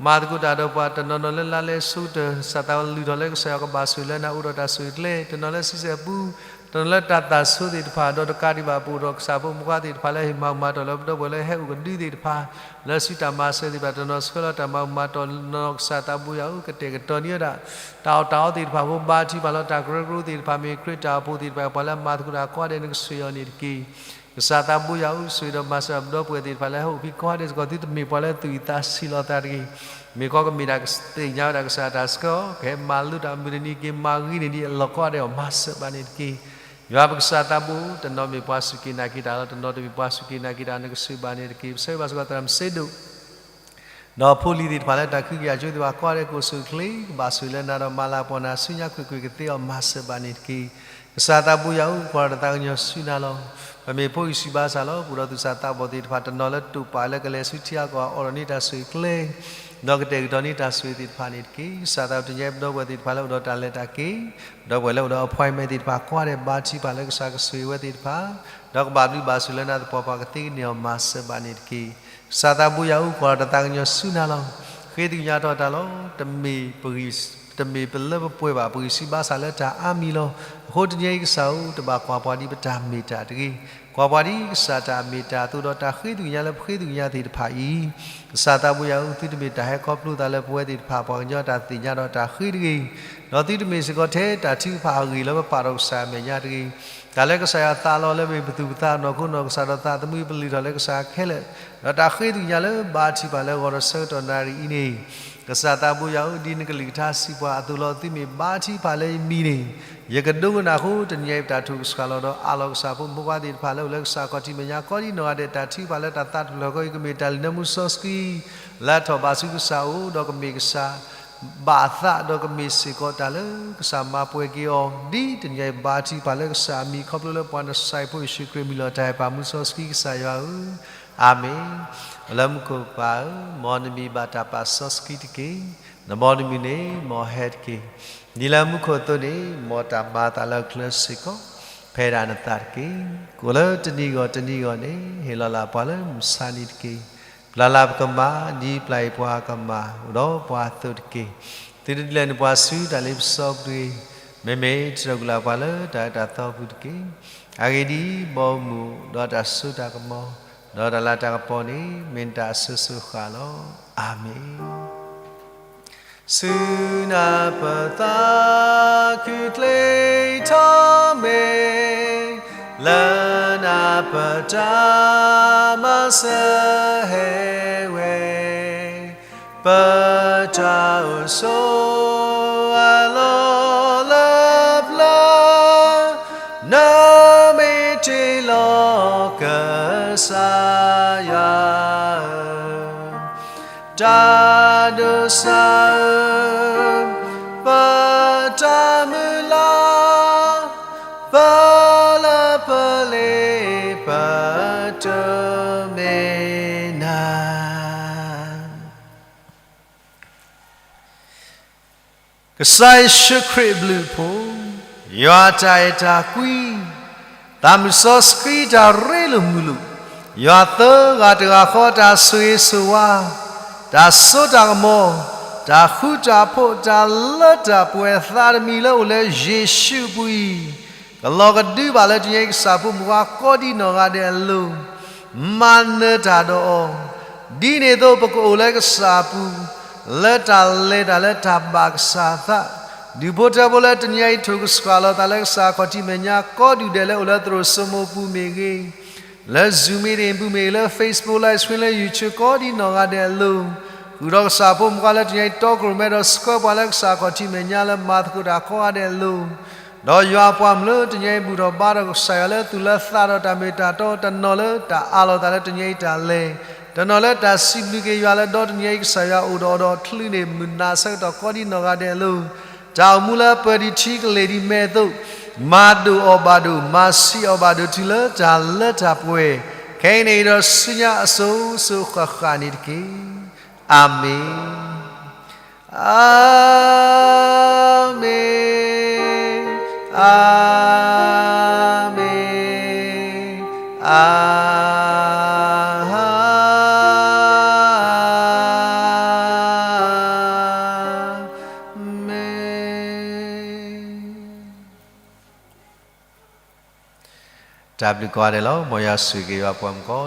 မၤသကိးတၢ်ဒီးပှၤ, တနီၤနီၤလၢလါလဲစိၤကတၢၢ် ကစၢ်သးဝဲလုၢ်ထီၣ်လၢကစၢ်ယွၤကဘၣ်ဆိၣ်ဂ့ၤလၢနၤ, အိၣ်ဒီးတၢ်ဆိၣ်ဂ့ၤကျဲ, တနီၤလၢဆံဆဲၣ်ပူၤ, တနီၤလၢတၢ်သးဆိသ့ၣ်တဖၣ်, ဒီးတကးဒံးဘၣ်အပူၤဒီး ကစၢ်ဖိမုၣ်ဖိခွါသ့ၣ်တဖၣ်လၢဟ့ၣ်မၤအူမၤတီၢ်လၢပဒီပုၢ်ဝဲၢ်လၢဟဲအိၣ်ကဒုသ့ၣ်တဖၣ်, လၢစုတၢ်မၤစၢၤသ့ၣ်တဖၣ်, တနီၤဆှၢလီၤတၢ်မၤအူမၤတီၢ်နီၤ, ကစၢ်သးဘိယွၤဧၢ, ကတဲာ်ကတီၤန့ၢ်ဝဲဒၣ် တၢ်အီၣ်တၢ်အီသ့ၣ်တဖၣ်အဃိ, ဘါထုကဖၣ်လီၤတၢ်ကရၢကရိသ့ၣ်တဖၣ်, မ့ၢ်ခရံာ်တၢ်အိၣ်ဖှိၣ်သ့ၣ်တဖၣ်, ပှၤလၢအမၤသကိးတၢ်ကိးဂၤဒဲးန့ၣ် ကဆိၣ်ဂ့ၤအီၤန့ၣ်တက့ၢ်. ကစၢ်သးဘိယွၤဧၢ, ဆိၣ်ဂ့ၤဒီးမၤစၢၤပဒီပုၢ်ဝဲၢ်သ့ၣ်တဖၣ်လၢဟဲအိၣ်ဖဲကိးဂၤဒဲးစ့ၢ်ကီး, သုတမ့ၢ်ပှၤလၢသူၣ်အုးသးဆံးလီၤသးတဂ့ၤ, မ့ၢ်ကီကမ့ၢ်တၢ်သ့ၣ်ညါဝဲဒၣ်ကစၢ်တၢ်ဆှၢအီၤ, ကဟဲမၤလိတၢ်မုၢ်တနံၤက့ၤ, မၤဂ့ၤန့ၢ်ဒံးအလီၢ်ကိးဂၤဒဲးအီၤ, မၤစၢၤဘၣ်န့ၣ်တက့ၢ်. ယွၤပကစၢ်သးဘိ, တနီၤမ့ၢ်ပှၤစူၢ်က့ၤနာ်က့ၤတၢ်လီၤ, တနီၤတမ့ၢ်ပှၤစူၢ်က့ၤနာ်က့ၤတၢ်, နကဆိၣ်ဂ့ၤဘၣ်န့ၣ်တက့ၢ်. ပဆၢဂ့ၤဘၣ်စ့ၢ်ကီးသရၣ်မုၣ်စ့ဒိၣ် ဒီးဖိလံၤသ့ၣ်တဖၣ်လၢတၢ်ခုကယာ်ကၠိသ့ၣ်တဖၣ်ကိးဂၤဒဲး, ကိးဆူၣ်ချ့, ကဘၣ်ဆိၣ်ဂ့ၤလၢနၤဒီးမၤလၤကပီၤနၤ, ဆူညါကွ့ၢ်ကွ့ၢ်ကသ့အီၤ, မၤစၢၤဘၣ်န့ၣ်တက့ၢ်. ကစၢ်သးဘိယွၤဧၢ, ကွၢ်ဒီးတၢ်သးကညီၤဆူနၤလီၤ. ပမ့ၢ်ဖိအံၣ်စူၣ်ဘါစၢ်လီၤ. ပအိၣ်ဒီးသူၣ်စၢ်သးဘီၣ်သ့ၣ်တဖၣ်, တနီၤလၢတိာ်ပာ်လၢကလဲၤဆူထံအကီၢ်, အိးထီၣ်န့ၢ်တၢ်ဆိၣ်ဂ့ၤကျဲ, ဒီးကတဲာ်ကတီၤန့ၢ်တၢ်ဆိၣ်ဂ့ၤသ့ၣ်တဖၣ်န့ၣ်တက့ၢ်. ကစၢ်သးဘိယွၤတညီပဒီပုၢ်ဝဲၢ်သ့ၣ်တဖၣ်လၢအိၣ်ဒီးတၢ်လဲၤတၢ်က့ၤ, ဒီပုၢ်ဝဲၢ်လၢအိၣ်ဒီး appointment သ့ၣ်တဖၣ်ကိးဂၤဒဲး, ဘါထုကဖၣ်လၢကစၢ်ကဆိၣ်ဂ့ၤဝဲသ့ၣ်တဖၣ်, ဒီးကဘၣ်ဘျုးဘၣ်ဆိၣ်လၢနၤသပှၢ်ပှၢ်, ကသ့ကန့ၢ်အီၤ, မၤစၢၤဘၣ်န့ၣ်တက့ၢ်. ကစၢ်သးဘိယွၤဧၢ, ကွၢ်ဒီးတၢ်သးကညီၤဆူနၤလီၤ. ဃ့သကညးထီၣ်တၢ်လီၤ. တမ့ၢ်ပဂံၢ်, တမ့ၢ်ပလၢပပှဲၤဘၣ်, ပဂံၢ်စူၣ်ဘါစၢ်လၢတၢ်အါမံၤလီၤ. အဃိတနံၤအံၤကစၢ်ဧၢ, တဘၣ်ကွၢ်ပှၤဒ်ပတၢ်မ့ၢ်တၢ်တဂ့ၤ, ကွၢ်ပှၤဒ်ကစၢ်တၢ်မ့ၢ်တၢ်အသိးဒီး တၢ်ဃ့သကညးလၢပဃ့သကညးသ့ၣ်တဖၣ်အံၤ, ကစၢ်သးဘိယွၤဧၢ, သုတမ့ၢ်တၢ်ဟဲခီဖျိသးလၢပဝဲသ့ၣ်တဖၣ် ပှၤကညီတၢ်သ့ၣ်ညါဒီးတၢ်ဃ့တဂ့ၤ, ဒီးသုတမ့ၢ်စ့ၢ်ကီးထဲတၢ်ထုကဖၣ်အဂ့ၢ်လၢပပာ်ဒီးကစၢ်အမဲာ်ညါတဂ့ၤ. တၢ်လၢကစၢ်ယွၤသးလီၤလၢမ့ၢ်ပသူၣ်ပသး, နီၢ်ခိနီၢ်ကစၢ်ဒီးသးသမူ, ပလုၢ်ထီၣ်လၢကစၢ်ခဲလၢာ်, ဒီးတၢ်ဃ့သကညးလၢဘါထုကဖၣ်လၢဂီၤဒီးဆၢကတီၢ်နၣ်ရံၣ်အံၤန့ၣ်, ကစၢ်သးဘိယွၤဧၢ, ဒ်နကလုၢ်ကထါစံးပှၤအသိးလီၤ. သုမ့ၢ်ဘါထုကဖၣ်လၢယမံၤန့ၣ်, ယကဒိကနၣ်အဃိ, တနံၤအံၤပတၢ်ထိၣ်ကဆှၣ်လီၤဒီး အးလီၤကစၢ်ဖိမုၣ်ဖိခွါသ့ၣ်တဖၣ်လၢအိၣ်လၢကစၢ်ခီၣ်ထံးမဲာ်ညါကိးဒံးနီၢ်ဂၤဒဲး, တၢ်ထုကဖၣ်လၢတၢ်သးတဖျၢၣ်ဃီအံၤ ကမ့ၢ်တၢ်လုၢ်နၢမူစီဆှံ လၢအထီၣ်ဘၣ်ဆူကစၢ်အအိၣ်, ဒီးကမ့ၢ်ကစၢ်ဘၣ်အသး, ဒီးကမ့ၢ်စ့ၢ်ကီးတၢ်လၢကစၢ်မၤပှဲၤက့ၤအီၤ, ဒ်တနံၤအံၤဘါထုကဖၣ်လၢကစၢ်အမံၤ, ခီဖျိလၢပှၤနၣ်ရံၣ်ဖိယ့ၣ်ၡူးခရံာ်အမံၤလီၤ. တၢ်အဲၣ်ပၢ်မူစီဆှံကစၢ်ယွၤဧၢ, အၤမ့ၣ်. အိၣ်လၢမူခိၣ်ပၢ်ဧၢ, မ်နမံၤဘၣ်တၢ်ပာ်စီဆှံတက့ၢ်. နဘီနမုၢ်နံၤန့ၣ်မ်ဟဲတက့ၢ်. ဒ်လၢမူခိၣ်အသိးန့ၣ်, မ်တၢ်မၤအသးလၢအချၢစ့ၢ်ကီး, ဖဲဒၣ်နသးတက့ၢ်. ကအိၣ်လၢတနံၤဂီၢ်တနံၤဂီၢ်န့ၣ်, ဟ့ၣ်လီၤလၢပှၤလၢမုၢ်ဆါနံၤတက့ၢ်. ပျၢ်လၢပကမၤ, ဒ်ပျၢ်အံၤပှၤကမၤ, အိၣ်ဒီးပှၤအသိးတက့ၢ်. သုတဒုးလဲၤနပှၤဆူတၢ်လ့ပစီပူၤတဂ့ၤ. မ့မ့ၢ်တဒိးကလုၢ်ပှၤလၢတၢ်အၢတၢ်သီပူၤတက့ၢ်. အဂ့ၢ်ဒ်အံၤ, ဘီမုၢ်ဒီးတၢ်စိတၢ်ကမီၤ, ဒီးတၢ်လၤတၢ်ကပီၤန့ၣ်, မ့ၢ်နတၢ်အစိၤစိၤအဃၣ်လီၤ. အၤမ့ၣ်. ဆူနၢ်ပၢၢ်သးခုကျ့ထီၣ်မ့ၢ်, လၢနၢ်ပၢၢ်တၢ်မၤစၢၤဟဲဝဲ, ပတၢ်အိၣ်ဆိးအလီၢ်လၢပျၢၤ, နမ့ၢ်တ့လီၤကစၢ်ယွၤဧၢ, တၢ်ဒိးစၢ်ဧၢ, ပတၢ်မုၢ်လၢ်, ပလၢပလ့ပတမ့ၢ်နၤ ကစၢ်ယ့ၣ်ၡူးခရံာ်အဘျုးအဖှိၣ်, ယွၤတၢ်အဲၣ်တၢ်ကွံ, သးမုၢ်စီဆှံတၢ်ရ့လိာ်မုာ်လိာ်, ယွၤသၢဂၤတဂၤဃီတၢ်ဆိၣ်ဂ့ၤဆိၣ်ဝါ, တၢ်စိတၢ်ကမီၤ, တၢ်ဃူတၢ်ဖိး, တၢ်လၢတၢ်ပှဲၤသးတမံၤလၢအိၣ်လၢယ့ၣ်ၡူးအပူၤအံၤ, ကလီၤကဒုဘၣ်လၢတနံၤအံၤကစၢ်ဖိမုၣ်ဖိခွါကိးဒံနီၢ်ဂၤဒဲးအလိၤ မၤနၢၤတၢ်ဒီးအီၤ, ဒ်န့ၣ်အသိးပကအိၣ်လၢကစၢ်အပူၤ, လၢတၢ်လဲၤတၢ်လၢတၢ်ဘၣ်ကစၢ်အသး, ဒူၣ်ဖိထၢဖိလၢတနံၤအံၤထိၣ်ကစှၤလီၤသးလၢကစၢ်အခီၣ်ထံးမဲာ်ညါ ကိးဒူၣ်ဒဲးလၢအိၣ်လၢသရိာ်စိမိၤပူၤမ့ၢ်ဂ့ၤ, လၢ Zoom meeting ပူၤမ့ၢ်ဂ့ၤ, လၢ Facebook Live Stream လၢ YouTube ကိးဒံနီၢ်ဂၤဒဲးအလိၤ, ဃုာ်ဒီးကစၢ်ဖိမုၣ်ဖိခွါလၢတနံၤအံၤတီခိၣ်ရိၣ်မဲဒီးဆှၢပှၤလၢကစၢ်အခီၣ်ထံးမဲာ်ညါလၢမၤသကိးတၢ်ကိးဂၤဒဲးအလိၤ, ဒီးယွၤအပှၤမုၣ်လၢတနံၤအံၤဘူၣ်ထီၣ်ဘါထီၣ်ကစၢ်ယွၤလၢသူၣ်လၢသးဒီးတၢ်မ့ၢ်တၢ်တီ, တနီၤလၢတၢ်အးလီၤသးလၢတနံၤအံၤတၢ်လဲၤ, တနီၤလၢတၢ်စံးဘျုးက့ၤယွၤလၢဒီတနံၤအံၤကစၢ်ယွၤအိၣ်ဒီးအီၤဒီးအချုးန့ၣ် မုၢ်နၤဆၢကတီၢ်ကိးဒံနီၢ်ဂၤဒဲးအလိၤ, တၢ်အိၣ်မူလၢပၢၤဒံးထံကလဲၤဒံးမဲာ်အသိး, မၤဒိၣ်အီၣ်ဘၣ်ဒိၣ်, မၤဆံးအီၣ်ဘၣ်ဒိၣ်တုၤလၢတၢ်လၢတၢ်ပှဲၤ, ခဲအံၤန့ၣ်ဒီးဆူညါအစိၤစိၤဃၣ်ဃၣ်န့ၣ်တက့ၢ်. အၤမ့ၣ်, အၤမ့ၣ်, အၤမ့ၣ်, အၤမ့ၣ်. တၢ်ဘျုးကိးဂၤဒဲးလီၤ. မ်ယွၤဆိၣ်ဂ့ၤက့ၤယွၤပှၤမုၣ်ကိး